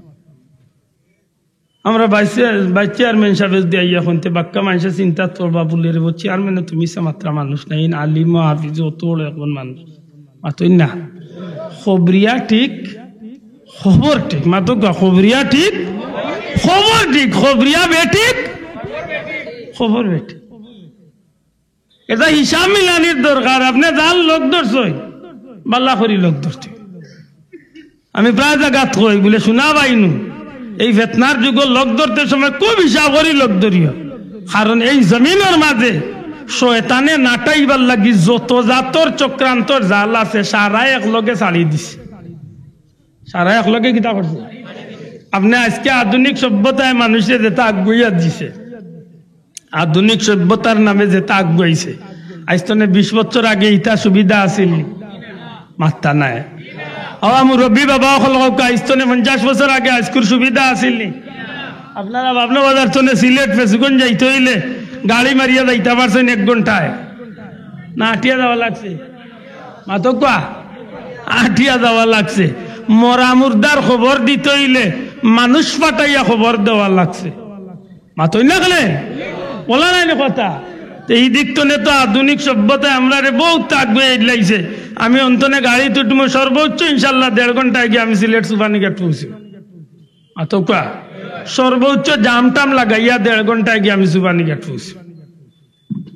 আমরা ভাইস, ভাইস চেয়ারম্যান সাবে যদি আইয়া কইন তে বাক্কা মানষে চিন্তা করবা বুলে, "রে বা, চেয়ারম্যানে তো মিছা মাতরা মানুষ নায়, ইন আলিম ও হাফিজ অত বড় একজন মানুষ।" মাতইন না। খবরিয়া ঠিক, খবর ঠিক। মাতউক্কা, খবরিয়া ঠিক, খবর ঠিক। খবরিয়া বেঠিক, খবর বেঠিক। এটা হিসাব মিলানির দরকার। আপনে যার লগ ধরছইন, ভালা করি লগ ধরতে। আমি প্রায় জাগাত কই, বুলে, "শুনা ভাইনু, এই ফেতনার যুগো লগ ধরতে সময় খুব হিসাব করি লগ ধরিও, কারণ এই জমিনর মাঝে শয়তানে নাটাইবার লাগি যত জাতর চক্রান্তর জাল আছে, সারা এক লগে ছাড়ি দিছে।" সারা এক লগে কিতা করছে? আপনে আজকে আধুনিক সভ্যতায় মানষে যেটা আগুইয়া দিছে, আধুনিক সভ্যতার নামে যেটা আগুয়াইছে, আইজ তনে বিশ বছর আগে ইতা সুবিধা আছিল নি? মাত্তা নাই। আওয়া মুরব্বী বাবা অকল কউক্কা, আইজ তনে পঞ্চাশ বছর আগে আইজকুর সুবিধা আছিল নি? আপনারা পাবনা বাজার তনে সিলেট ফেঞ্চুগঞ্জ যাইতে অইলে গাড়ি মারিয়া যাইতা পারছইন এক ঘন্টায়, না আটিয়া যাওয়া লাগছে? মাতউক্কা, আটিয়া যাওয়া লাগছে। মরা মুর্দার খবর দিতে অইলে মানুষ পাঠাইয়া খবর দেওয়া লাগছে। মাতইন না কেনে? বলা নাই না কথা? তে ই দিক তনে তো আধুনিক সভ্যতায় আমরারে বউত আগুয়াই দিলাইছে। আমি অন তনে গাড়িত উঠমু, সর্বোচ্চ ইনশাল্লাহ দেড় ঘন্টায় গিয়া আমি সিলেট সুবহানীঘাট পৌঁছি। মাতউক্কা, সর্বোচ্চ জাম টাম লাগাইয়া দেড় ঘন্টায় গিয়া আমি সুবহানীঘাট পৌঁছি।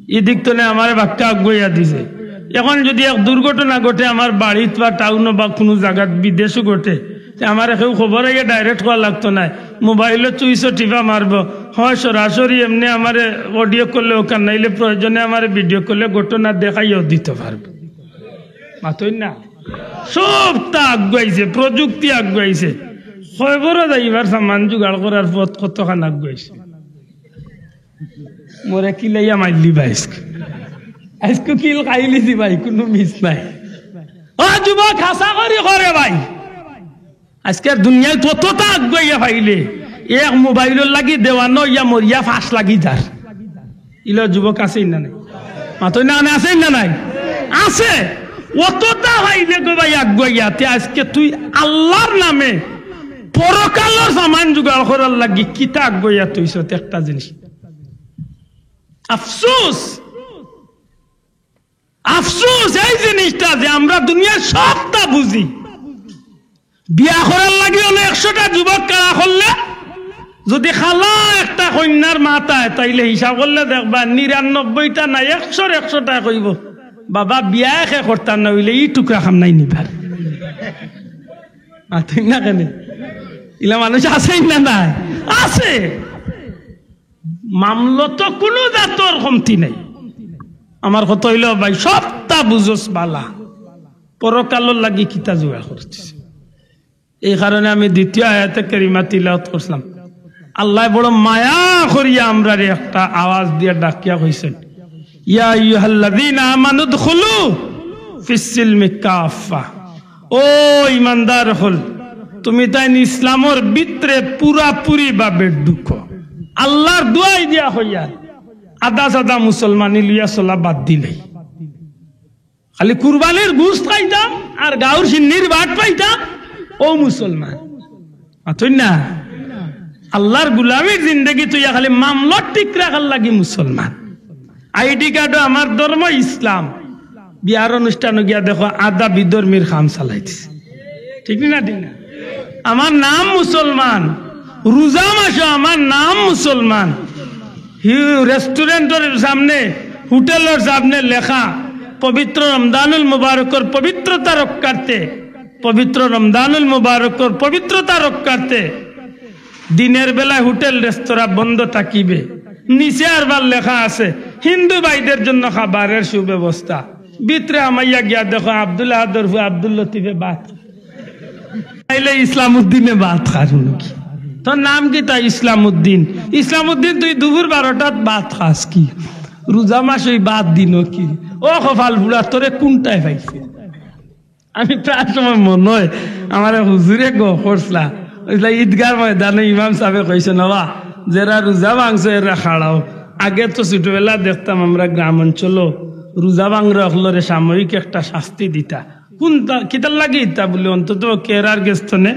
ই দিক তনে আমারে বাক্কা আগুয়াইয়া দিছে। এখন যদি এক দুর্ঘটনা ঘটে আমার বাড়িত বা টাউনো বা কুনু জাগাত বিদেশো ঘটে, তে আমারে কেউ খবর আইয়া direct কওয়া লাগতো নায়, মোবাইলো সুইচো টিপা মারবো, হয় সরাসরি এমনে আমারে audio call-এ অউক্কা, নাইলে প্রয়োজনে আমারে video call-এ ঘটনা দেখাইয়াও দিতো পারবো। মাতইন না? সবতা আগুয়াইছে, প্রযুক্তি আগুয়াইছে। কয়বরো যাইবার সামান জুগাড় করার পথ কতখান আগুয়াইছে। মোরে কিলাইয়া মাইল্লি বাইস্ক। আইজকু কিল খাইলিছি ভাই, কুনু মিস নাই। ও যুবক, হাছা করি কও রে ভাই। আইজকার দুনিয়াত তততা আগুয়াইয়া পাইলে, এক মোবাইলর লাগি দেওয়ানা অইয়া মরিয়া ফাঁস লাগি যার। ইলা যুবক আছে না নাই? মাতইন না, না আছে না নাই? আছে। অততা পাইলে গো ভাই আগুয়াইয়া, তে আইজকে তুই আল্লার নামে পরকালর সামান জুগাড় করার লাগি কিতা আগুয়াইয়া তুইছত একটা জিনিস। আফসোস, আফসোস এই জিনিসটা যে আমরা দুনিয়ার সবটা বুঝি। বিয়া করার লাগি অনে একশোটা যুবক খাড়া করলে, যদি খালা একটা কইন্যার মা থায়, তাইলে হিসাব করলে দেখবা নিরানব্বইটা না, একশোর একশোটায় কইবো, "বাবা, বিয়া একে করতাম না, অইলে ই টুকরা খাম নাই নিবার।" মাতইন না কেনে? ইলা মানুষ আছে না নাই? আছে। মামলত কুনু জাতর কমতি নাই। আমার কথা অইলো ভাই, সবটা বুঝোস বালা, পরকালর লাগি কিতা জুগাড় করছিস? এই কারণে আমি দ্বিতীয় আয়াতে কারিমা তিলাওয়াত করছিলাম। আল্লায় বড় মায়া করিয়া আমরারে একটা আওয়াজ দিয়া ডাকিয়া কইছইন, "ইয়া আইয়ুহাল্লাযীনা আমানু উদখুলু ফিস সিলমি কাফফা।" ও ইমানদার অকল, তুমিতাইন ইসলামর ভিতরে পুরাপুরি ভাবে ঢুকো। আল্লার দুয়াই দিয়া কইয়ার, আধা সাদা মুসলমানি লইয়া চলা বাদ দিলাইন। খালি কুরবানির গোস্ত খাইতাম আর গাউর শিন্নির ভাত পাইতাম, অউ মুসলমান। মাতইন না? আল্লার গুলামির জিন্দেগি থইয়া খালি মামলত ঠিক রাখার লাগি মুসলমান। আইডি কার্ডো আমার ধর্ম ইসলাম। বিয়ার অনুষ্ঠানো গিয়া দেখো, আধা বিধর্মীর কাম চালাইছে। ঠিক নি না? ঠিক না? আমার নাম মুসলমান, রোজা মাসো আমার নাম মুসলমান। হি-, রেস্টুরেন্টর সামনে, হোটেলর সামনে লেখা, "পবিত্র রমজানুল মুবারকর পবিত্রতা রক্ষার্থে, পবিত্র রমজানুল মুবারকর পবিত্রতা রক্ষার্থে দিনের বেলায় হোটেল রেস্তোরাঁ বন্ধ থাকিবে।" নিচে আরবার লেখা আছে, "হিন্দু ভাইদের জন্য খাবারের সুব্যবস্থা।" ভিতরে হামাইয়া গিয়া দেখো, আব্দুল আহাদর ফুয়া আব্দুল লতিফে ভাত খাইলে ইসলাম উদ্দিনে ভাত খার নাকি? তোর নাম কিতা? ইসলাম উদ্দিন। ইসলাম উদ্দিন, তুই দুপুর বারোটাত ভাত খাস কি? রোজা মাস অই ভাত দিন কি? ও কপাল পুড়া, তোরে কুনটায় পাইছে? আমি প্রায় সময় মনো অয়, আমারে হুজুরে গফ করছলা, অইলা ঈদগার ময়দানো ইমাম সাবে কইছইন, "বাবা, যেরা রোজা ভাংছো এরা খাড়াও।" আগে তো ছোটবেলা দেখতাম আমরা গ্রাম অঞ্চলো রোজা ভাংরা অকলরে সাময়িক একটা শাস্তি দিতা। কুনতা, কিতার লাগি ইতা বুলে, অন্তত কেরার গেছ থনে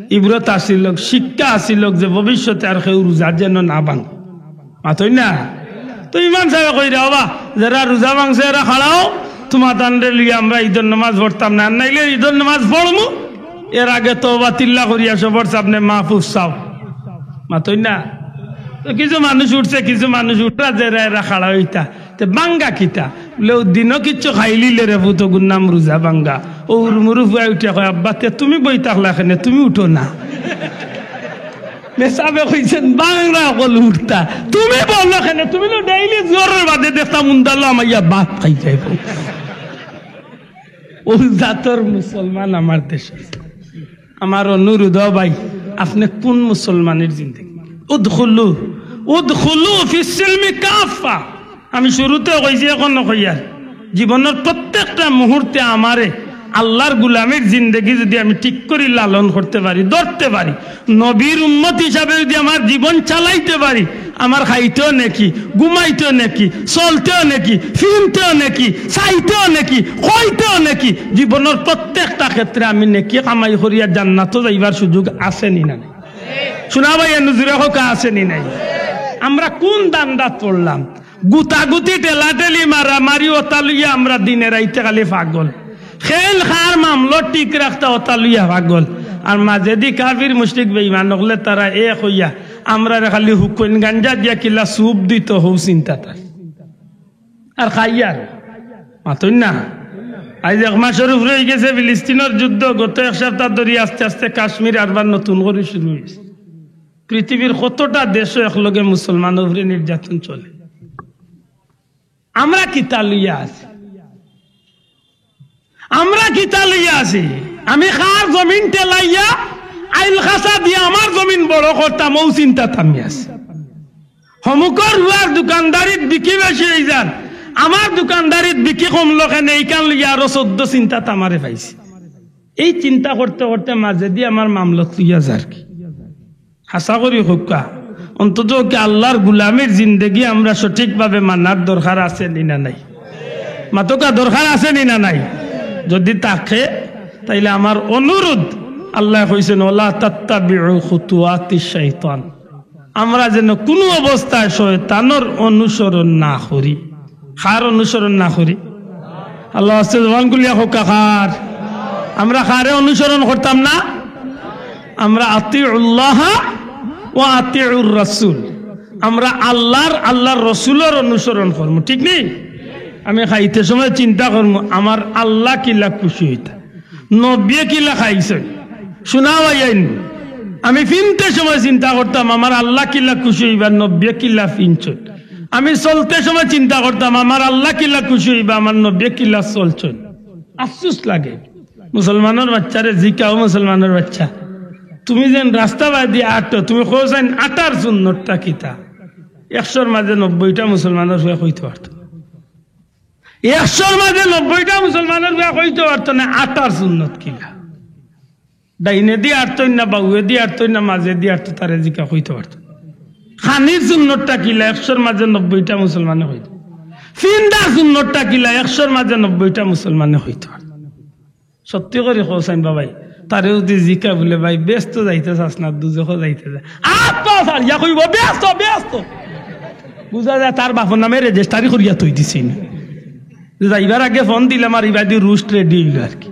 ইবরত আছিল, শিক্ষা আছিল যে ভবিষ্যতে আর কেউ রোজা যেন না ভাঙে। মাতইন না? তো ইমাম সাবে কইরা, "বাবা, যেরা রোজা ভাংছো এরা খাড়াও, তুমাতানরে লইয়া আমরা ঈদর নামাজ পড়তাম না, আর নাইলে ঈদর নামাজ পড়মু, এর আগে তওবা তিল্লা করিয়া সবর সামনে মাফ চাও।" মাতইন না? তো কিছু মানুষ উঠছে, কিছু মানুষ উঠরা, যেরা এরা খাড়া অইতা। তে ভাঙ্গা কিতা? বুলে, "অউ দিনো কিচ্ছু খাইলিলে রে পুত, অগুর নাম রোজা ভাঙ্গা।" অউ হুরুমুরু ফুয়ায় উঠিয়া কয়, "আব্বা, তে তুমি বই থাকলা কেনে, তুমি উঠো না।" মেসাবে কইছইন, "ভাংরা অকল উঠতা, তুমি বলো কেনে, তুমি তো ডেইলি জোহরর বাদে দেখতাম উন্দালো আমাইয়া ভাত খাই যাইবো।" অউ জাতর মুসলমান আমার দেশো। আমার অনুরোধ, ও ভাই, আপনে কুন মুসলমানির জিন্দেগি? উদখুলু, উদখুলু ফিস সিলমি কাফা। আমি শুরুতেও কইছি, অখনো কইয়ার, জীবনর প্রত্যেকটা মুহূর্তে আমারে আল্লার গুলামির জিন্দেগি যুদি আমি ঠিক করি লালন করতে পারি, ধরতে পারি, নবীর উম্মত হিসাবে যুদি আমার জীবন চালাইতে পারি, আমার খাইতেও নেকি, ঘুমাইতেও নেকি, চলতেও নেকি, ফিনতেও নেকি, চাইতেও নেকি, কইতেও নেকি, জীবনর প্রত্যেকটা ক্ষেত্রে আমি নেকি কামাই করিয়া জান্নাতো যাইবার সুযোগ আছে নি না নাই? শুনা ভাই, এনু জুরে কউক্কা, আছে নি নাই? আমরা কুন ধান্দাত পড়লাম? গুতাগুতি, ঠেলাঠেলি, মারামারি, অতা লইয়া আমরা দিনে রাইতে খালি পাগল। খেল খার মামলা ঠিক রাখতা, অতা লইয়া পাগল। আর মাজেদি কাফির মুশরিক বেইমান অকলে তারা এক অইয়া আমরারে খালি হুকইন গাঞ্জা দিয়া কিলা সুপ দিতো, হউ চিন্তা তার। আর খাইয়ার, মাতইন না। আইজ এক মাসর উপরে অইগেছে ফিলিস্তিনর যুদ্ধ, গত এক সাপ্তা ধরি আস্তে আস্তে কাশ্মীর আরবার নতুন করি শুরু অইছে। পৃথিবীর কতটা দেশো একলগে মুসলমানর উপরে নির্যাতন চলে। আমরা কিতা লইয়া আছি? আমরা কিতা লইয়া আছি? আমি কার জমিন ঠেলাইয়া আইল খাসা দিয়া আমার জমিন বড় করতাম, অউ চিন্তাত আমি আছি। হমুকর পুয়ার দোকানদারিত বিকি বেশি অইযার, আমার দোকানদারিত বিকি কমলো কেনে, ইখান লইয়া আরো চৌদ্দ চিন্তাত আমারে পাইছি। এই চিন্তা করতে করতে মাজেদি আমার মামলত লইয়া যারগি। হাছা করি কউক্কা, অন্তত কি আল্লার গুলামির জিন্দেগি আমরা সঠিকভাবে মানার দরকার আছে নি না নাই? মাতউক্কা, দরকার আছে নি না নাই? যুদি থাকে, তাইলে আমার অনুরোধ, আল্লায় কইছইন, "ওয়ালা তাত্তাবিউ খুতুওয়াতিশ শাইতান।" আমরা যেন কুনু অবস্থায় শয়তানর অনুসরণ না করি। কার অনুসরণ না করি? আল্লার ওয়াস্তে জবান খুলিয়া কউক্কা, কার? আমরা কারে অনুসরণ করতাম না? আমরা আতিউল্লাহা ওয়া আতিউর রাসূল। আমরা আল্লার, আল্লার রসুলর অনুসরণ করমু, ঠিক নি? আমি খাইতে সময় চিন্তা করমু, আমার আল্লা কিলা খুশি অইতা, নবিয়ে কিলা খাইছইন। শুনা ভাইয়াইন, আমি ফিনতে সময় চিন্তা করতাম, আমার আল্লা কিলা খুশি অইবা, নবিয়ে কিলা ফিনছইন। আমি চলতে সময় চিন্তা করতাম, আমার আল্লা কিলা খুশি অইবা, আমার নবিয়ে কিলা চলছইন। আফসুস লাগে। মুসলমানর বাইচ্চারে জিকাও, মুসলমানর বাইচ্চা, তুমি যেন রাস্তা বায়দি আটো, তুমি কও যেন আটার সুন্নতটা কিতা? একশোর মাঝে নব্বইটা মুসলমানর পুয়ায় কইতো পারতো না। একশোর মাঝে নব্বইটা মুসলমানর পুয়ায় কইতো পারতো না আটার সুন্নত কিলা। ডাইনেদি আটতইন না, বাউয়েদি আটতইন না, মাজেদি আটতো, তারে জিকা কইতো পারতো না। খানির সুন্নতটা কিলা? একশোর মাঝে নব্বইটা মুসলমানে কইতো। ফিন্দার সুন্নতটা কিলা? একশোর মাঝে নব্বইটা মুসলমানে কইতো পারতো না। সত্যি করি কও চাইন বাবাই, তারে যুদি জিকা বুলে, "ভাই, বেহেস্তো যাইতে চাস না, দুজখো যাইতে চাস?" আত পাও ছাড়িয়া কইবো, "বেহেস্তো, বেহেস্তো।" বুঝা যায় তার বাপর নামে রেজিস্টারি করিয়া থই দিছে নি। যাইবার আগে ফোন দিলাম আর ইবাদি রুস্ট রেডি অইলো আর কি।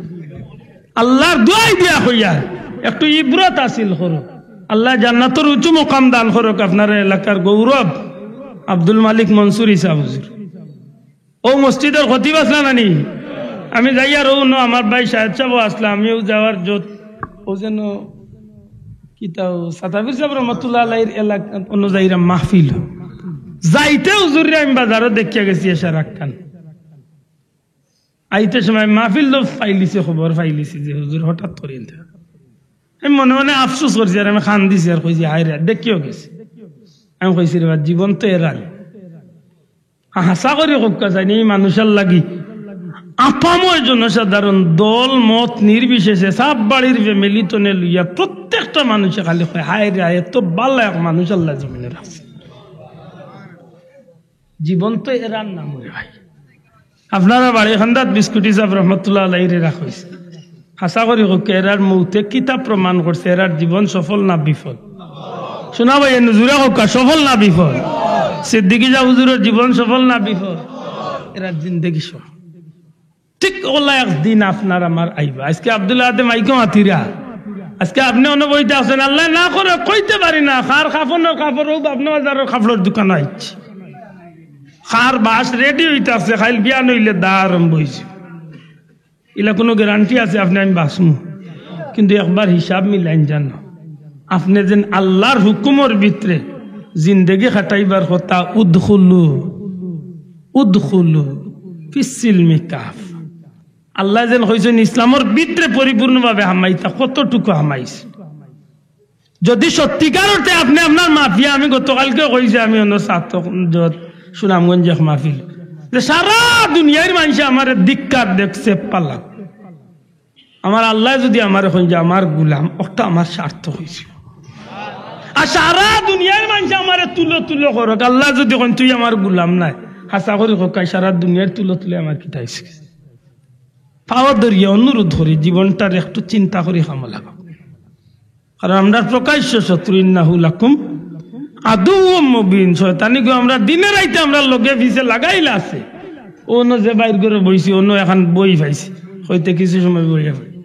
আল্লার দোয়াই দিয়া কইয়ার, একটু ইবরত হাসিল করো। আল্লায় জান্নাতর উঁচু মকাম দান করউক। আপনার এলাকার গৌরব আব্দুল মালিক মনসুর ইসা হুজুর। অউ মসজিদর খতিব আছলা না নি? আমি যাইয়ার অউ ন আমার ভাই শাহেদ সাবও আছলা, আমিও যাওয়ার যত, অউ যেন কিতাও সাতাফির সাব রহমতুল্লাহ আলাইহির এলাকা অনুযায়ী মাহফিল। যাইতে হুজুররে আমি বাজারো দেখিয়া গেছি এশার আগ খান। আইতে সময় মাহফিল তো ফাইলিছি, খবর ফাইলিছি যে হুজুর হঠাৎ করি ইন্তা। আমি মনে মনে আফসোস করছি আর আমি কান্দিছি আর কইছি, "হায় রে, দেখিও গেছি।" আমি কইছি, "রে বা, জীবন তো এরান।" হাছা করি কউক্কা চাইন, এই মানুষর লাগি আপাময় জনসাধারণ, দল মত নির্বিশেষে, সাব বাড়ির ফ্যামিলি তনে লইয়া প্রত্যেকটা মানুষে খালি কয়, "হায় রে, হায়, এত বালা এক মানুষ আল্লায় জমিনো রাখছে।" জীবন তো এরার নাম রে ভাই। আপনারা বাড়ি খান্দাত বিস্কুটি সাব রহমতুল্লাহ আলাইহিরে রাখইছে। হাছা করি কউক্কা, এরার মউতে কিতা প্রমাণ করছে, এরার জীবন সফল না বিফল? শুনা ভাই, এনু জুরে কউক্কা, সফল না বিফল? সিদ্দিকী সাব হুজুরর জীবন সফল না বিফল? এরার জিন্দেগি সফল। ঠিক অলা এক দিন আপনার আমার আইবা। আজকে আব্দুল আদে মাইকো মাতিরা। আজকে আপনে অনো বইতা আছইন, আল্লায় না করউক, কইতে পারি না। কার কাফনর কাপড়, অউ পাবনা বাজারর কাপড়র দোকানো আইছে। কার বাঁশ রেডি অইতা আছে, কাইল বিয়ান অইলে দা আরম্ভ অইছে। ইলা কুনু গ্যারান্টি আছে আপনে আমি বাঁচমু? কিন্তু একবার হিসাব মিলাইন জানো, আপনে যেন আল্লার হুকুমর ভিতরে জিন্দেগি কাটাইবার কথা, উদখুলু, উদখুলু ফিস সিলমি কাফা। আল্লায় যেন কইছইন ইসলামর ভিতরে পরিপূর্ণভাবে হামাইতা, কতটুকু হামাইছে? যদি সত্যিকার অর্থে আপনে আপনার মাফিয়া, আমি গতকালকে কইছি, আমি অন্য ছাত্র যত সুনামগঞ্জ এক মাহফিল, যে সারা দুনিয়ার মানষে আমারে ধিক্কার দেখছে পাল্লা। আমার আল্লায় যদি আমারে কইন যে আমার গুলাম, অটা আমার সার্থক অইছে। আর সারা দুনিয়ার মানষে আমারে তুলো তুলো করউক, আল্লায় যদি কইন তুই আমার গুলাম নায়, হাছা করি কউক্কা, সারা দুনিয়ার তুলো তুলো আমার কিতা অইছে? পাও ধরিয়া অনুরোধ করি, জীবনটার একটু চিন্তা করি কামো লাগাউক। কারণ আমরার প্রকাশ্য শত্রু, ইন্নাহু লাকুম আদুউম মুবিন, শয়তানে গু আমরার দিনে রাইতে আমরার লগে পিছে লাগাইল আছে। অনো যে বাইর ঘরো বইছি, অনো এখান বই পাইছি, অইতে কিছু সময় বইয়া পাই।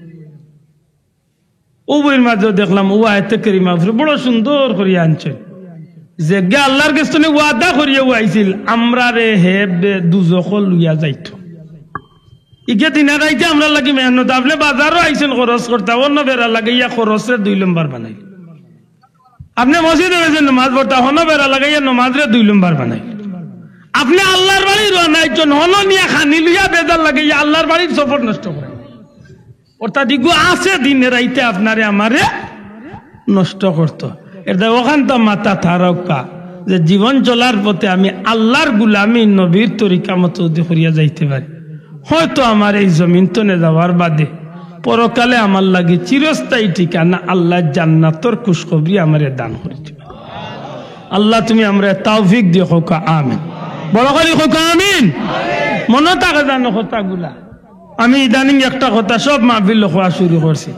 অউ বইর মাঝে দেখলাম, অউ আয়াতে কারিমা উপরে বড় সুন্দর করি আনছইন, যেগিয়ে আল্লার গেছ থনে ওয়াদা করিয়া আইছিল, আমরারে হে বে-, দুজখো লইয়া যাইতো। ইগিয়ে দিনে রাইতে আমরার লাগি মেহনত, আপনে বাজারো আইছইন খরচ করতা, অনো বেড়া লাগাইয়া খরচরে দুই নম্বর বানাইল। আপনে মসজিদো গেছইন নমাজ পড়তা, অনো বেড়া লাগাইয়া নমাজরে দুই নম্বর বানাইল। আপনে আল্লার বাড়ি রওনা অইছইন, অনো নিয়া খানি লইয়া বেজার লাগাইয়া আল্লার বাড়ির সফর নষ্ট করে। অর্থাৎ ইগু আছে দিনে রাইতে আপনারে আমারে নষ্ট করতো। এরদায় অখানতা মাথাত রাখউক্কা যে জীবন চলার পথে আমি আল্লার গুলামি নবীর তরিকা মতো যদি করিয়া যাইতে পারি, হয়তো আমার এই জমিন থনে যাওয়ার বাদে পরকালে আমার লাগি চিরস্থায়ী ঠিকানা আল্লার জান্নাতর খুশখবরি আমারে দান করি দিবা। আল্লা, তুমি আমরারে তৌফিক দিও, কউক্কা আমিন। বড় করি কউক্কা আমিন। মনো থাকে জানো কথাগুলা? আমি ইদানিং একটা কথা সব মাহফিলো কওয়া শুরু করছি।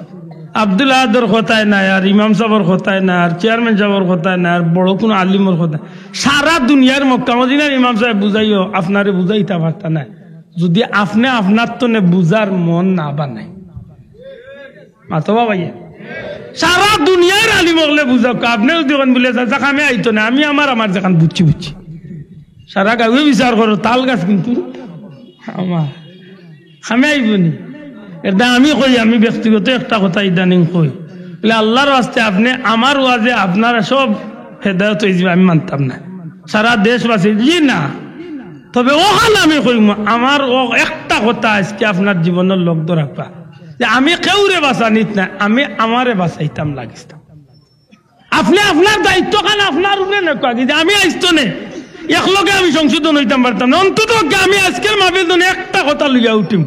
আব্দুল আহাদর কথায় নাই, আর ইমাম সাবর কথায় নাই, আর চেয়ারম্যান সাবর কথায় নাই, আর বড় কুনু আলিমর কথায়। সারা দুনিয়ার মক্কা মদিনার ইমাম সাবে বুঝাইও, আপনারে বুঝাইতা পারতা নায়, যুদি আপনে আপনার থনে বুঝার মন না বানাইন। মাতো বা ভাইয়া, সারা দুনিয়ার আলিম অকলে বুঝউক্কা, আপনে যুদি কইন বুলে, "চাচা, কামে আইতো না, আমি আমার, আমার যেখান বুঝছি, বুঝছি।" সারা গাউয়ে বিচার করো, তাল গাছ কিন্তু আমার। কামে আইবো নি? এরদায় আমি কই, আমি ব্যক্তিগত একটা কথা ইদানিং কই, বুলে, "আল্লার ওয়াস্তে আপনে আমার ওয়াজে আপনারা সব হেদায়ত অইযিবা, আমি মানতাম না।" সারা দেশবাসী, জি না। তবে অখান আমি কইমু, আমার অউ একটা কথা আইজকে আপনার জীবনর লগ ধরাউক্কা, যে আমি কেউরে বাঁচানিত নায়, আমি আমারে বাঁচাইতাম লাগিস্তাম। আপনে আপনার দায়িত্বখান আপনার উপরে নেউক্কা, যে আমি আইজ থনে একলগে আমি সংশোধন অইতাম পারতাম না। অন্তত পক্ষে আমি আইজকের মাহফিল থনে একটা কথা লইয়া উঠিমু,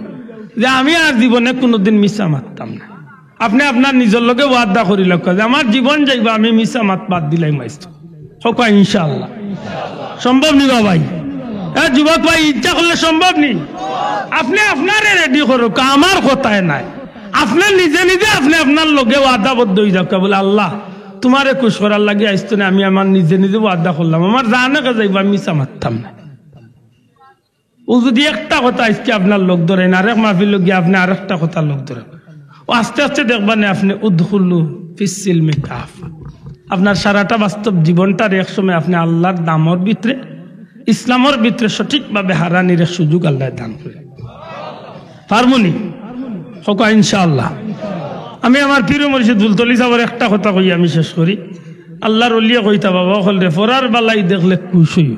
যে আমি আর জীবনে কুনুদিন মিছা মাততাম না। আপনে আপনার নিজর লগে ওয়াদা করিলাউক্কা যে আমার জীবন যাইবা, আমি মিছা মাত বাদ দিলাইমু আইজ থনে। কউক্কা ইনশাআল্লাহ। সম্ভব নি বা ভাই? এ যুবক ভাই, ইচ্ছা করলে সম্ভব নি? আপনে আপনারে রেডি করউক্কা, আমার কথায় নায়। আপনে নিজে নিজে আপনে আপনার লগে ওয়াদাবদ্ধ অইযাউক্কা, বুলে, "আল্লা, তুমারে খুশ করার লাগি আইজ থনে আমি আমার নিজে নিজে ওয়াদা করলাম, আমার জানে কে যাইবা, আমি মিছা মাততাম না।" অউ যুদি একটা কথা আইজকে আপনার লগ ধরাইন, আরেক মাহফিলো গিয়া আপনে আরেকটা কথা লগ ধরাইন, অউ আস্তে আস্তে দেখবা নে আপনে উদখুলু ফিস সিলমি কাফা। আপনার সারাটা বাস্তব জীবনটারে এক সময় আপনে আল্লার দামর ভিতরে, ইসলামর ভিতরে সঠিকভাবে হারানির এক সুযোগ আল্লায় দান করে। পারমু নি? কউক্কা ইনশাআল্লাহ। আমি আমার পীর মুর্শিদ ফুলতলি সাবর একটা কথা কইয়া আমি শেষ করি। আল্লার অলিয়ে কইতা, বাবা অকলরে, "পরার বালাই দেখলে খুশ অইও।"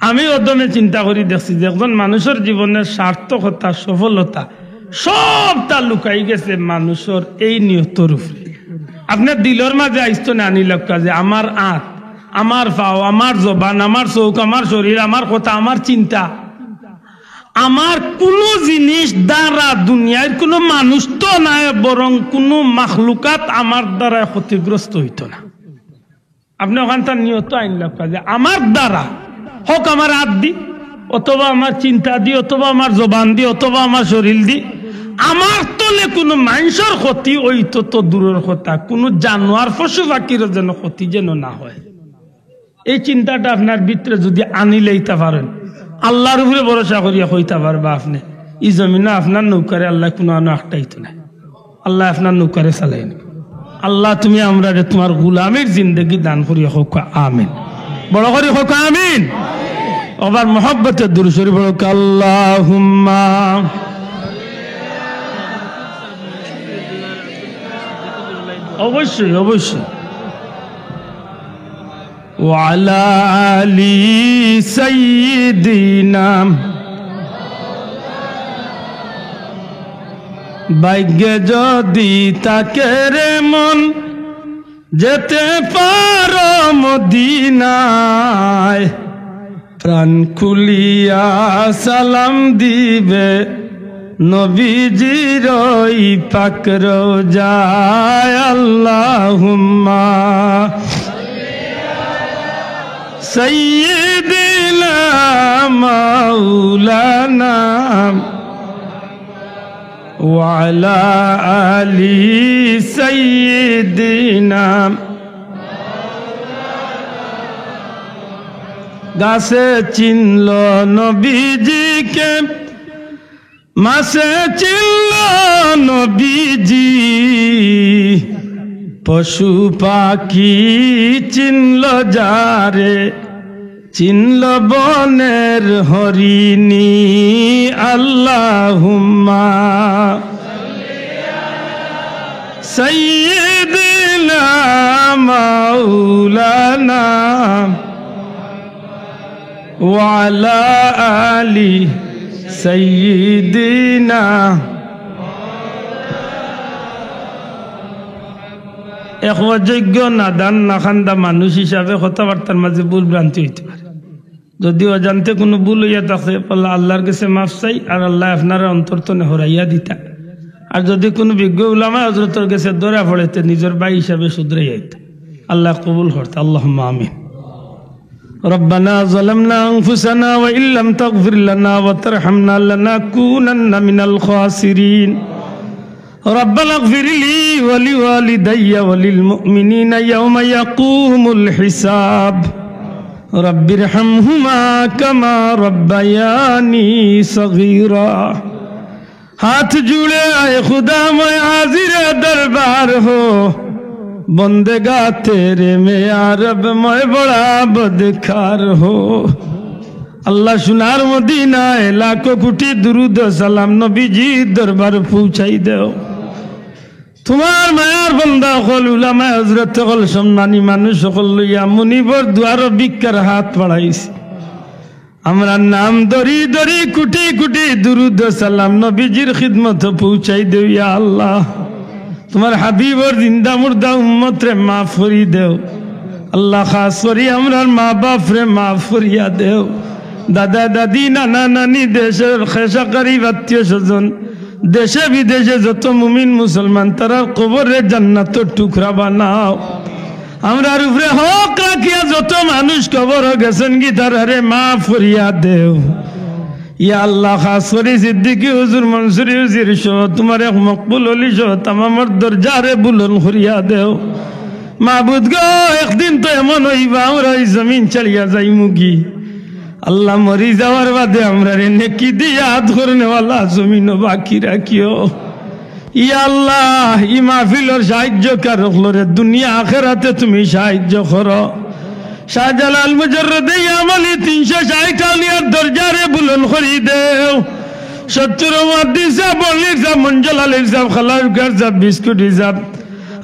আমি অদমে চিন্তা করি দেখছি যে একজন মানুষর জীবনের সার্থকতা, সফলতা সবটা লুকাই গেছে মানুষর এই নিয়তর উপরে। আপনে দিলর মাঝে আইজ থনে আনিলাউক্কা যে আমার আত, আমার পাও, আমার জবান, আমার চউখ, আমার শরীর, আমার কথা, আমার চিন্তা, আমার কুনু জিনিস দ্বারা দুনিয়ার কুনু মানুষ তো নায়, বরং কুনু মাখলুকাত আমার দ্বারা ক্ষতিগ্রস্ত অইতো না। আপনে অখানতা নিয়ত আনিলাউক্কা যে আমার দ্বারা, হউক আমার আত দি, অথবা আমার চিন্তা দি, অথবা আমার জবান দি, অথবা আমার শরীর দি, আমার তলে কুনু মানষর ক্ষতি অইতো তো দূরর কথা, কুনু জানোয়ার পশু পাখিরও যেন ক্ষতি যেন না হয়। এই চিন্তাটা আপনার ভিতরে যুদি আনিলাইতা পারইন, আল্লার উপরে ভরসা করিয়া কইতা পারবা আপনে, ই জমিনো আপনার নৌকারে আল্লায় কুনু আনো আটকাইতো নায়। আল্লায় আপনার নৌকারে চালাইন। আল্লা, তুমি আমরারে তুমার গুলামির জিন্দেগি দান করিয়া কউক্কা আমিন। বড় করি কউক্কা আমিন। আবার মহব্বতে দুরূদ শরীফ পড়উক্কা, আল্লাহুম্মা। অবশ্যই, অবশ্যই। ওয়ালা আলি সাইয়্যিদিনা। ভাগ্যে যদি থাকে রে মন, যেতে পারো মদিনায়, প্রাণ খুলিয়া সালাম দিবে নবীজির ওই পাক রওজায়। আল্লাহুম্মা সাইয়্যিদিনা মাওলানা ওয়া আলা আলি সাইয়্যিদিনা। গাছে চিনল নবীজিকে, মাছে চিনল নবীজি, পশু পাখি চিনল যারে, চিনল বনের হরিণী। আল্লাহুম্মা সাইয়্যিদিনা মাওলানা ওয়া আলা আলি সাইয়্যিদিনা। এক অযোগ্য, নাদান, নাখান্দা মানুষ হিসাবে কথাবার্তার মাঝে ভুল ভ্রান্তি অইতে পারে। যদি অজান্তে কুনু ভুল অইয়া থাকে, আল্লাহ, আল্লাহর গেছে মাফ চাই, আর আল্লায় আপনারার অন্তর তনে হরাইয়া দিতা। আর যদি কুনু বিজ্ঞ উলামায়ে হজরতর গেছে ধরা পড়ে, তে নিজর ভাই হিসাবে শুধরাইয়া দিতা। আল্লায় কবুল করতা, আল্লাহুম্মা আমিন। ربنا ظلمنا أنفسنا وإن لم تغفر لنا وترحمنا لنكونن من الخاسرين. ربنا اغفر لي ولوالدي وللمؤمنين يوم يقوم الحساب. رب ارحمهما كما ربياني صغيرا. ہاتھ جوڑے آئے خدا میں حاضر دربار ہو، بندگاں تیرے میں یا رب میں بڑا بدکار ہو. আল্লাহ, সোনার মদিনায় লাখো কোটি দুরুদ ও সালাম নবীজির দরবার পৌঁছাই দেও. তোমার মায়ার বান্দা অকল, উলামায়ে হজরত অকল, সম্মানী মানুষ অকল লইয়া মুনিবর দুয়ারো ভিক্ষার হাত বাড়াইছে. আমরার নাম ধরি ধরি কোটি কোটি দুরুদ ও সালাম নবীজির খিদমতো পৌঁছাই দেও, ইয়া আল্লাহ. তোমার হাবিবর জিন্দা মুর্দা উম্মতরে মাফ করি দেও. আল্লাহ, খাস করি আমরার মা বাপরে মাফ করিয়া দেও. দাদা দাদি, নানা নানি, দেশর খেশ আকারিব আত্মীয় স্বজন, দেশে বিদেশে যত মুমিন মুসলমান, তারার কবররে জান্নাতর টুকরা বানাও. আমরার উপরে হক রাখিয়া যত মানুষ কবরো গেছইন গি, তারারে মাফ করিয়া দেও. ইয়া আল্লাহ, খাস করি সিদ্দিকী হুজুর, মনসুরী হুজুর সহ তোমার এক মকবুল অলি সহ তামামর দরজারে বুলন্দ করিয়া দেও. মাবুদ গো, একদিন তো এমন অইবা আমরা ই জমিন ছাড়িয়া যাইমুগি. আল্লাহ, মরি যাওয়ার বাদে আমরারে নেকি দি ইয়াদ করনেওয়ালা জমিনো বাকি রাখিও. ইয়া আল্লাহ, ই মাহফিলর সাহায্যকার অকলরে দুনিয়া আখেরাতে তুমি সাহায্য করো. শাহজালাল মুজাররদে ইয়ামানি তিনশো ষাইট আউলিয়ার দরজারে বুলন্দ করি দেও. সত্তর মুহাদ্দিস সাব, বল্লির সাব, মঞ্জল আলীর সাব, খালাউকার সাব, বিস্কুটি সাব,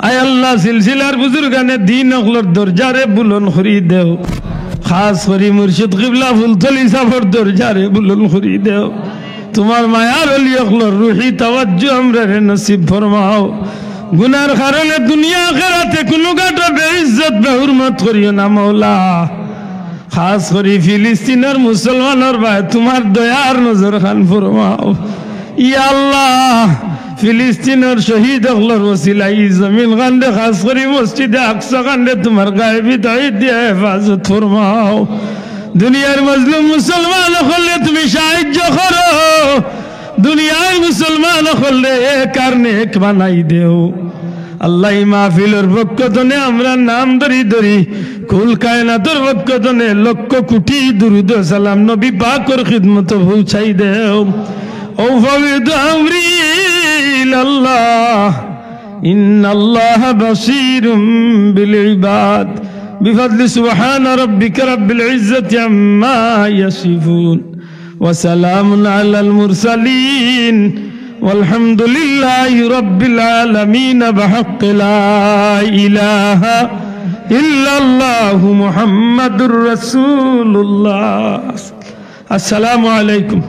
আয় আল্লাহ, সিলসিলার বুজুর্গানে দিন অকলর দরজারে বুলন্দ করি দেও. খাস করি মুর্শিদ কিবলা ফুলতলি সাবর দরজারে বুলন্দ করি দেও. তোমার মায়ার অলি অকলর রুহি তাওয়াজ্জু আমরারে নসিব ফরমাও. গুনার কারণে দুনিয়া আখেরাতে কুনু ঘাটো বেইজ্জত বেহুরমত করিও না মাওলা. খাস করি ফিলিস্তিনর মুসলমানর বায় তোমার দয়ার নজর খান ফরমাও। ইয়া আল্লাহ, ফিলিস্তিনর শহীদ অকলর ওসিলায় ই জমিন খানরে, খাস করি মসজিদে আকসা খানরে তোমার গায়েবী তাইদ দিয়া হেফাজত ফরমাও। দুনিয়ার মজলুম মুসলমান অকলরে তুমি সাহায্য করো। দুনিয়ার মুসলমান অকলরে এক আর নেক বানাই দেও। আল্লাহ, ই মাহফিলর পক্ষ তনে আমরা নাম ধরি ধরি কুল কায়নাতর পক্ষ তনে লক্ষ কোটি দুরুদ ও সালাম নবী পাকর খিদমতো পৌঁছাই দেও। أفوض أمري إلى الله إن الله بصير بالعباد. بفضل سبحان ربك رب العزة عما يصفون. وسلام على المرسلين والحمد لله رب العالمين بحق لا إله إلا الله محمد رسول الله. السلام عليكم.